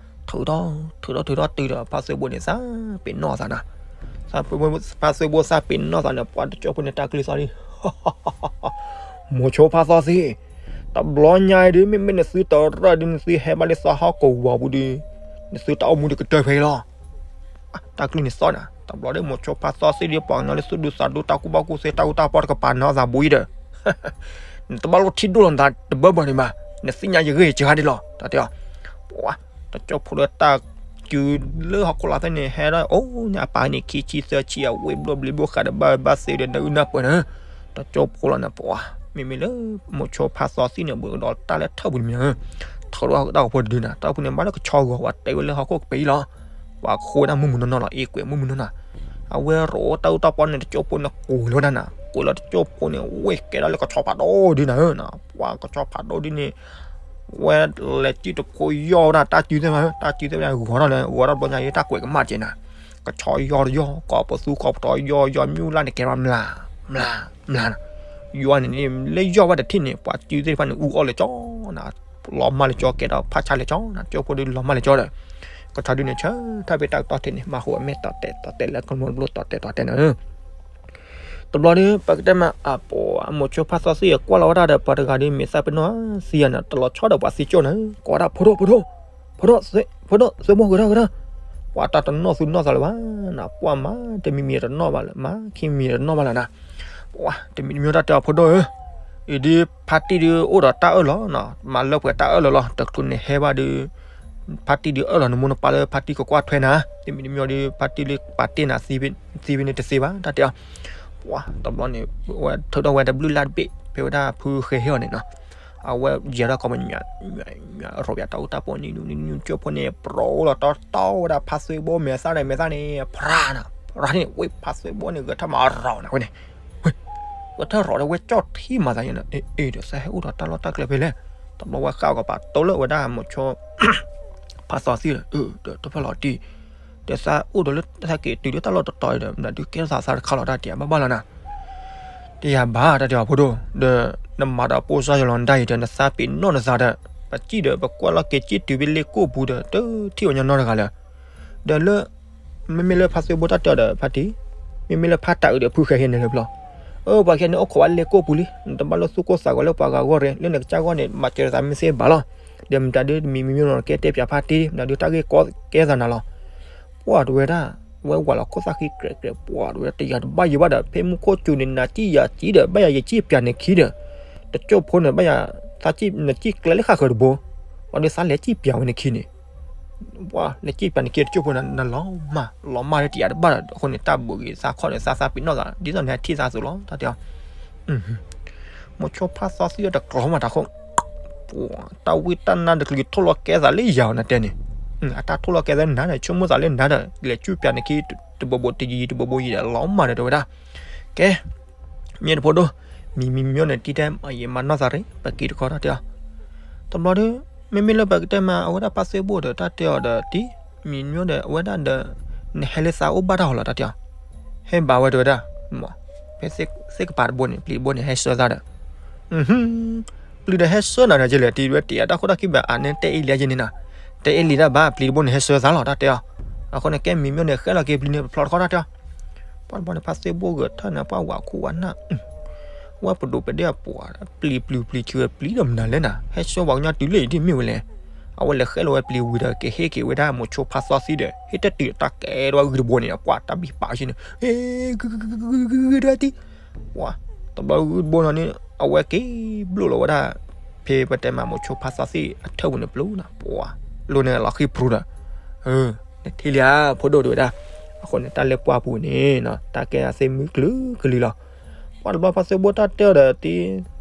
ထုးထီၣ် ထုးထီၣ်ထုးထီၣ်တုၤဒီး ဖါသွ့ဘိန့ၣ် သးပ့ၤနီၣ်သးနီၤ, ဖါသွ့ဘိသးပ့ၤနီၣ်သးန့ၣ် ပှၢ်တကၠိဖိန့ၣ် တၢ်ကလုၢ်သီၣ်လံ မိၤဆိဖါသီသံၣ်, တဘျီညါအံၤဒုး မ့မ့ၢ်နသုတရၢၢ်ဒုး နသုဟဲဘၣ်လၢသီဟီၣ်ကဝီၤပူၤဒုး နသုတၢ်အိၣ်မူဒုးကတၢၢ်ဖဲအံၤလီၤ. တၢ်ကလုၢ်န့ၣ်သီၣ်နီၤ, တဘျီဒီးမိၤဆိဖါသီသံၣ်ဒုး ပှၤကညီလၢသူၣ်ဒူသးဒူ တၢ်ကူၣ်ဘၣ်ကူၣ်သ့ တၢ်အူတၢ်ပီၢ်တကပၤနီၤသးဘိအံၤဒီး နတဘၣ်လိၣ်ထံၣ်ဒိၣ်လီၤနသးတဘၣ်ဘၣ်န့ၣ်ဘၣ်, နသ့ၣ်ညါယဂ့ၢ်ယကၤဒ်လီၤ တၢ်တဲအီၤ, ပှၢ် တကၠိဖိလၢတၢ်စုလၢဟီၣ်ခိၣ်လာ်သ့ၣ်န့ၣ် ဟဲဒၣ်အိၣ်ညါအပၢ်န့ၣ် ခံဆံသၢဆံ အဝ့ၢ်ဘျိၣ်ဘျ့ဘိဃးဒီးဘၣ်ဘၣ်သ့ဒီး နအုၣ်နၢ်ပၢၢ်န့ၣ်, တကၠိဖိလီၤန့ၣ် ပှၢ် မ့မ့ၢ်လၢ မိၤဆိဖါသီသံၣ်န့ၣ် ဘူးဒီးတၢ်လၢထၢၣ်ပူၤတမံၤဧၢ, ထုးထီၣ်တၢ်ကဖိတဒုနီၤ, တၢ်ဖိန့ၣ် ဘၣ်လၢကဆီဂီၤ ပှၤတဲဝဲလၢဟီၣ်ခိၣ်ကပ့ၤလီၤ, ပှၤဃိဝဲဒၣ်မုၢ်မုၢ်နီၢ်နီၢ်လီၤ အ့ၣ်ကွဲးမုၢ်မုၢ်နီၢ်နီၢ်, အဝဲရိးတၢ်အူတၢ်ပီၢ်န့ၣ် တကၠိဖိန့ၣ် ကွံာ်လီၤဝဲဒၣ်နီၤ, ကွံာ်လီၤတကၠိဖိန့ၣ် ဝ့ၢ်ကဲဒၣ်လၢကဆီဖးဒိၣ်ဒုနီၤဧၢ, ပှၢ်ကဆီဖးဒိၣ်ဒုန့ၣ် ဝဲလဲၤစုတဖိယီၢ်ဝဲဒၣ် တၢ်စုသ့ၣ်မး တၢ်စုသ့ၣ်ဝဲဒၣ် ဂီၤထီၣ်လၢ ဂီၤထီၣ်တဘျီညါအံၤ တၢ်ကွဲးကမၣ်ကဲနီၤ, ကဆီယီၢ်တယီၢ် ကိးပသူကိးပတီၤယီၢ်ယီၢ် မ့ၣ်အူလၢ်န့ၣ်ကဲဘၣ်မျး မျး မျးနီၤ, ယီၢ်န့ၣ်န့ၣ် လၢယီၢ်ဝဲတထံၣ်န့ၣ် ပှၤစုသ့ၣ်တဖၣ်န့ၣ် အူအီၣ်လၢကၠီနီၤ, လီၤမၢ်လၢကၠီ ကဲဒီးဖးဆါလၢကၠီနီၤ, ကၠိဖိဒုးလီၤမၢ်လၢကၠီဒီး ကဆီဒုန့ၣ် ဆၢထၢၣ်ဖဲတၢ်ကတီၢ်ထံးန့ၣ် မၤဃိအမဲာ်တီၤတဲာ်တီၤတဲာ်လၢကမျၢၢ်တဘျီတီၤတဲာ်တီၤတဲာ်နီၤ တဘျီဒီး ပကတဲမး အပှၤမိၤဆိဖါသီသံၣ်အကွၢ်လီၤဝဲဒၣ်ဒီး ပှၤတဂၤဒီးမ့ၢ်သးပ့ၤနီၣ်သံယၤန့ၣ် တလီၤဆီဒီးပှၤသံကၠိၣ်န့ၣ် ကိးဝဲဒၣ် ဖိဒိၣ် ဖိဒိၣ် ဖိဒိၣ် ဖိဒိၣ် သုမိၢ်ဂဲၤထီၣ်ဂဲၤထီၣ်, ပှၤတၢ်တနီၣ်သူၣ်နီၣ်သးလၢၤဘၣ်နီၤ, ပှၢ်မၤတမံၤမံၤတနီၣ်ဘၣ်လၢၤ မၤခံမံၤတနီၣ်ဘၣ်လၢၤနီၤ, ပှၢ်တမံၤတမံၤတၢ်တဲအီၤ ဖိဒိၣ်ဧၢ, အံၤဒုးဖါတံၢ်ဒုးအိၣ်ဒီးတၢ်အၢၣ်လီၤနီၤ, မၤလၢပှဲၤတၢ်အၢၣ်လီၤလီၤ, တချုးန့ၣ်ဟဲဘၣ်ဒုး ဖါတံၢ်ဒုးအၢၣ်လီၤနမိၢ်နပၢ်လၢဖါတံၢ်ကကွၢ်ထွဲနၤ, တမံၤတမံၤဒုး ဖါတံၢ်လၢပာ်တ့ၢ်နၤ သံဖဲန့ၣ်တသ့ဘၣ် တၢ်တဲအီၤ, ပှၢ်တဘျီန့ၣ် ဝဲထုးထီၣ်ဝဲတဘျုးလၢ်တဘ့ၣ် ဖဲဝဲဒၣ်ဖုဃဲဟ့ၣ်အီၤန့ၣ်နီၤ, အဝဲယဲၤထီၣ်ကီးမး ညါ ညါ ညါ ရိးပၠးတၢ်အူတၢ်ပီၢ်နံၤနံၤနံၤနံၤ ကၠိဖိန့ၣ် ပြီလီၤတီတီဝဲဒၣ်ဖါသွ့ဘိမဲာ်သၣ်န့ၣ် မဲာ်သၣ်န့ၣ် ဖြးနီၤ, ဖြးန့ၣ် ဝ့ၢ်ဖါသွ့ဘိန့ၣ် ဂဲၤထၢၣ်မၤရီၤနၤဝဲန့ၣ် ဝဲ ဂဲၤထၢၣ်ရီၤဒီးဝဲကၠီၣ်ထံမၤသးယဲၢ်န့ၣ် အ့ၣ် ဒီးသးဟဲအိၣ်ဒီးတၢ်လီၢ်တၢ်ကျဲဖဲလဲၣ်, တဘျီဝဲဃၣ်ကပၤတိလၢဝဲဒၣ်မိၤဆိ ဖါသီသံၣ်ဒီး ဒီးတဖၣ်လီၤတံၢ် ဒီးသးအိၣ်ဒီးလၢသးက့ၤတုၤလၢတၢ်လီၢ်တတီၤအံၤဒီး မနုၤဒုးကဲထီၣ်သးသးတခါလီၤ တၢ်တဲဘၣ်ဘၣ်လီၤနၤ, တယၤဘၣ် တၢ်တဲအီၤ ဖိဒိၣ် ဒီး နမၤဒီးပိၢ်စၢ်ယလီၤနဒၣ်အံၤဒီး နသးပ့ၤနီၣ်နသးဒီး ပစံၣ်ဒီးပကွၢ်လီၤက့ၤစံၣ်တုၤဖဲလ့ကိၣ်ပူၤဒီး တထံၣ်ဝဲညီနီတဂၤလၢၤ, ဒီးလၢ မ့မ့ၢ်လၢဖါသွ့ဘိတၢ်တဲအီၤဒီး ဖါတံၢ် မ့မ့ၢ်လၢဖါတၢ်အုးဒီးဖုဃဲၤဟ့န့ၣ်လၢပျီ, အၢ ပှၤကဲန့ၣ်အိၣ်ခိးဝဲလၢကိၣ်ပူၤလံ, နတဘၣ်လိၣ်သူၣ်ကိၢ်သးဂီၤလၢပှၤဂၤအဂီၢ်ရ့, လၢနကစၢ်ဂီၢ်န့ၣ် မၤစၢၤသးမ့ၢ်သ့ဘၣ်လီၤ. ဒီးမတၤဒုးမံၤမံၤမံၤနီၤ ကဲတဲပၠးဖါတ့, မတၤဒုးတၢ်ဂ့ၢ်ကီကဲသးနၤလီၤ. ပှၤတဝဲဒၣ် ဝဲဝၤလီၤခိၣ်သၣ်ဃံကြဲးကြဲး ပှၤတဝဲဒၣ် တယၤတဘၣ်ယံၤဘၣ်ဒီး ဖဲမူခိၣ်စူၤန့ၣ် နၤစံၣ်ယၤစံၣ်ဒီး ဘၣ်ယၤယစံၣ်ပၠးန့ၣ်ခံဒီး, တကၠိၢ်ဖိန့ၣ် ဘၣ်ယၤ သးစံၣ် နစံၣ်ကျဲလၢဃၣ်ဃၢၤတဘိ, အီၤဒီးသးလဲၤစံၣ်ပၠးဝဲန့ၣ်ခံန့ၣ် ပှၤလဲၤစံၣ်ပၠးန့ၣ်ခံ တကၠိၢ်ဖိန့ၣ် နလီၤမၢ် လီၤမၢ်လၢတယၤတဘၣ်ဒီး အဃိန့ၣ် တၢ်ဘိးဂ့ၤသးခီၣ်န့ၣ် သးသးပ့ၤနီၣ်သး ဒ်သိးန့ၣ်ဟဲထံၣ်သးအသိးလီၤ တၢ်တဲအီၤ. မိၤဆိဖါသီသံအီၤတကျီၤမးတၢ်ခိၣ်, တၢ်ဝံတၢ်နါတကလုာ်ထိၣ်လီၤကဲသးလၢယၤအီၤနတဲန့ၣ်, အတၢ်ထိၣ်လီၤကဲသးနၤဒီး ဆိကမိၣ်သးလၢနၤဒီး လဲၤစံၣ်ပၠးန့ၣ်ခံ တဘိးဘိးတယံၤတဘိးဘိးယံၤဒီး လီၤမၢ်ဒီးတဝဲဒၣ်. ကဲ မ့ၢ်တဖိဒိၣ်, မံၤမံၤမံၤန့ၣ် တံၤတဲမၤယံၤမၤနီၢ်သးရ့ ပက့ၤတခီတၢ်တဲအီၤ. တဘျီဒီး မ့မ့ၢ်လၢပကတဲမး အဝဲဒၣ်ဖါသ့ဘိၣ်ဒီးတၢ်တဲအီၤဒီးတံၤ, မံၤမံၤဒီးအဝဲဒၣ်ဒီး နဟဲလၢသးအိၣ်ဘၣ်တၢ်ဟီလီၤတၢ်တဲအီၤ. ဟဲဘၣ်ဝဲတဝဲဒၣ်, ဖဲသ့ၣ်ကပၤတဘိန့ၣ် ပျံၤတဘိန့ၣ် ဟဲဆှၢသးဒီး ပျံၤဒီးဟဲဆှၢနၤဒီးကလဲၣ် တံၤဝဲတံၤအတၢ်ခိၣ်တၢ်ခံဘၣ် အန့ၣ်တဲအ့လံယဲန့ၣ်နီၤ, တဲအ့လံတၢ်ဘၣ် ပျံၤတဘိန့ၣ် ဟဲဆှၢသးလီၤတၢ်တဲအီၤ. အဃိန့ၣ် ကဲမံၤမံၤန့ၣ် ဃဲလီၤက့ၤပျံၤန့ၣ် ပဖျီတခီတၢ်တဲအီၤ. ပှၤတဘျီန့ၣ် ဖါသ့ဘိၣ်ဂဲၤထၢၣ်န့ၣ် ပှၤဝၤခူဝၤနၢ် ဝဲပဒိးပဒဲအပှၤ ပျံၤပျံၤပျံၤ ဆၢပျံၤဒီးမနုၤလဲၣ်နၤ ဟဲဆှၢပှၤကညီတုၤလၢအံၤဒ်မ့ၢ်ဝဲလဲၣ်. အဝဲလဲၤဃဲလီၤဝဲပျံၤဝံၤဒီး ကဟ့ၣ်က့ၤဝဲဒၣ်မိၤဆိဖါသီသံဒီး ဟ့ၣ်တတုၤတၢ်ကဲဒွးဂုၢ်တဘိန့ၣ် ပှၤတၢ်ဘံၣ်ပာ်ဆ့န့ၣ် ဟ့ၣ် ဂုၢ်ဂုၢ်ဂုၢ်ဂုၢ်ဒွးတံၤ ပှၤ တဘျီဂုၢ်တဘိနီၤန့ၣ် အဝဲက့ၤဘျိၣ်လီၤဝဲဒၣ် ဖဲပတဲမးမိၤဆိဖါသီသံအထၢၣ်ပူၤန့ၣ်ပျိနၤ ပှၤ လိၣ်န့ၣ်လီၤဃံပြူဒီး နထံၣ်လံဧါ ဖိဒိၣ်တဝဲဒၣ်. အဃိန့ၣ် တၢ်လၢပှၢ်ပူၤန့ၣ် တၢ်ကဲအသ့ၣ်မုၢ်ကလုာ်ကလုာ်လီၤ. ပှၤတဘျီဖါသ့ဘိၣ်တၢ်တဲအီၤဒီး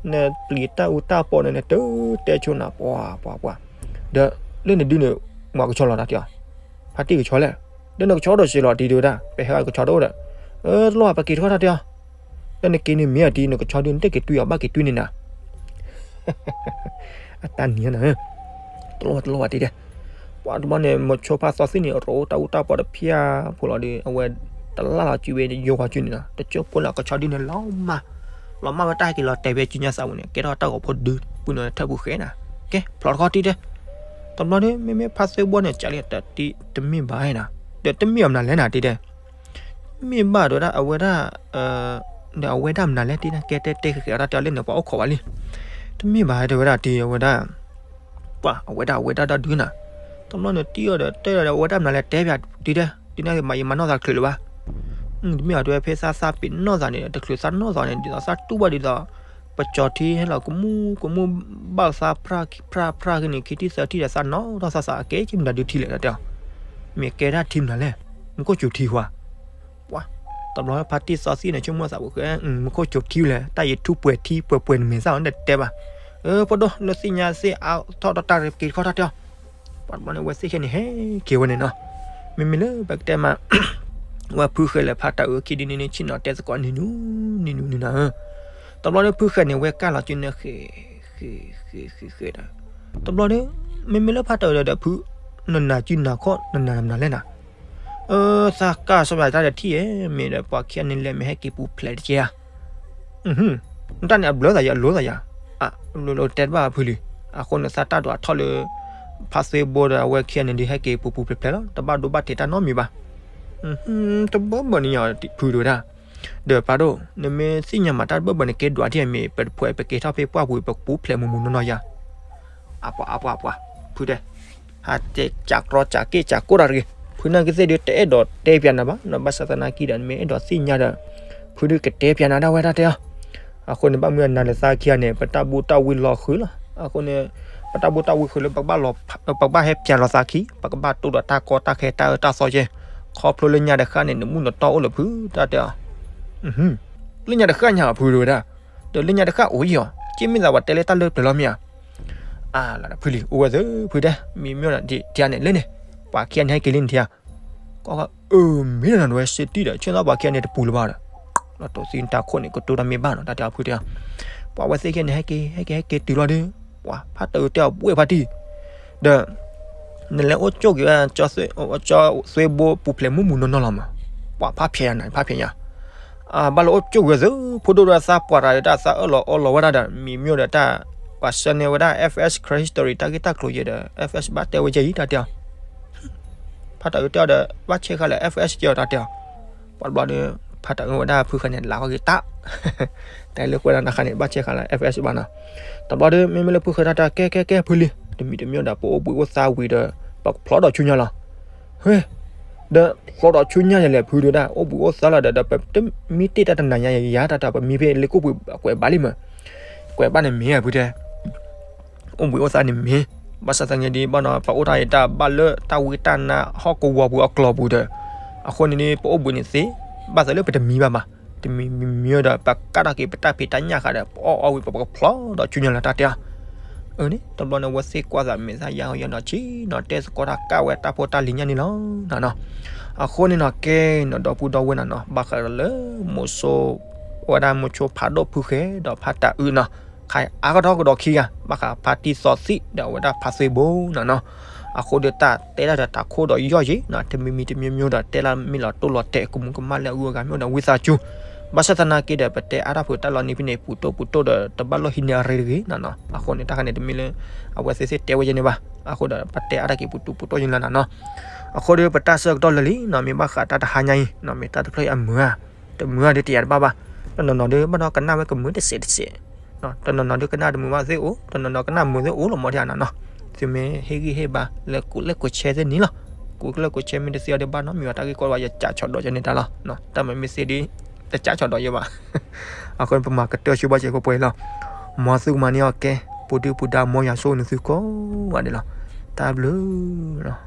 တံၤ နပျံၤတၢ်အူတၢ်ပီန့ၣ် နတတဲဆိနၤ ပှၤပှၤပှၤ ဒီးလၢနဒုန့ၣ် မၤကဆီလီၤတၢ်တဲအီၤ. ဖါတံၢ်ကဆီလဲၣ်, ဒီးနကဆီဒီးစ့လီၤတံၤတဝဲဒၣ် ပဟဲကဆီတအိၣ်ဒီး တလိၣ်ဘၣ် ပက့ၤတခီတၢ်တဲအီၤ. ဒီးနက့ၤန့ၣ်မ့ၢ်အတံၤ နကဆီဒု နတက့ၤတွံၢ်အီၤ ဘၣ်က့ၤတွံၢ်န့ၣ်နၤ အတၢ်နံၤနၤ တလိၣ်ဘၣ်တလိၣ်ဘၣ်တံၤတဲ. ပှၤတဘျီန့ၣ် မိၤဆိဖါသီသံန့ၣ် ရိတၢ်အူတၢ်ပီဒီးဖၠါဖိလီၤဒီး အဝဲတလၢ်လီၤစုဝဲယိၤဂီၤစုန့ၣ်နီၤ တကၠိဖိလၢကဆီဒုန့ၣ်လီၤမၢ် လီၤမၢ်ဝဲတၢ်ဟဲက့ၤလီၤတဲာ်ဝဲစုညါသးပူၤန့ၣ် ကဲထီၣ်တၢ်ဂီၤဖိဒု ပုၢ်နီၤထၢၣ်ပူၤဃဲနၤ ကဲဖျီတခီတံၤတဲ. တဘျီဒီး မ့မ့ၢ်ဖါသ့ဘိၣ်န့ၣ် ကးလံတၢ်တံၤတမ့ၢ်ဘၣ်နၤ ဒီးတမ့ၢ်အီၤမနုၤလဲၣ်နၤတံၤတဲ မ့ၢ်ဘၣ်တဝဲဒၣ် အဝဲဒၣ် ဒီးအဝဲဒၣ်မနုၤလဲၣ်တံၤန့ၣ် ကဲတဲတဲဃဲဃဲအီၤတၢ်တဲအီၤလၢန့ၣ် ပှၤအိၣ်ခိးဘၣ်လံ. တမ့ၢ်ဘၣ်တဝဲဒၣ်တံၤအဝဲဒၣ် ပှၤအဝဲဒၣ်အဝဲဒၣ်ဒီဒုနၤ. တဘျီန့ၣ်တံၤအီၤဒီးတဲဒီးအဝဲဒၣ်မနုၤလဲၣ်တဲပၠးတံၤတဲ တံၤန့ၣ်မၤယံၤမၤနီၢ်သးတချုးလၢၤဘၣ်. တမ့ၢ်အီၤတဝဲဖဲသးသးပ့ၤနီၣ်သးန့ၣ် တချုးသးနီၢ်သးန့ၣ် ဒ်သိးသးတူၢ်ဘၣ်ဒ်သိး ပကၠီၤထံဟဲလီၤကမူၣ်ကမူၣ် ဘၣ်သးဖြၣ်ဖြၣ်ဖြၣ်က့ၤန့ၣ် ခံထံၣ်သၢထံၣ်ဒီးသးနီၢ်ထီၣ်သးသးအကဲက့ၤမနုၤဒုထံလဲၣ်တၢ်တဲအီၤ. မ့ၢ်ကဲဒၣ်ထံမနုၤလဲၣ် မူခိၣ်စူၤထံဟူဧါ. ပှၤ တဘျီဖါတံၢ်သီသံန့ၣ် ဆိကမိၣ်သးပူၤဃဲ မူခိၣ်စူၤထံလဲၣ် တၢ်ယံၤထူပှဲၤထံပှဲၤပှဲၤန့ၣ်မ့ၢ်သၣ်အီၤန့ၣ်တဲဘၣ်. အၢ ဖိဒိၣ် လၢသ့ၣ်ညါသ့ၣ်အါထီၣ်ဒီးတၢ်ရ့က့ၤတခီတၢ်တဲအီၤ. ပှၤတဘျီန့ၣ် ဝဲသ့ၣ်ခဲန့ၣ်ဟဲက့ၤဝဲန့ၣ်နီၤ. မ့မ့ၢ်လၢပကတဲမး ဝဲဖုဃဲၤလၢဖါတၢ်အုးခံဒုန့ၣ်န့ၣ် ဆ့ၣ်နီၤတဲသကိးနံၤနူနံၤနူနံၤနၤဧၢ. တဘျီလၢဖုဃဲၤန့ၣ် ဝဲကၢ်လီၤစုန့ၣ်ဃဲၤ ဃဲၤဃဲၤဃဲၤဃဲၤဒီး တဘျီဒီး မ့မ့ၢ်လၢဖါတၢ်အုးဒီးဖု နနာ်စုနာ်ခီၣ် နနာ်မနုၤလဲၣ်နၤ. အၢ သးကၢ်ဆီဖဲတၢ်ဒီးထံၣ်ဧဲ မ့ၢ်ဒီးပှၤခံဂၤန့ၣ်လဲၤမ့ၢ်ဟဲက့ၤပူၤဖျဲးတက့ၢ်ဧါ. နတၢ်န့ၣ်အဘျၢသးယၤ အလိၤသးယၤ, အလိၤလိၤတဲတဘၣ်ဖုလံ. အဃိန့ၣ်သးတၢ်ဒွးထီၣ်လၢ ဖါသ့ဘိဒီးအဝဲခံဂၤန့ၣ်ဒုးဟဲက့ၤပူၤပူၤဖျဲးဖျဲးလီၤ တဘၣ်ဒိဘၣ်ထံးတၢ်နီတမံၤဘၣ်. တဘၢဘၢန့ၣ်ယၤဖုတဝဲဒၣ်. ဒီးပာ်ဒိၣ် နမ့ၢ်သ့ၣ်ညါမးတၢ်တဘၢဘၢန့ၣ် ကဲဒွးထံၣ်မ့ၢ် ပတဖှဲးပက့ၤထီၣ်ဖဲပှၢ်ပူၤ ပကပူၤဖျဲးမူးမူးနီၢ်နီၢ်ယၤ အပှၤအပှၤအပှၤ ဖုတဲ ဟးတဲကးကြီကးက့ၢ်ကးကိၢ်တၢ်တဂ့ၤ ဖုနာ်က့သ့ၣ်ဒုးတအဲၣ်ဒိးတဲပၠးနၤဘၣ် ဘၣ်ဆၣ်သနာ်က့ဒီး နမ့ၢ်အဲၣ်ဒိးသ့ၣ်ညါဒီး ဖုဒုးကတဲပၠးနၤဒၣ်ဝဲတၢ်တဲအီၤ. အဃိန့ၣ် ဘၣ်မနုၤအနၤလၢသးခံဂၤန့ၣ် ပတၢ်ဘူၣ်တၢ်ဝံလီၤဃုာ်လီၤ. အဃိန့ၣ် ပတၢ်ဘူၣ်တၢ်ဝံဃုာ်လၢ ပကဘၣ်ဟဲပၠးလီၤသးခံ ပကဘၣ်တိၢ်ဒီးတၢ်ကီတၢ်ခဲတၢ်အၢတၢ်သီကဲ ခီဖျိလၢညါတဃၣ်န့ၣ် နမူနတီအိၣ်လၢဖုတၢ်တဲအီၤ. လၢညါတဃၣ်ညါဖုတဝဲဒၣ် ဒီးလၢညါတဃၣ်အိၣ်ယံၤအီၤ က့မ့ၢ်သးပှၤတဲလၢတၢ်လၢပျၢၤလီၤမ့ၢ်ဧါ. အါလၢဖုလံ အိၣ်ဝဲသ့ဖုတဲ မံမ့ၢ်ဒီးထံဂၤန့ၣ်လၢန့ၣ် ပှၤခံဂၤန့ၣ်ဟဲက့ၤလံန့ၣ်ထံဂၤ ကီၢ်အၢ မ့ၢ်ဒီးနၤတဝဲစ့တံၢ်ဒီး ဆ့ၣ်နီၤပှၤခံဂၤန့ၣ်တပူၤလၢၤဘၣ်ဒီး လီၤတိၢ်သံတၢ်ခိၣ်န့ၣ် ကတိၤတၢ်မ့ၢ်ဘၣ်နီၤ တၢ်တဲအီၤဖုတဲအီၤ. ပှၤဝဲသ့ၣ်ခံဂၤန့ၣ် ဟဲက့ၤ ဟဲက့ၤ ဟဲက့ၤတုၤလီၤဒီး ပှၤဖါတၢ်အုးတဲအီၤဘှဲၣ်ဖါတံၢ် ဒီး နလဲၤအိၣ်ကၠိၣ်က့ၤဝဲ ကၠီသွ့ဘိပူၤဖျဲးမူးမူးနီၢ်နီၢ်လီၤမး ပှၤဖးဖျဲးယၤနၤ ဖးဖျဲးယၤ ဘၣ်လၢအိၣ်ကၠိၣ်က့ၤသ့ ဖိဒိၣ်ဒီးသးပှၢ်တၢ်ဒီးတၢ်သးအၢၣ်လီၤအီလီၤဝဲဒၣ်ဒီး မံမ့ၢ်ဒီးတၢ် ပှၤဆှၢန့ၢ်ဝဲဒၣ် F S Christian Story တၢ်ဂ့ၢ်တၢ်ကျိၤယဲဒီး F S ဘၣ်တဲဝဲယဲအံၤ တၢ်တဲအီၤ ဖါတၢ်အုးတဲအီၤဒီး ဘၣ်ဆဲးဃာ်လၢ F S ကဲအီၤ တၢ်တဲအီၤ. ပှၤတဘျီဒီး ဖါတၢ်အၢဝဲဒၣ်ဖုဃဲန့ၣ် လးဃီက့ၤတၢ် တၢ်လၢကွဲးဒီးနၤဃးန့ၣ် ဘၣ်ဆဲးဃးလၢ F S ဘၣ်နီၤ. တဘျီဒီး မ့မ့ၢ်လၢဖုဃဲတၢ်တၢ်ကဲကဲကဲဖုလံ, တမံၤတမံၤဒီး ပအိၣ်ဘှံးအိၣ်သါဝံၤဒီး ပကဖျီဒီးဆူညါလီၤ. ဟ့, ဒီးဖျီဒီးဆူညါယလဲၣ်ဖုဒုဒၣ် အိၣ်ဘှံးအိၣ်သါလီၤဒီး ဒီးပတမံတ့ၢ်တၢ်တနၤညါယၤ တၢ်တၢ်ပမံဖဲလၢကိၣ်ပှ့ၤကွဲးဘၣ်လံမး, ကွဲးဘၣ်န့ၣ်မ့ၢ်ဧါဖုတဲ အိၣ်ဘှံးအိၣ်သါန့ၣ်မ့ၢ်, ဘၣ်ဆၣ်သနာ်က့ဒီးဘၣ်နီၤ ပအိၣ်တၢ်အံၤတၢ်ဘၣ်လၢတၢ်ဝံတၢ်နါဟီၣ်ကဝီၤပူၤအကျိၤပူၤဒီး, အဃိန့ၣ်ဒီး ပအိၣ်ဘှံးန့ၣ်သ့, ဘၣ်သးလၢပတမံဘၣ်ဘၣ်, တမံၤမံၤဒီး ပကၣ်ထီၣ်က့ၤပတၢ်ဖံးတၢ်ညၣ်ဃာ်ဒီး ပအီၣ်အီဝံၤ ပကဖျီဒီးဆူညါလီၤတၢ်တဲအီၤ. အန့ၣ် တဘျီန့ၣ် အဝဲသ့ၣ်ကွၢ်သးမဲာ်သၣ်ယါဟီယါနီၤဆံးနီၤ တဲသကိးတၢ်ကၣ်ဝဲတၢ်ဖိတၢ်လံၤညါန့ၣ်လီၤနီၤနီၤ. အဃိန့ၣ်နီၤ ကဲနီၤ ဒီပုၢ်ဒီဝဲၢ်နီၤနီၤ ဘၣ်ဃးဒီးလၢ မိၤစိ အဝဲဒၣ်မိၤစိဖးဒိၣ်ဖုဃဲဒီးဖါတၢ်အုနီၤ, ခါအါကထီၣ်ကဒီးခံဂၤ ဘၣ်ဃးဖါတံၢ်သီသံၣ်ဒီးအဝဲဒၣ်ဖါသွ့ဘိနီၤနီၤ. အဃိဒီးတၢ်တဲတၢ်ဒီးတၢ်ခိၣ်ဒီးယီၢ်ယံၤနီၤ တမံၤမံၤတမံၤမံၤဒီး တဲလၢမ့ၢ်လီၤတိၢ်လီၤတဲာ် ကမူၤကမၣ်လၢအဂုၤအဂၤမ့ၢ်အိၣ်ဒီးဝံသးစူၤ, ဘၣ်ဆၣ်သနာ်က့ဒီး ပတဲအါထီၣ်ဖုးတၢ်လီၤနံၤဖဲန့ၣ် ပူၤတိၢ်ပူၤတိၢ်ဒီး တဘၣ်လီၢ်ဟံးန့ၢ်အရ့တဂ့ၤနီၤနီၤ. အဃိန့ၣ် တၢ်ခါန့ၣ် တမ့ၢ်လၢ အဝဲသ့ၣ်သ့ၣ်တဲဝဲယဲန့ၣ်ဘၣ်. အဃိဒီး ပတဲအါထီၣ်က့ၤပူၤတိၢ်ပူၤတိၢ်ယဲန့ၣ်လီၤနီၤနီၤ. အဃိဒီး ပတၢ်ဆၢကတီၢ်လၢာ်လံနီၤ မ့ၢ်ဘၣ်ဃးတၢ်တဟါညါအံၤနီၤ မ့ၢ်တၢ်တဖျၢၣ်အံၤအမုာ်ဧါ, တမုာ်ဧါဒီးတယာ်တဘၣ်ဘၣ်. တနီၤနီၤဒီး ဘၣ်ဒီးကနၣ်ဝဲကမုာ်တစဲးတစဲး, တနီၤနီၤဒီးကနၣ်တမုာ်ဘၣ်သ့ၣ်အိၣ်, တနီၤနီၤကနၣ်မုာ်သ့ၣ်အိၣ်လီၤမီၤဒံးနီၤနီၤ. သုမ့ၢ်ဟ့ၣ်ဂံၢ်ဟ့ၣ်ဘါလၢ ကိးလၢကိးဆဲသ့ၣ်န့ၣ်လီၤ. ကိးလၢကိးဆဲမ့ၢ်တသ့အီၤဒီး ဘၣ်နီတမံၤဘၣ် တၢ်ဂ့ၢ်ကီဘၣ် ယကးဆီၣ်ဒီးကန့ၢ်တၢ်လီၤ. တၢ်မၤမ့ၢ်သ့ဒီး တကးဆီၣ်ဒီးယဲဘၣ်. အဃိန့ၣ် ပမၤကတၢၢ်ဆူဘၣ်စဲးဖိပှဲၤလီၤ. မ်သုကမၤန့ၢ်အီၤကဲ, ပူၤဒုၣ်ပူၤဒါ မ်ယွၤဆိၣ်ဂ့ၤနသုကိးဂၤဒဲးလီၤ. တၢ်ဘျုးလီၤ.